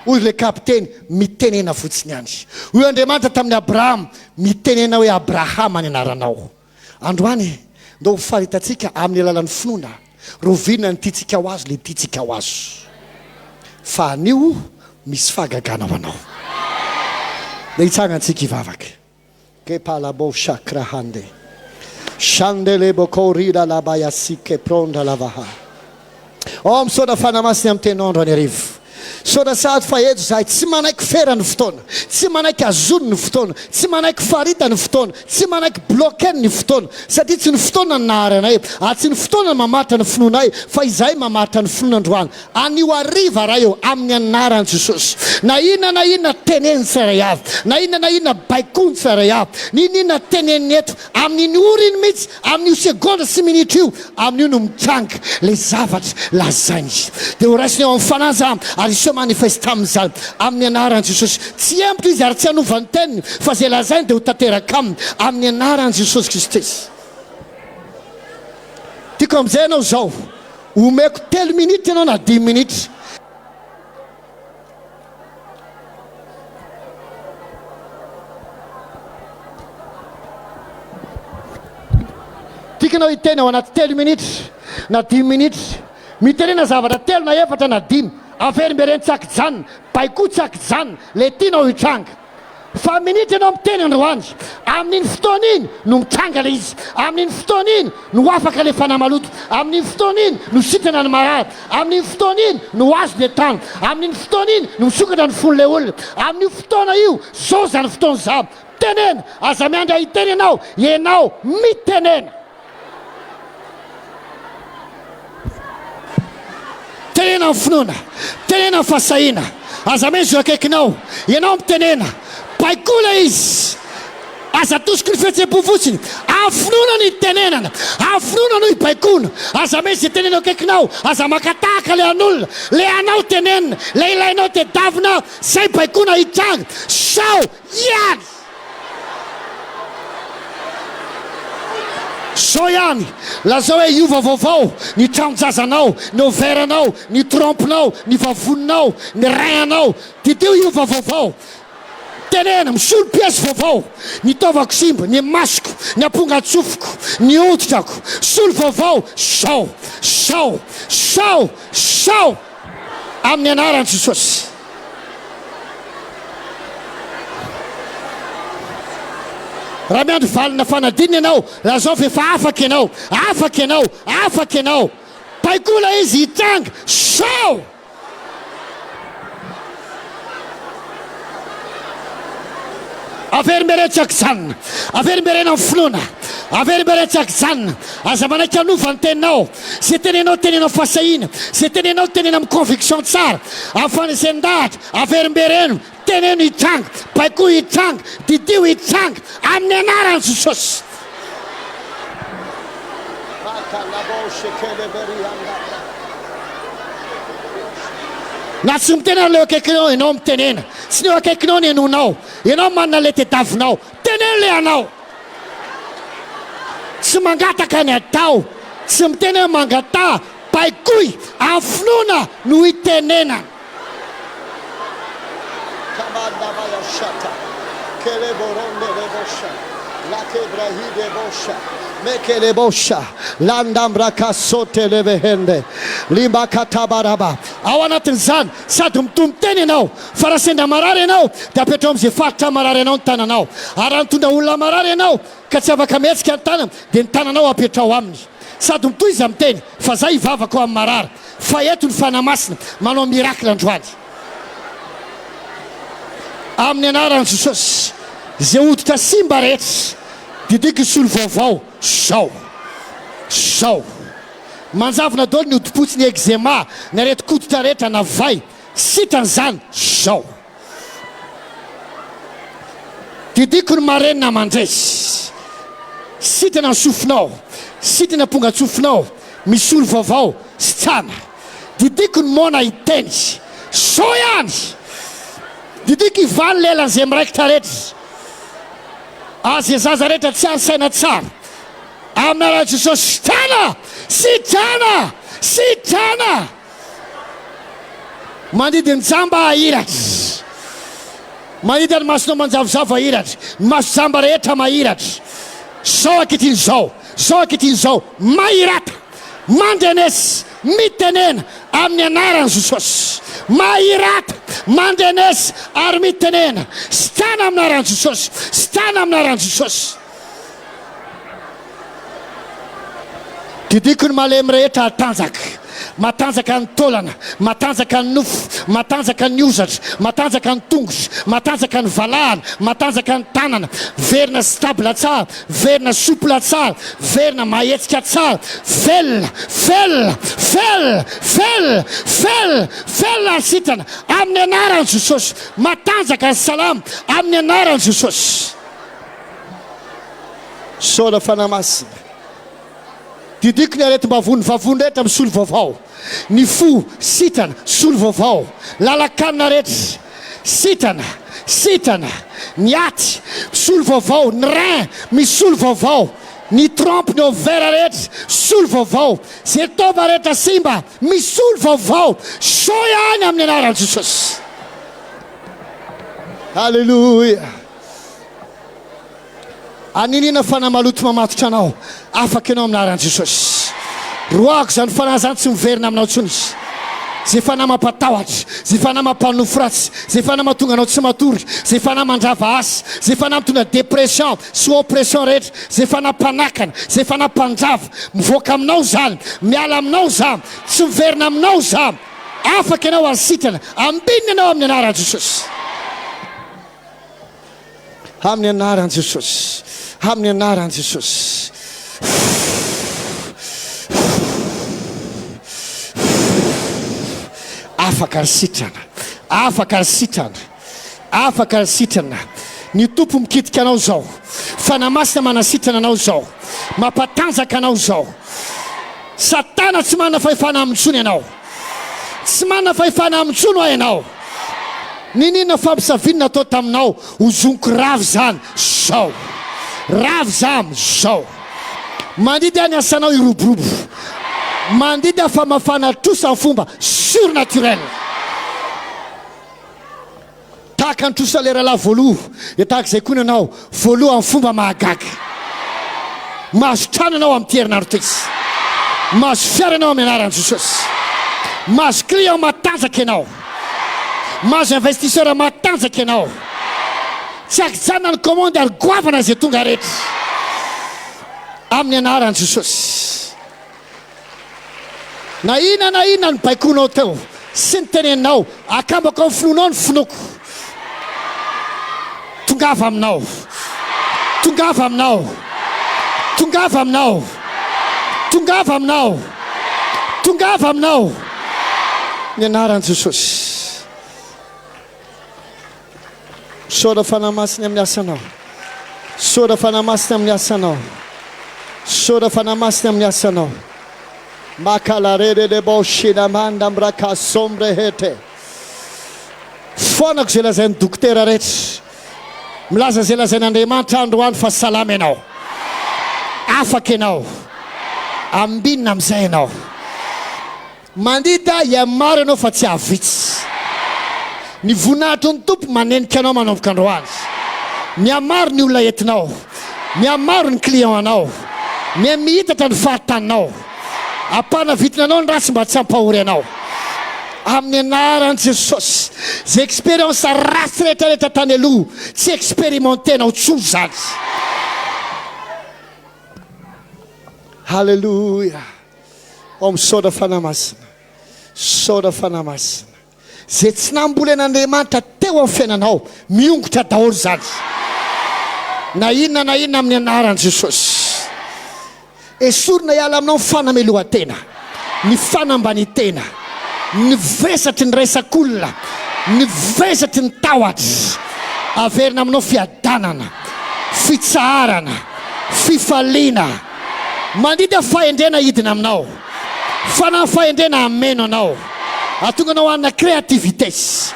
Hoy ilay kapiteny, mitenena fotsiny ihany. Hoy Andriamanitra tamin'i Abrahama, mitenena hoe Abrahama ny anaranao. Androany, ndao ho faritantsika amin'ny alalan'ny finoana, roviana ny tiantsika ho azo ilay tiantsika ho azo. Fa anio misy fahagagana ho anao. Ndeha hitsangantsika hivavaka. Ke palabo chakra hande. Shandele boko rida labaya si ke pronda lavaha. Oh misaotra Fanahy Masina amin'ny teninao androany hariva. Misaotra sahady fa eto izahay tsy manaiky fera ny fotoana, tsy manaiky azony ny fotoana, tsy manaiky farita ny fotoana, tsy manaiky bloquer ny fotoana, satria tsy ny fotoana no nahary anay, ary tsy ny fotoana no mamaritra ny finoanay, fa izahay mamaritra ny finoana androany. Anio hariva Ray ô, amin'ny anaran'i Jesosy, na inona na inona teneniny tsirairay avy, na inona na inona baikoiny tsirairay avy, n'inon'inona teneniny eto, amin'iny ora iny mihitsy, amin'io segondra sy minitra io, amin'io no mitranga ilay zavatra lazainy. Dia ho raisiny ao amin'ny Fanahy izany, ary hiseho manifeste aminy izany, amin'ny anaran'i Jesosy. Tsy hihemotra Izy ary tsy hanova ny teniny, fa izay lazainy dia ho tanteraka aminy, amin'ny anaran'i Jesosy Kristy. Tiako amin'izay ianao izao. Omeko telo minitra ianao na dimy minitra. Tiako ianao hiteny ao anaty telo minitra na dimy minitra. Mitenena zavatra telo na efatra na dimy. Averimbereno tsy ankijanona. Baikoa tsy ankijanona ilay tianao hitranga. Fa minitra ianao miteny androany, amin'iny fotoana iny no mitranga ilay izy, amin'iny fotoana iny no afaka ilay fanahy maloto, amin'iny fotoana iny no sitrana ny marary, amin'iny fotoana iny no azo ny entana, amin'iny fotoana iny no misokatra ny fon'ilay olona, amin'io fotoana io, zao izany fotoana izany, tenena, aza miandry ahy hiteny ianao, ianao mitenena. Tenena ny finoana, tenena ny fahasahiana, aza meza eo akaikinao, ianao mitenena, baikoa ilay izy, aza atosiky ny fihetseham-po fotsiny, amin'ny finoana no itenenana, amin'ny finoana no ibaikoana, aza meza izay tenena eo akaikinao, aza maka tahaka ilay an'olona, ilay anao tenenina, ilay ilainao tedavina, izay baikoana hitranga, sao ihany. Zao ihany, lazao hoe hiova vaovao ny tranon-jazanao, ny ovaire-nao, ny trompe-nao, ny vavoninao, ny rein-nao. Didio hiova vaovao. Teneno, misolo pièce vaovao ny taovako simba, ny masoko, ny ampongan-tsofiko, ny hoditrako. Solo vaovao, zao, zao, zao, zao. Amin'ny anaran'i Jesosy. Raha miandry valina fanadinana ianao, lazao fa efa afaka ianao, afaka ianao, afaka ianao. Baikoa ilay izy hitranga. Zao! Averimbereno tsy an-kijanona. Averimbereno amin'ny finoana. Averimbereno tsy an-kijanona. Aza manaiky hanova ny teninao. Izay tenenao, teneno amin'ny fahasahiana. Izay tenenao, teneno amin'ny conviction tsara. Amin'ny fandresen-dahatra. Averimbereno. Teneno hitranga. Baikoy hitranga. Didio hitranga. Amin'ny anaran'i Jesosy. Na tsy miteny ary ilay eo akaikinao, ianao mitenena. Tsy ny eo akaikinao no henoinao. Ianao manana ilay tediavinao. Teneno ilay anao. Tsy mangataka ny atao. Tsy miteny hoe mangataha. Baikoy amin'ny finoana no itenenana. Ao anatin'izany, sady mitohy miteny ianao fa raha sendra marary ianao dia apetraho amin'izay faritra marary anao ny tananao. Ary raha nitondra olona marary ianao ka tsy afaka mihetsika ny tanany dia ny tananao apetraho aminy. Sady mitohiza miteny fa zay hivavaka ho amin'ny marary fa eto ny Fanahy Masina manao miracle androany. Amin'ny anaran'i Jesosy, izay hoditra simba rehetra, didiko hisolo vaovao zao. Zao. Manjavona daholo ny hodi-potsy, ny eczema, ny aretin-koditra rehetra na vay, sitrana izany zao. Didiko ny marenina mandresy. Sitrana ny sofinao, sitrana ny ampongan-tsofinao, misolo vaovao sy tsana. Didiko ny moana hiteny. Zao ihany! Didiko hivaly lelan'izay miraikitra rehetra. Azy zaza rehetra tsy ary saina tsara. Amin'ny anaran'i Jesosy, sitrana! Sitrana! Sitrana! Mandidy ny jamba hahiratra. Mahita ny masonao manjavozavo hahiratra. Ny maso jamba rehetra mahiratra. Zao ankehitriny izao, zao ankehitriny izao, mahirata. Mandrenesa, mitenena amin'ny anaran'i Jesosy. Mahirata, mandrenesa ary mitenena. Sitrana amin'ny anaran'i Jesosy. Sitrana amin'ny anaran'i Jesosy. Didiko ny malemy rehetra hatanjaka. Matanjaka ny taolana, matanjaka ny nofo, matanjaka ny hozatra, matanjaka ny tongotra, matanjaka ny valahana, matanjaka ny tanana, verina stable tsara, verina souple tsara, verina mahetsika tsara, velona, velona, velona, velona, velona, velona ary sitrana amin'ny anaran'i Jesosy, matanjaka sy salama amin'ny anaran'i Jesosy. Saola Fanahy Masina. Didiko ny aretim-bavony, vavony rehetra misolo vaovao, ny fo sitrana, solo vaovao, lalan-kanina rehetra sitrana, sitrana, ny aty misolo vaovao, ny rein misolo vaovao, ny trompe, ny ovaire rehetra solo vaovao, ze taova rehetra simba misolo vaovao, zao ihany amin'ny anaran'i Jesosy. Alléluia. Aniniana fanahy maloto mamatotra anao, afaka ianao amin'ny anaran'i Jesosy. Roahako izany fanahy izany tsy miverina aminao intsony. Izay fanahy mampatahotra, izay fanahy mampanofy ratsy, izay fanahy mahatonga anao tsy matory, izay fanahy mandrava asa, izay fanahy mitondra dépression sy oppression rehetra, izay fanahy mpanakana, izay fanahy mpandrava, mivoaka aminao izany, miala aminao izany, tsy miverina aminao izany. Afaka ianao ary sitrana, ambinina ianao amin'ny anaran'i Jesosy. Amin'ny anaran'i Jesosy. Amin'ny anaran'i Jesosy. Afaka ary sitrana. Afaka ary sitrana. Afaka ary sitrana. Ny Tompo mikitika anao izao. Fanahy Masina manasitrana anao izao. Mampatanjaka anao izao. Satana tsy manana fahefana aminy intsony ianao. Tsy manana fahefana aminy intsony hoa ianao. Niniana fampisaviana natao taminao, hozoniko rava izany zao. Rava izany zao. Mandidy aho ny asanao hiroborobo. Mandidy aho famafana trosa amin'ny fomba surnaturel. Tahaka ny trosa ilay rahalahy voaloha, dia tahaka izay koa ny anao, voaloha amin'ny fomba mahagaga. Mahazo trano ianao amin'ity herinandro ity. Mahazo fiara ianao amin'ny anaran'i Jesosy. Mahazo client matanjaka ianao. Mahazo investisseur matanjaka ianao. Tsy ankijanona ny commande ary goavana izay tonga rehetra. Amin'ny anaran'i Jesosy. Na inona na inona nobaikoinao teo sy niteneninao, akambako amin'ny finoanao ny finoako. Tongava aminao. Tongava aminao. Tongava aminao. Tongava aminao. Tongava aminao. Ny anaran'i Jesosy. Misaora Fanahy Masina amin'ny asanao. Misaora Fanahy Masina amin'ny asanao. Misaora Fanahy Masina amin'ny asanao. Makalarerelebo shinamanda mrakasombrehete. Foanako izay lazain'ny dokotera rehetra. Milaza izay lazain'Andriamanitra androany fa salama ianao. Afaka ianao. Ambinina amin'izay ianao. Mandidy ahy hihamaro ianao fa tsy hahavitsy. Ny voninahitry ny Tompo manenika anao manomboka androany. Mihamaro ny olona entinao. Mihamaro ny client anao. Miha-mihitatra ny faritaninao. Ampanavitina anao ny ratsy mba tsy hampahory anao. Amin'ny anaran'i Jesosy, izay expérience ratsy rehetra rehetra tany aloha, tsy expérimenter-nao intsony izany. Haleloia. Oh misaotra Fanahy Masina, misaotra Fanahy Masina. Izay tsy nambolen'Andriamanitra teo amin'ny fiainanao, miongotra daholo izany. Na inona na inona amin'ny anaran'i Jesosy. Esorina hiala aminao ny fanamelohan-tena, ny fanambanian-tena, ny vesatry ny resak'olona, ny vesatry ny tahotra. Averina aminao fiadanana, fitsaharana, fifaliana. Mandidy aho fahendrena hidina aminao. Fanahy fahendrena hameno anao. Hahatonga anao hanana créativités.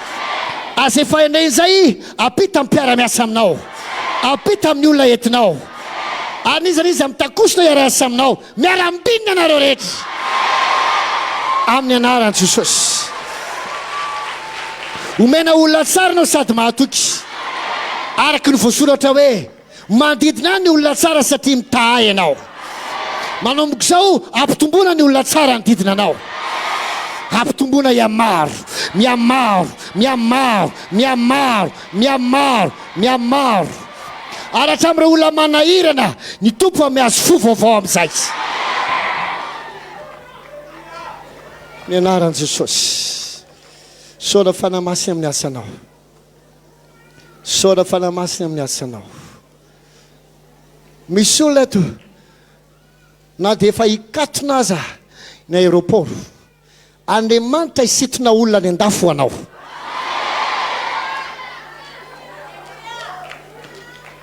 Ary izay fahendrena izay ampita amin'ny mpiara-miasa aminao. Ampita amin'ny olona entinao. Ary n'iza n'iza mitakosona hiara-hiasa aminao. Miara-ambinina ianareo rehetra. Amin'ny anaran'i Jesosy. Omena olona tsara ianao sady mahatoky. Araka ny voasoratra hoe. Manodidina ahy ny olona tsara satria mitaha ahy ianao. Manomboka izao, ampitomboina ny olona tsara hanodidina anao. Ampitomboina hihamaro, mihamaro, mihamaro, mihamaro, mihamaro, mihamaro. Ary hatramin'ireo olona manahirana, ny Tompo hanome azy fo vaovao amin'izay. Ny anaran'i Jesosy. Misaotra Fanahy Masina amin'ny asanao. Misaotra Fanahy Masina amin'ny asanao. Misy olona eto na dia efa hikatona aza ny aéroport. Andriamanitra hisintona olona any an-dafy ho anao.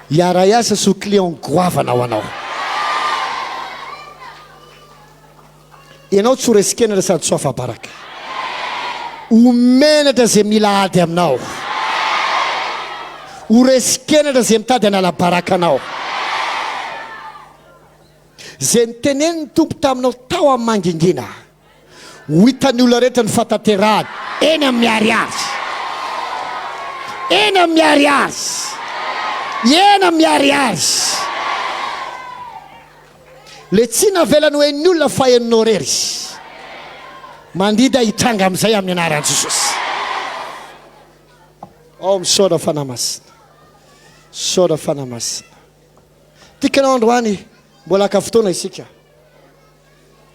Hiara-hiasa sy ho client goavana ho anao. Ianao tsy ho resin-kenatra sady tsy ho afa-baraka. Ho menatra izay mila ady aminao. Ho resin-kenatra izay mitady hanala baraka anao. Izay notenenin'ny Tompo taminao tao amin'ny mangingina. Ho hitan'ny olona rehetra ny fahatanterahany eny amin'ny miharihary. Eny amin'ny miharihary. Eny amin'ny miharihary. Le tsy navelany ho henon'ny olona fa henonao irery. Mandidy aho hitranga amin'izay amin'ny anaran'i Jesosy. Oh, misaotra Fanahy Masina. Misaotra Fanahy Masina. Tiako ianao androany, mbola haka fotoana isika.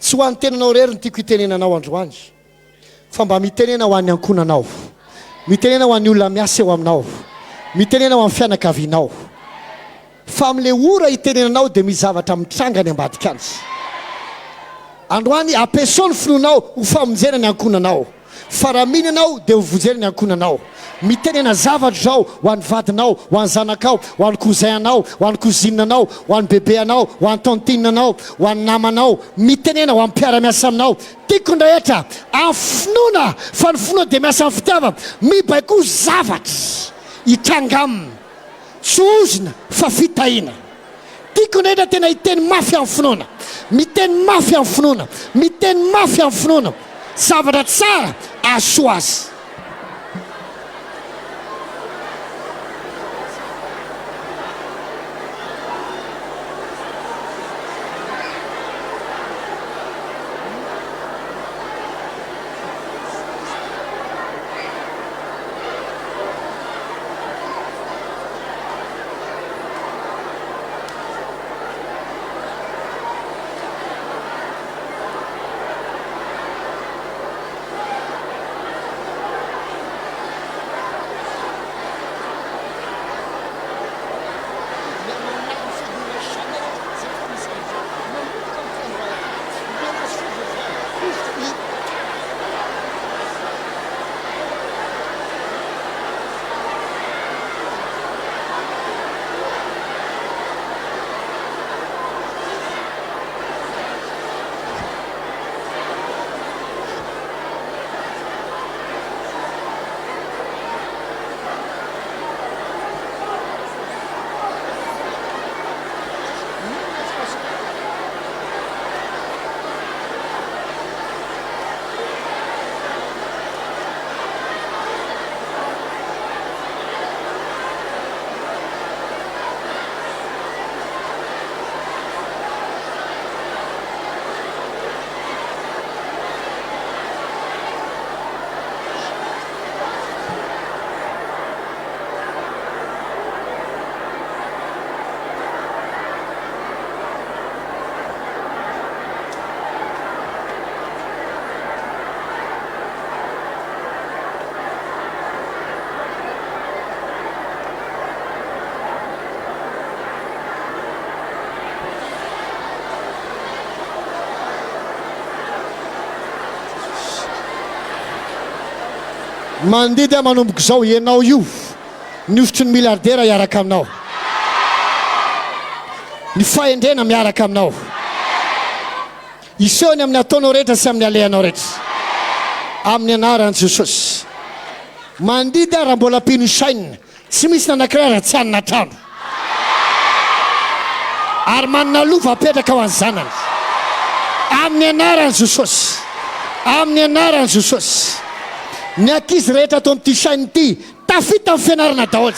Tsy ho an'ny tenanao irery no tiako hitenenanao androany, fa mba mitenena ho an'ny ankohonanao, mitenena ho an'ny olona miasa eo aminao, mitenena ho an'ny fianakavianao. Fa amin'ilay ora hitenenanao dia misy zavatra mitranga any ambadika any. Androany, ampiasao ny finoanao ho famonjena ny ankohonanao. Fa raha mino ianao dia ho vonjena ny ankohonanao. Mitenena zavatra izao ho an'ny vadinao, ho an'ny zanakao, ho an'ny cousin anao, ho an'ny cousine anao, ho an'ny bebe anao, ho an'ny tantine anao, ho an'ny namanao. Mitenena ho an'ny mpiara-miasa aminao. Tiako ny rehetra amin'ny finoana fa ny finoana dia miasa amin'ny fitiavana. Mibaikoa zavatra hitranga aminy. Tsy ozona fa fitahiana. Tiako ny rehetra tena hiteny mafy amin'ny finoana. Miteny mafy amin'ny finoana. Miteny mafy amin'ny finoana. Zavatra tsara ahasoa azy. Mandidy aho manomboka izao, ianao io, ny hosotry ny milliardaire hiaraka aminao. Ny fahendrena miaraka aminao. Hiseho ny amin'ny ataonao rehetra sy amin'ny alehanao rehetra. Amin'ny anaran'i Jesosy. Mandidy aho raha mbola mpino saina. Tsy misy na anankiray raha tsy hanana trano. Ary manana lova apetraka ho an'ny zanany. Amin'ny anaran'i Jesosy. Amin'ny anaran'i Jesosy. Ny ankizy rehetra ato amin'ity chaîne ity Tafita amin'ny fianarana daholo.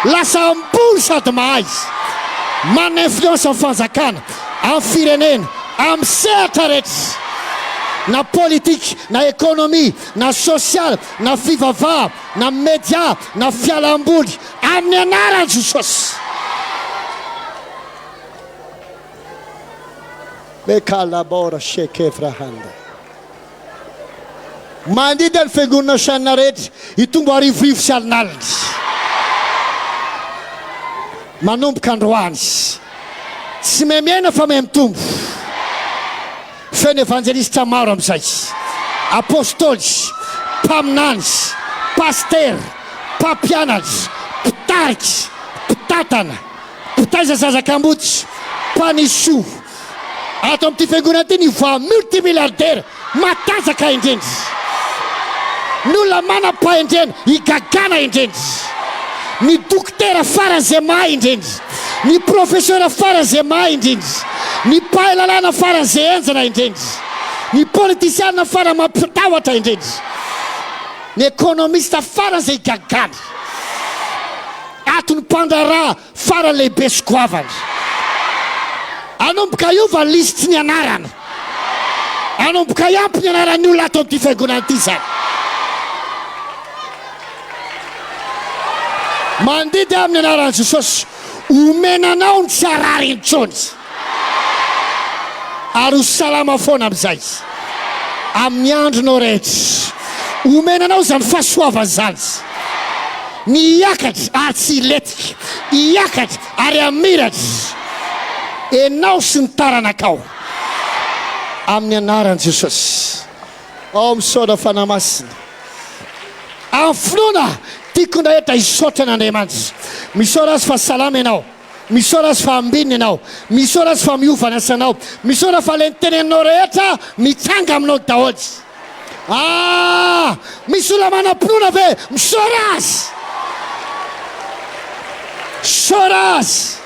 Lasa ambony sady mahay. Manana influence amin'ny fanjakana, amin'ny firenena, amin'ny sehatra rehetra. Na politique, na économie, na social, na fivavaha, na media, na fialamboly. Amin'ny anaran'i Jesosy. Mekalabora shekevrahanda. Mandidy ny fiangonana chaîne rehetra hitombo arivorivo sy alinalina. Manomboka androany. Tsy miha mihena fa miha mitombo. Feno evanjelista maro amin'izay. Apostoly, mpaminany, pasitera, mpampianatra, mpitarika, mpitantana, mpitaiza zaza kamboty, mpanisoa. Ato amin'ity fiangonana ity ny voix multimilliardaire matanjaka indrindra. Ny olona manam-pahendrena igagana indrindra. Ny dokotera faran'izay mahay indrindra. Ny professeur faran'izay mahay indrindra. Ny mpahay lalàna faran'izay henjana indrindra. Ny politisiana farany mampitahotra indrindra. Ny ekonomista faran'izay igagana. Ato ny mpandraharaha Farany lehibe sy goavana. Hanomboka hiova ny lisitry ny anarana. Hanomboka hiampy ny anaran'ny olona ato amin'ity fiangonana ity izany. Mandidy aho amin'ny anaran'i Jesosy, omena anao ny tsy harary intsony. Ary ho salama foana amin'izay, amin'ny andronao rehetra. Omena anao izany fahasoavana izany. Ny hiakatra ary tsy hilentika, hiakatra ary hamiratra enao sy ny taranakao, amin'ny anaran'i Jesosy. Oh, misaotra Fanahy Masina. Amin'ny finoana, tiako ny rehetra hisaotra an'Andriamanitra. Misaora Azy fa salama ianao. Misaora Azy fa ambinina ianao. Misaora Azy fa miova ny asanao. Misaora fa ilay niteneninao rehetra mitranga aminao daholo. Ah! Misy olona manam-pinoana ve? Misaora Azy! Misaora Azy!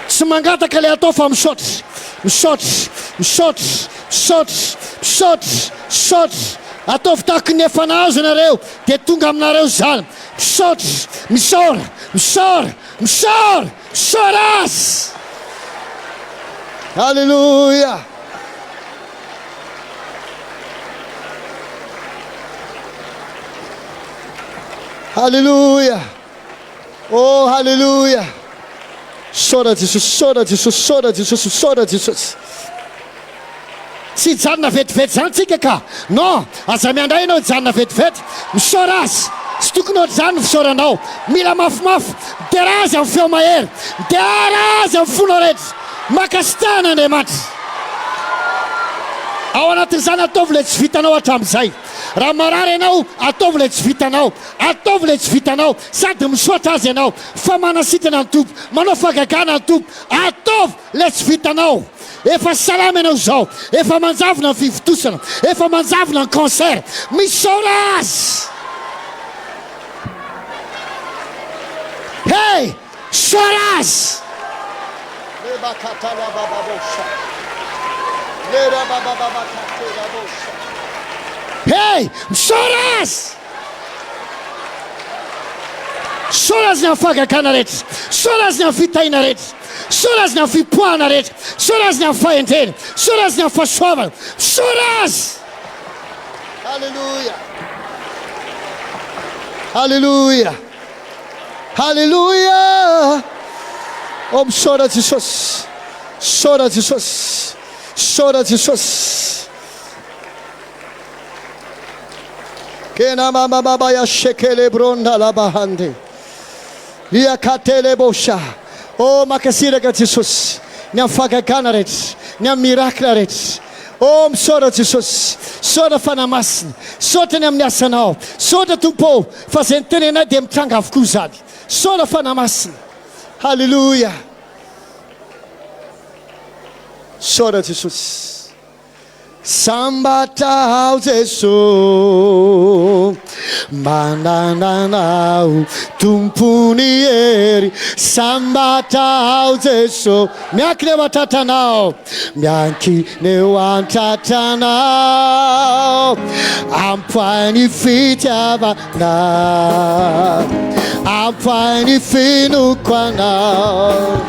Tsy mangataka ilay atao fa misaotra. Misaotra, misaotra, misaotra, misaotra, misaotra. Ataovy tahaky ny efa nahazo ianareo dia tonga aminareo izany. Misaotra, misaora, misaora, misaora, misaora Azy. Aleloia! Aleloia! Oh, haleloia! Misaora Jesosy, misaora Jesosy, misaora Jesosy, misaora Jesosy. Tsy hijanona vetivety izany tsika ka! Non! Aza miandray ianao hijanona vetivety. Misaora Azy! Tsy tokony ohatr'izany ny fisaoranao. Mila mafimafy. Midera Azy amin'ny feo mahery. Midera Azy amin'ny fonao rehetra. Mankasitraha an'Andriamanitra. Ao anatin'izany ataovy ilay tsy vitanao hatramin'izay. Raha marary ianao, ataovy ilay tsy vitanao. Ataovy ilay tsy vitanao. Sady misaotra Azy ianao fa manasitrana ny Tompo, manao fahagagana ny Tompo. Ataovy ilay tsy vitanao. Efa salama ianao izao, efa manjavona ny fivontosana, efa manjavona ny cancer. Misaora Azy! Hey! Misaora Azy! Hey! Misaora Azy! Misaora Azy ny amin'ny fahagagana rehetra. Misaora Azy ny amin'ny fitahiana rehetra. Misaora Azy ny amin'ny fipoahana rehetra. Misaora Azy ny amin'ny fahendrena. Misaora Azy ny amin'ny fahasoavana. Misaora Azy! Haleloia! Haleloia! Haleloia! Oh, misaora Jesosy! Misaora Jesosy! Misaora Jesosy! Kena mama baba ya shekele bronda la bahande. Ia katele bosha. Oh, makasiraka Jesosy. Ny amin'ny fahagagana rehetra, ny amin'ny miracle rehetra. Oh, misaotra Jesosy. Misaotra Fanahy Masina. Misaotra ny amin'ny asanao. Misaotra Tompo ô, fa izay nitenenay dia mitranga avokoa izany. Misaotra Fanahy Masina. Haleloia. Misaotra Jesosy. Sambatra aho Jeso manana Anao Tompon'ny hery Sambatra aho Jeso miankina eo an-tratranao miankina eo an-tratranao Ampy ny fitiavana Ampy ny finoako Anao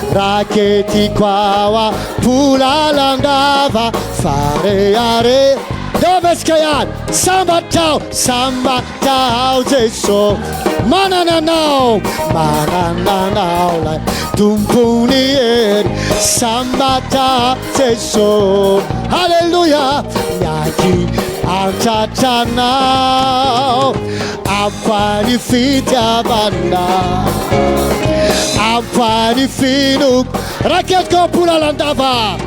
Raketiko ao am-po lalandava fa rehareha Ndao vesika ihany Sambatra. Sambatra aho, sambatra aho Jeso. Manana Anao, manana Anao lay Tompon'ny hery. Sambatra aho Jeso. Alléluia. Miaky an-tratranao. Ampy ny fitiavana. Ampy ny finoako. Raketiko am-po lalandava.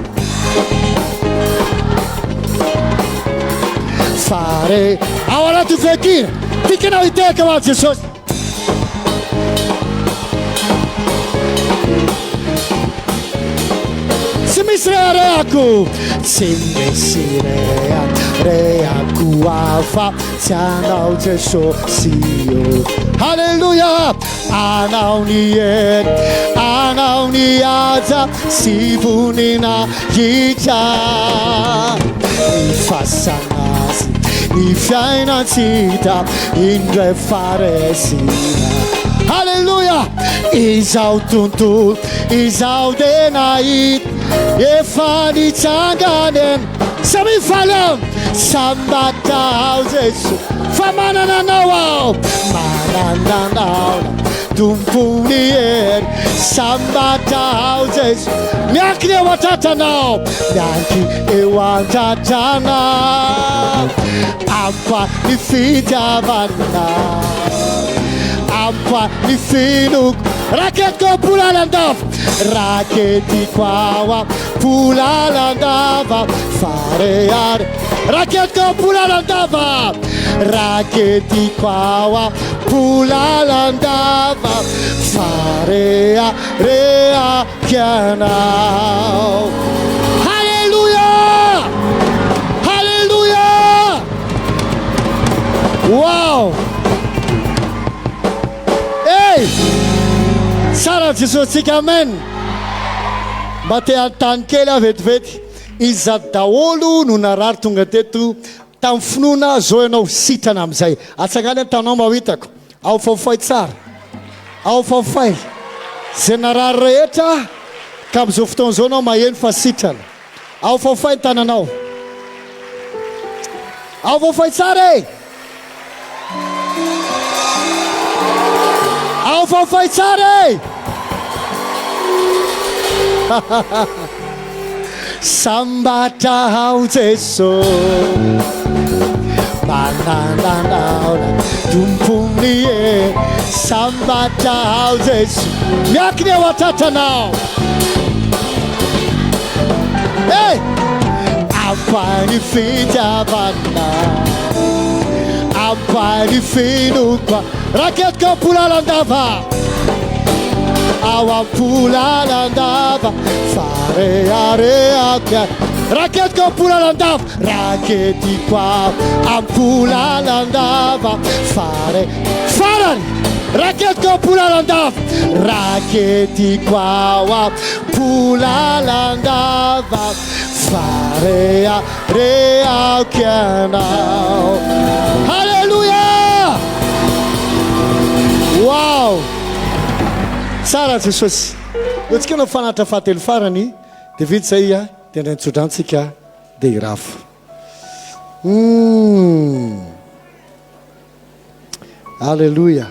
Fare ao anaty feon-kira. Tiako ianao hitehaka ho an'i Jesosy. Tsy misy reharehako, tsy misy reharehako hafa tsy anao Jesosy ô. Haleloia! Anao ny hery, anao ny haja sy voninahitra. Ny fasana sy ny fiainan-tsy hita indray faharesena. Haleloia! Izao tontolo izao dia nahita efa nitsangana eny. Samia faly aho, sambatra aho Jeso, fa manana anao aho, manana anao Tompon'ny hery, sambatra aho Jeso, miankina eo an-tratranao, mianky eo an-tratranao, ampa ny fitiavana, ampa ny finoako, raketiko am-po lalandava, raketiko ao am-po lalandava, fareare, raketiko am-po lalandava, raketiko ao am-po lalandava, fareareako ianao. Haleloia! Haleloia! Wow! Hey! Tsara Jesosintsika, amen! Mba te hanontany kely aho vetivety, iza daholo no narary tonga teto tamin'ny finoana zao ianao sitrana amin'izay? Atsangano ny tanao mba ho hitako. Ao faofay tsara. Ao faofay. Izay narary rehetra ka amin'izao fotoana izao ianao maheno fa sitrana. Ao faofay ny tananao. Ao faofay tsara e! Ao faofay tsara e! Sambatra aho Jeso Manana anao Tompon'ny hery Sambatra aho Jeso Miankina eo an-tratranao Hey! Ampy ny fitiavana Ampy ny finoako Raketiko am-po lalandava Ao am-po lalandava Fa reharehako Raketiko am-po lalandava Raketiko am-po lalandava Fa re Farany Raketiko am-po lalandava Raketiko ao am-po lalandava Fa reharehako ianao Haleloia! Wow! Tsara Jesosy. Eo tsika hanao fanatitra fahatelo farany dia vita izay dia handray ny tsodrano-tsika dia hirava. Humm. Aleloia.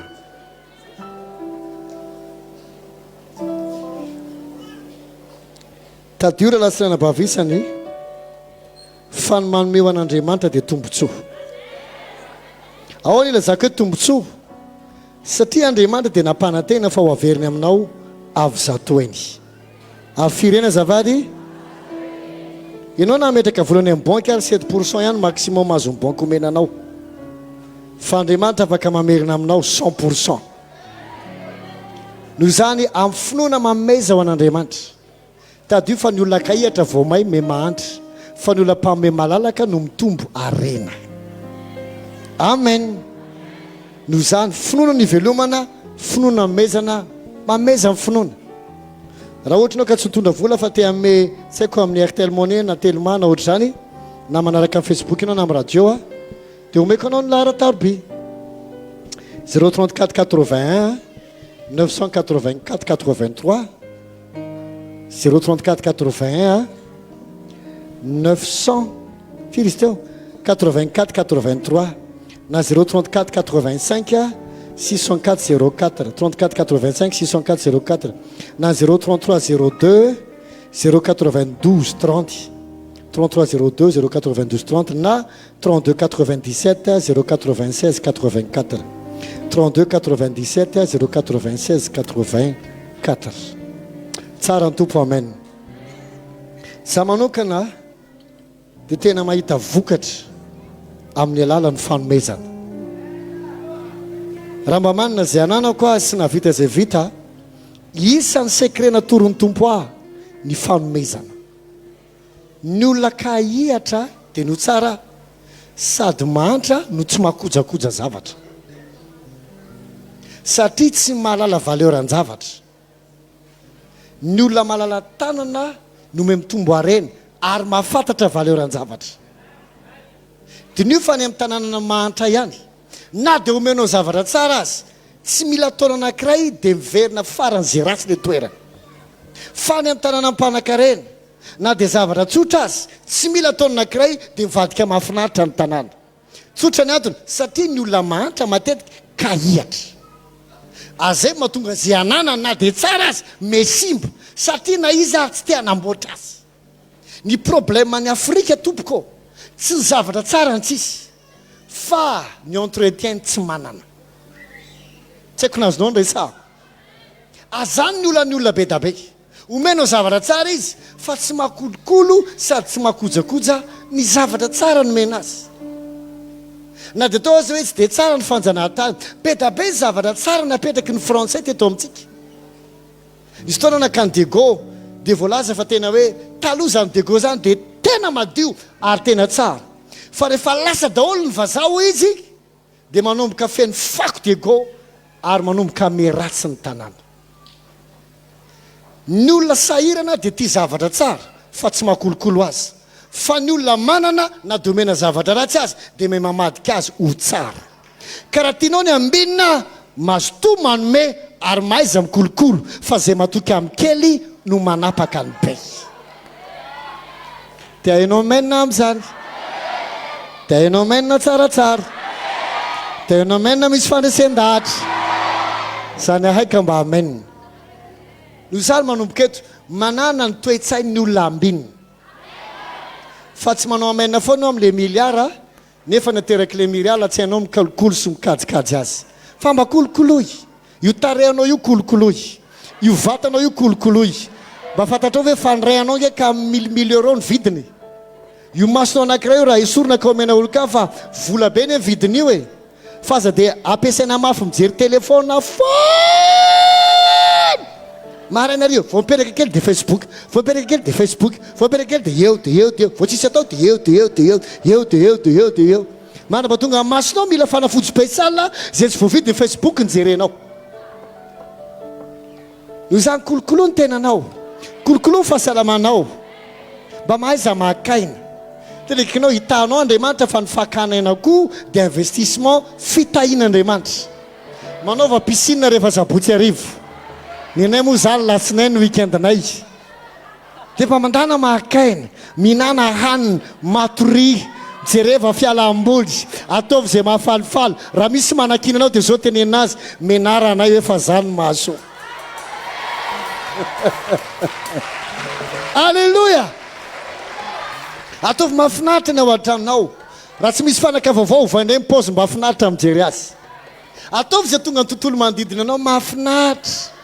Tadidio rahalahy sy ranabavy isany fa ny manome ho an'Andriamanitra dia tombontsoa. Ahoana ilazako hoe tombontsoa? Satria Andriamanitra dia nampanantena fa ho averiny aminao avo zatoeny. Avy firy heny azafady? Ianao na hametraka vola any amin'ny banky ary 7% ihany maximum azon'ny banky omena anao. Fa Andriamanitra afaka mamerina aminao 100%. Noho izany, amin'ny finoana manomeza ho an'Andriamanitra. Tadidio fa ny olona kahihatra vao may me mahantra, fa ny olona mpanome malalaka no mitombo harena. Amen. Noho izany, finoana no ivelomana, finoana anomezana, manomeza ny finoana. Raha ohatra ianao ka tsy mitondra vola fa te hanome, tsy haiko, amin'ny Airtel Money na Telma na ohatr'izany, na manaraka amin'ny Facebook ianao na amin'ny radio, dia omeko anao ny laharan-taroby. 034 81 984 83 034 81 900 firy izy teo 84 83. Na 0 34 85 604 04, 34 85 604 04, na 0 33 02 092 30, 33 02 092 30, na 32 97 096 84, 32 97 096 84. Tsara ny Tompo, amen. Za manokana dia tena mahita vokatra amin'ny alalan'ny fanomezana. Raha mba manana izay ananako aho sy nahavita izay vita, isan'ny secret natoron'ny Tompo ahy ny fanomezana. Ny olona kahihatra dia no tsara sady mahantra no tsy mahakojakoja zavatra. Satria tsy mahalala valeur an-javatra. Ny olona malala tanana no miha-mitombo harena ary mahafantatra valeur an-javatra. Diniho fa any amin'ny tanànana mahantra ihany, na dia omenao zavatra tsara aza, tsy mila taona anankiray dia miverina faran'izay ratsy ilay toerana. Fa any amin'ny tanàna mpanankarena, na dia zavatra tsotra aza, tsy mila taona anankiray dia mivadika mahafinaritra ny tanàna. Tsotra ny antony, satria ny olona mahantra matetika kahihatra. Ary izay no mahatonga izay ananany na dia tsara aza me simba, satria na iza ary tsy te hanamboatra azy. Ny problème any Afrika tompoko ô, tsy ny zavatra tsara no tsisy, fa ny entretien tsy manana. Tsy haiko na azonao ny resahako. Azany ny olan'ny olona bedabe. Omenao zavatra tsara izy fa tsy makolokolo sady tsy makojakoja ny zavatra tsara nomena azy. Na dia atao aza hoe tsy dia tsara ny fanjanahantany, be da be ny zavatra tsara napetraky ny frantsay teto amintsika. Nisy fotoana nankany Diego dia voalaza fa tena hoe taloha izany Diego izany dia tena madio ary tena tsara. Fa rehefa lasa daholo ny vazaha hoy izy dia manomboka feno fako Diego ary manomboka miharatsy ny tanàna. Ny olona sahirana dia tia zavatra tsara fa tsy mahakolokolo azy. Fa ny olona manana na dia omena zavatra ratsy aza dia mahay mamadika azy ho tsara. Ka raha tianao ny hambinina, mazotoa manome ary mahaiza mikolokolo fa izay matoky amin'ny kely no manapaka ny be. Dia hainao amen amin'izany. Dia hainao amen tsaratsara. Dia hainao amen misy fandresen-dahatra. Izany ahay ka mba amen. Noho izany manomboka eto, manana ny toe-tsain'ny olona ambinina. Fa tsy manao amen foana eo amin'ilay milliard Nefa naterak'ilay Miriala tsy hainao mikolokolo sy mikajikajy azy. Fa mba kolokoloy. Io tarehanao io kolokoloy. Io vatanao io kolokoloy. Mba fantatrao ve fa ny ray anao ange ka mille mille euros ny vidiny. Io masonao anankiray io raha esorina ka omena olon-kafa vola be anie ny vidin'io e. Fa aza dia ampiasaina mafy mijery telephone foana! Maraina hariva, vao mipetraka kely dia Facebook, vao mipetraka kely dia Facebook, vao mipetraka kely dia eo dia eo dia eo, vao tsisy atao dia eo dia eo dia eo, eo dia eo dia eo dia eo. Mandrapa tonga ny masonao mila fanafody spécial izay tsy voavidin'ny Facebook ny jerenao. Noho izany kolokoloa ny tenanao, kolokoloa ny fahasalamanao, mba mahaiza maka aina. Teneniko hitahanao Andriamanitra fa ny fakana aina koa dia investissement fitahian'Andriamanitra. Manaova piscine rehefa sabotsy hariva. Ny anay moa izany latsinainy ny week-end-nay. Dia mba mandana maka aina, mihinàna hanina, matoria, jereva fialam-boly, ataovy izay mahafalifaly. Raha misy manakiana anao dia izao tenenina azy, menara anay hoe fa za no mahasoa. Aleloia! Ataovy mahafinaritra ny ao an-tranonao. Raha tsy misy fanaka vaovao, ovay indray ny paozy mba hahafinaritra mijery azy. Ataovy izay tonga ny tontolo manodidina anao mahafinaritra.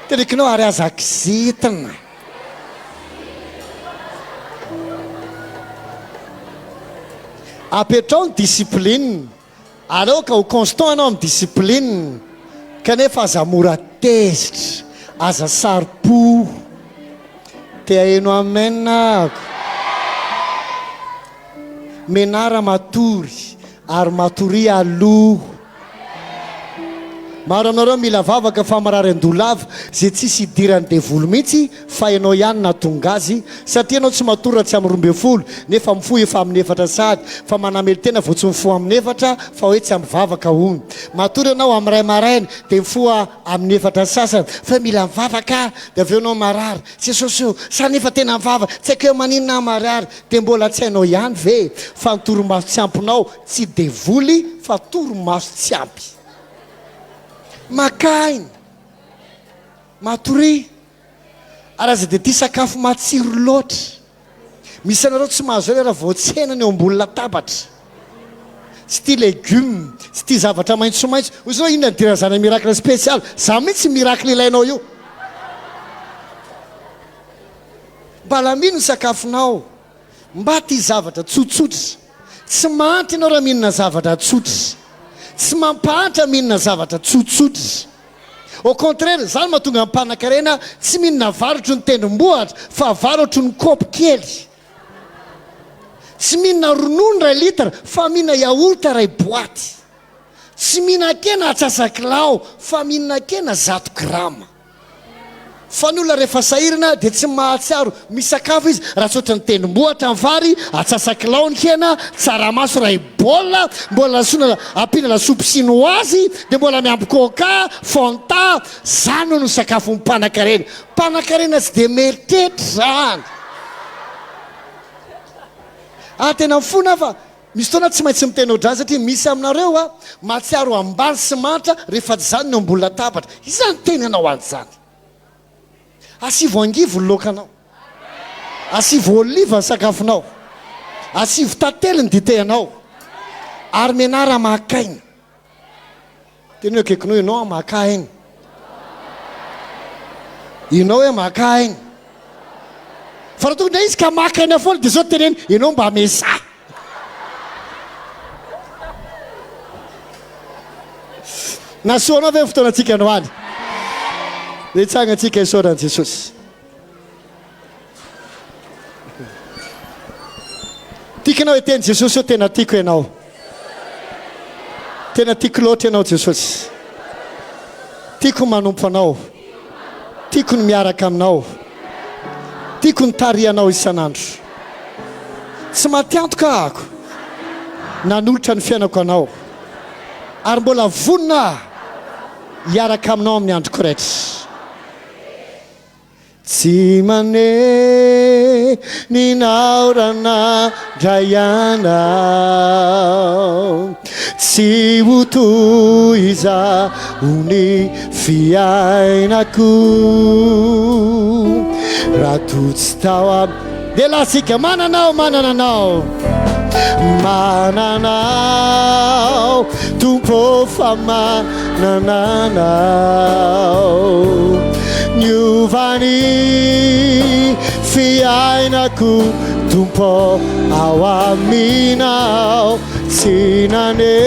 Tenekinao ary aza kizitina. Apetrao ny discipline ary aoka ho constant ianao amin'ny discipline kanefa aza mora tezitra, aza saro-po. Te haheno amen ahako. Menara matory ary matoria aloha. Maro aminareo mila vavaka fa marary andoha lava izay tsisy idiran'ny devoly mihitsy fa ianao ihany nahatonga azy satria ianao tsy matory raha tsy amin'ny 12 nefa mifoha efa amin'ny efatra sahady fa manamelo-tena vao tsy mifoha amin'ny efatra fa hoe tsy ampy vavaka hono. Matory ianao amin'ny iray maraina dia mifoha amin'ny efatra sasany fa hoe mila mivavaka aho dia avy eo ianao marary. Jesosy o, sa nefa tena mivavaka, tsy haiko hoe maninona aho marary dia mbola tsy hainao ihany ve fa ny torimaso tsy ampinao tsy devoly fa torimaso tsy ampy. Makà aina. Matoria. Ary aza dia tia sakafo matsiro loatra. Misy anareo tsy mahazo aina raha vao tsena ny eo ambony latabatra. Tsy tia legumes, tsy tia zavatra maitsomaitso. Hoy izy hoe inona ny idiran'izany miracle spécial? Za mihitsy miracle ilainao io. Mba lamino ny sakafonao. Mba tia zavatra tsotsotra. Tsy mahantra ianao raha mihinana zavatra tsotra. Tsy mampahantra mihinana zavatra tsotsotra. Au contraire, izany no mahatonga ny mpanakarena tsy mihinana vary ohatry ny tendrombohitra fa vary ohatry ny kaopy kely. Tsy mihinana ronono iray litre fa mihinana yaourt iray boaty. Tsy mihinan-kena atsasakilao fa mihinan-kena zato grama. Fa ny olona rehefa sahirana dia tsy mahatsiaro misakafo izy raha tsy ohatran'ny tendrombohitra ny vary, atsasakilao ny hena, tsaramaso iray bol, mbola lasona ampiana lasopy chinoise dia mbola miampy coca, fanta, zany hono ny sakafon'ny mpanakarena. Mpanakarena tsy dia mieritreritra zany. Ary tena mifona aho fa Misy fotoana tsy maintsy miteny ohatr'izany satria misy aminareo a, mahatsiaro ambany sy mahantra rehefa tsy izany no ambony latabatra. Iza niteny anao an'izany? Asivo angivy ny laokanao. Asivo oliva ny sakafonao. Asivo tantely ny dite-nao. Ary mianara maka aina. Teneno akaikinao ianao maka aina. Ianao hoe maka aina. Fa raha tonga indray izy ka maka aina foana dia zao teneno, ianao mba mesaha. Nahasoa anao ve ny fotoanantsika androany? Dia hitsangantsika hisaotra an'i Jesosy. Tiako ianao hiteny Jesosy ô tena tiako ianao. Tena tiako loatra ianao Jesosy. Tiako ny manompo anao. Tiako ny miaraka aminao. Tiako ny tarihanao isan'andro. Tsy maty antoka ahako nanolotra ny fiainako anao. Ary mbola vonona aho hiaraka aminao amin'ny androko rehetra. Tsy manenina aho raha nandray anao Tsy ho toy izaho ny fiainako Raha toa tsy tao am Dia lasika manana aho, manana anao Manana aho Tompo fa manana anao Niova ny fiainako Tompo ao aminao Tsy nanenina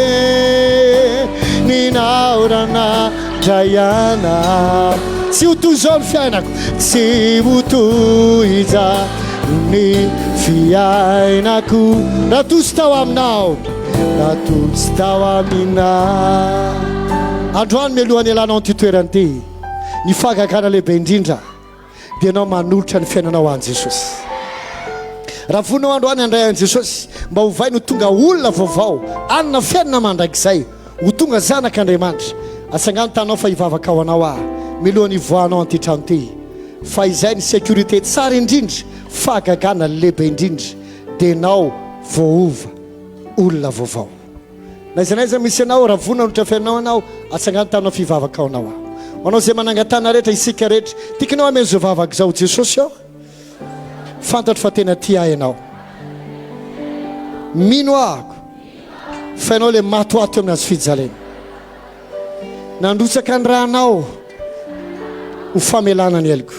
aho raha nandray anao Tsy ho toy izao ny fiainako Tsy ho toy izao ny fiainako Raha toa tsy tao aminao Raha toa tsy tao aminao Androany mialohan'ny hialanao an'ity toerana ity Ny fahagagana lehibe indrindra dia ianao manolotra ny fiainanao ho an'i Jesosy. Raha vonona androany handray an'i Jesosy mba hovainy ho tonga olona vaovao, hanana fiainana mandrakizay, ho tonga zanak'Andriamanitra, atsangano tananao fa hivavaka ho anao aho mialohan'ny hivoahanao an'ity trano ity. Fa izay ny sécurité tsara indrindra, fahagagana lehibe indrindra dia ianao voaova olona vaovao. Na aiza na aiza misy anao, raha vonona hanolotra fiainanao ianao, atsangano tananao fivavaka ho anao aho. Ho anao izay manangan-tanana rehetra, isika rehetra, tiako ianao hameno izao vavaka izao, Jesosy ô, fantatro fa tena tia ahy ianao. Mino ahako fa ianao ilay maty ho ahy teo amin'ny hazo fijaliana. Nandrotsaka ny rànao ho famelana ny heloko.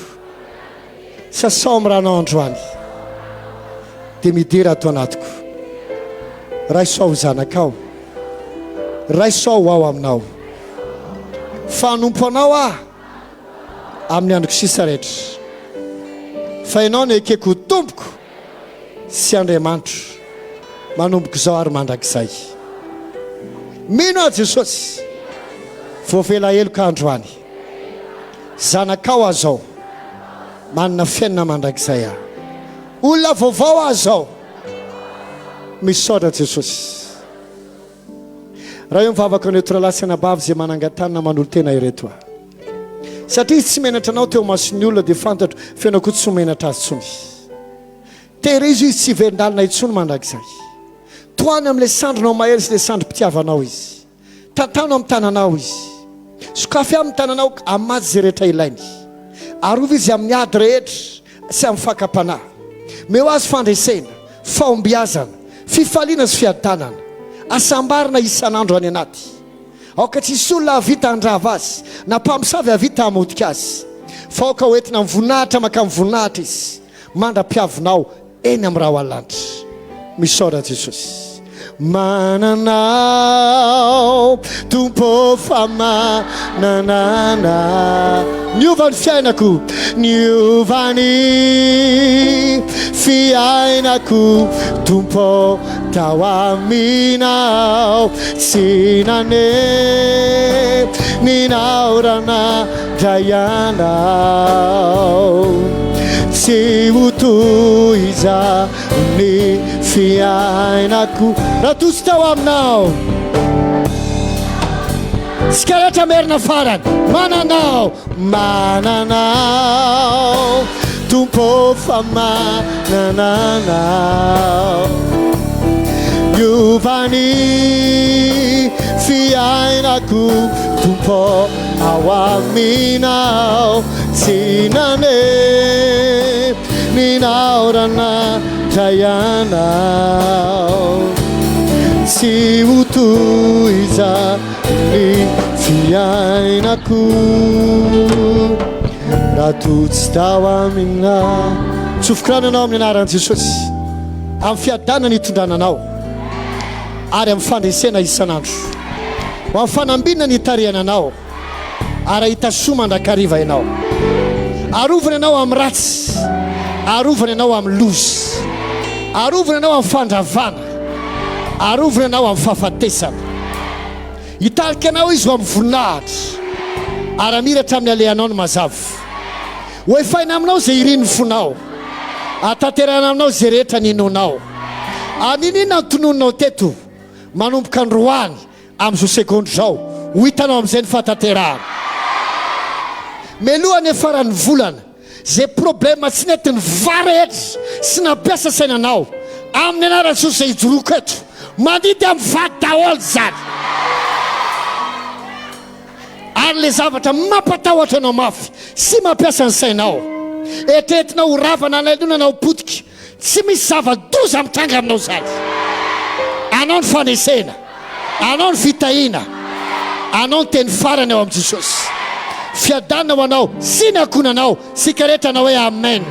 Sasao amin'ny ranao androany dia midera ato anatiko. Raiso aho ho zanakao, raiso aho ho ao aminao. Fa hanompo anao aho amin'ny androko sisa rehetra. Fa ianao no ekeko ho Tompoko sy Andriamanitro manomboka izao ary mandrakizay. Mino aho Jesosy. Voavela heloka androany. Zanakao aho zao. Manana fiainana mandrakizay aho. Olona vaovao aho zao. Misaotra Jesosy. Raha eo mivavaka an'ireto rahalahy sy anabavy izay manangan-tanana manolo-tena ireto aho. Satria izy tsy menatra anao teo imason'ny olona dia fantatro fa ianao koa tsy ho menatra azy intsony. Tehirizo izy tsy hiverin-dalana intsony mandrakizay. Tohano amin'ilay sandrinao mahery sy ilay sandrim-pitiavanao izy. Tantano amin'ny tananao izy. Sokafy aminy ny tananao ka hamatsy izay rehetra ilainy. Arovy izy amin'ny ady rehetra sy amin'ny fakam-panahy. Meo azy fandresena, fahombiazana, fifaliana sy fiadanana. Hasambarana isan'andro any anaty. Aoka tsy hisy olona hahavita handrava azy, na mpamosavy hahavita hamotika azy. Fa aoka ho entina amin'ny voninahitra mankamin'ny voninahitra izy, mandra-piavinao eny amin'ny rahoalanitra. Misaora Jesosy. Manana aho Tompo fa manana Niova ny fiainako, niova ny fiainako Tompo tao aminao Tsy nane ninao raha nandray anao Tsy ho toy izany ny fiainako Raha toa tsy tao aminao Tsikaratra merina farany Mananao, mananao Tompo fa manananao Miova ny fiainako Tompo ao aminao Tsy nane ninaorana dray anao Tsy ho toy izany fiainako Raha toa tsy tao aminao Tsofiko rano ianao amin'ny anaran'i Jesosy Amin'ny fiadanana hitondrana anao Ary amin'ny fandresena isan'andro Ho amin'ny fanambinana ny hitarihana anao Ary hahita soa mandrakariva ianao. Arovana ianao amin'ny ratsy. Arovana ianao amin'ny loza. Arovana ianao amin'ny fandravana. Arovana ianao amin'ny fahafatesana. Hitarika anao Izy ho amin'ny voninahitra. Ary hamiratra amin'ny alehanao ny mazava. Ho efaina aminao izay irin'ny fonao. Hahatanterahina aminao izay rehetra ninoanao. Ary n'inon'inona notononinao teto, manomboka androany, Amin'izao segondra izao, ho hitanao amin'izay ny fahatanterahana. Meloha ny faran'ny volana, izay problème tsy nety nivaha rehetra sy nampiasa saina anao, amin'ny anaran'i Jesosy izay ijoroako eto, mandidy amin'ny vady daholo izany. Ary ilay zavatra mampatahotra anao mafy sy mampiasa ny sainao, eritreretinao ho rava na nailona na ho potika, Tsy misy zava-doza mitranga aminao izany. Anao ny fandresena, anao ny fitahiana, anao ny teny farany ao amin'i Jesosy. Fiadanana ho anao sy ny ankohonanao, isika rehetra hanao hoe Amen.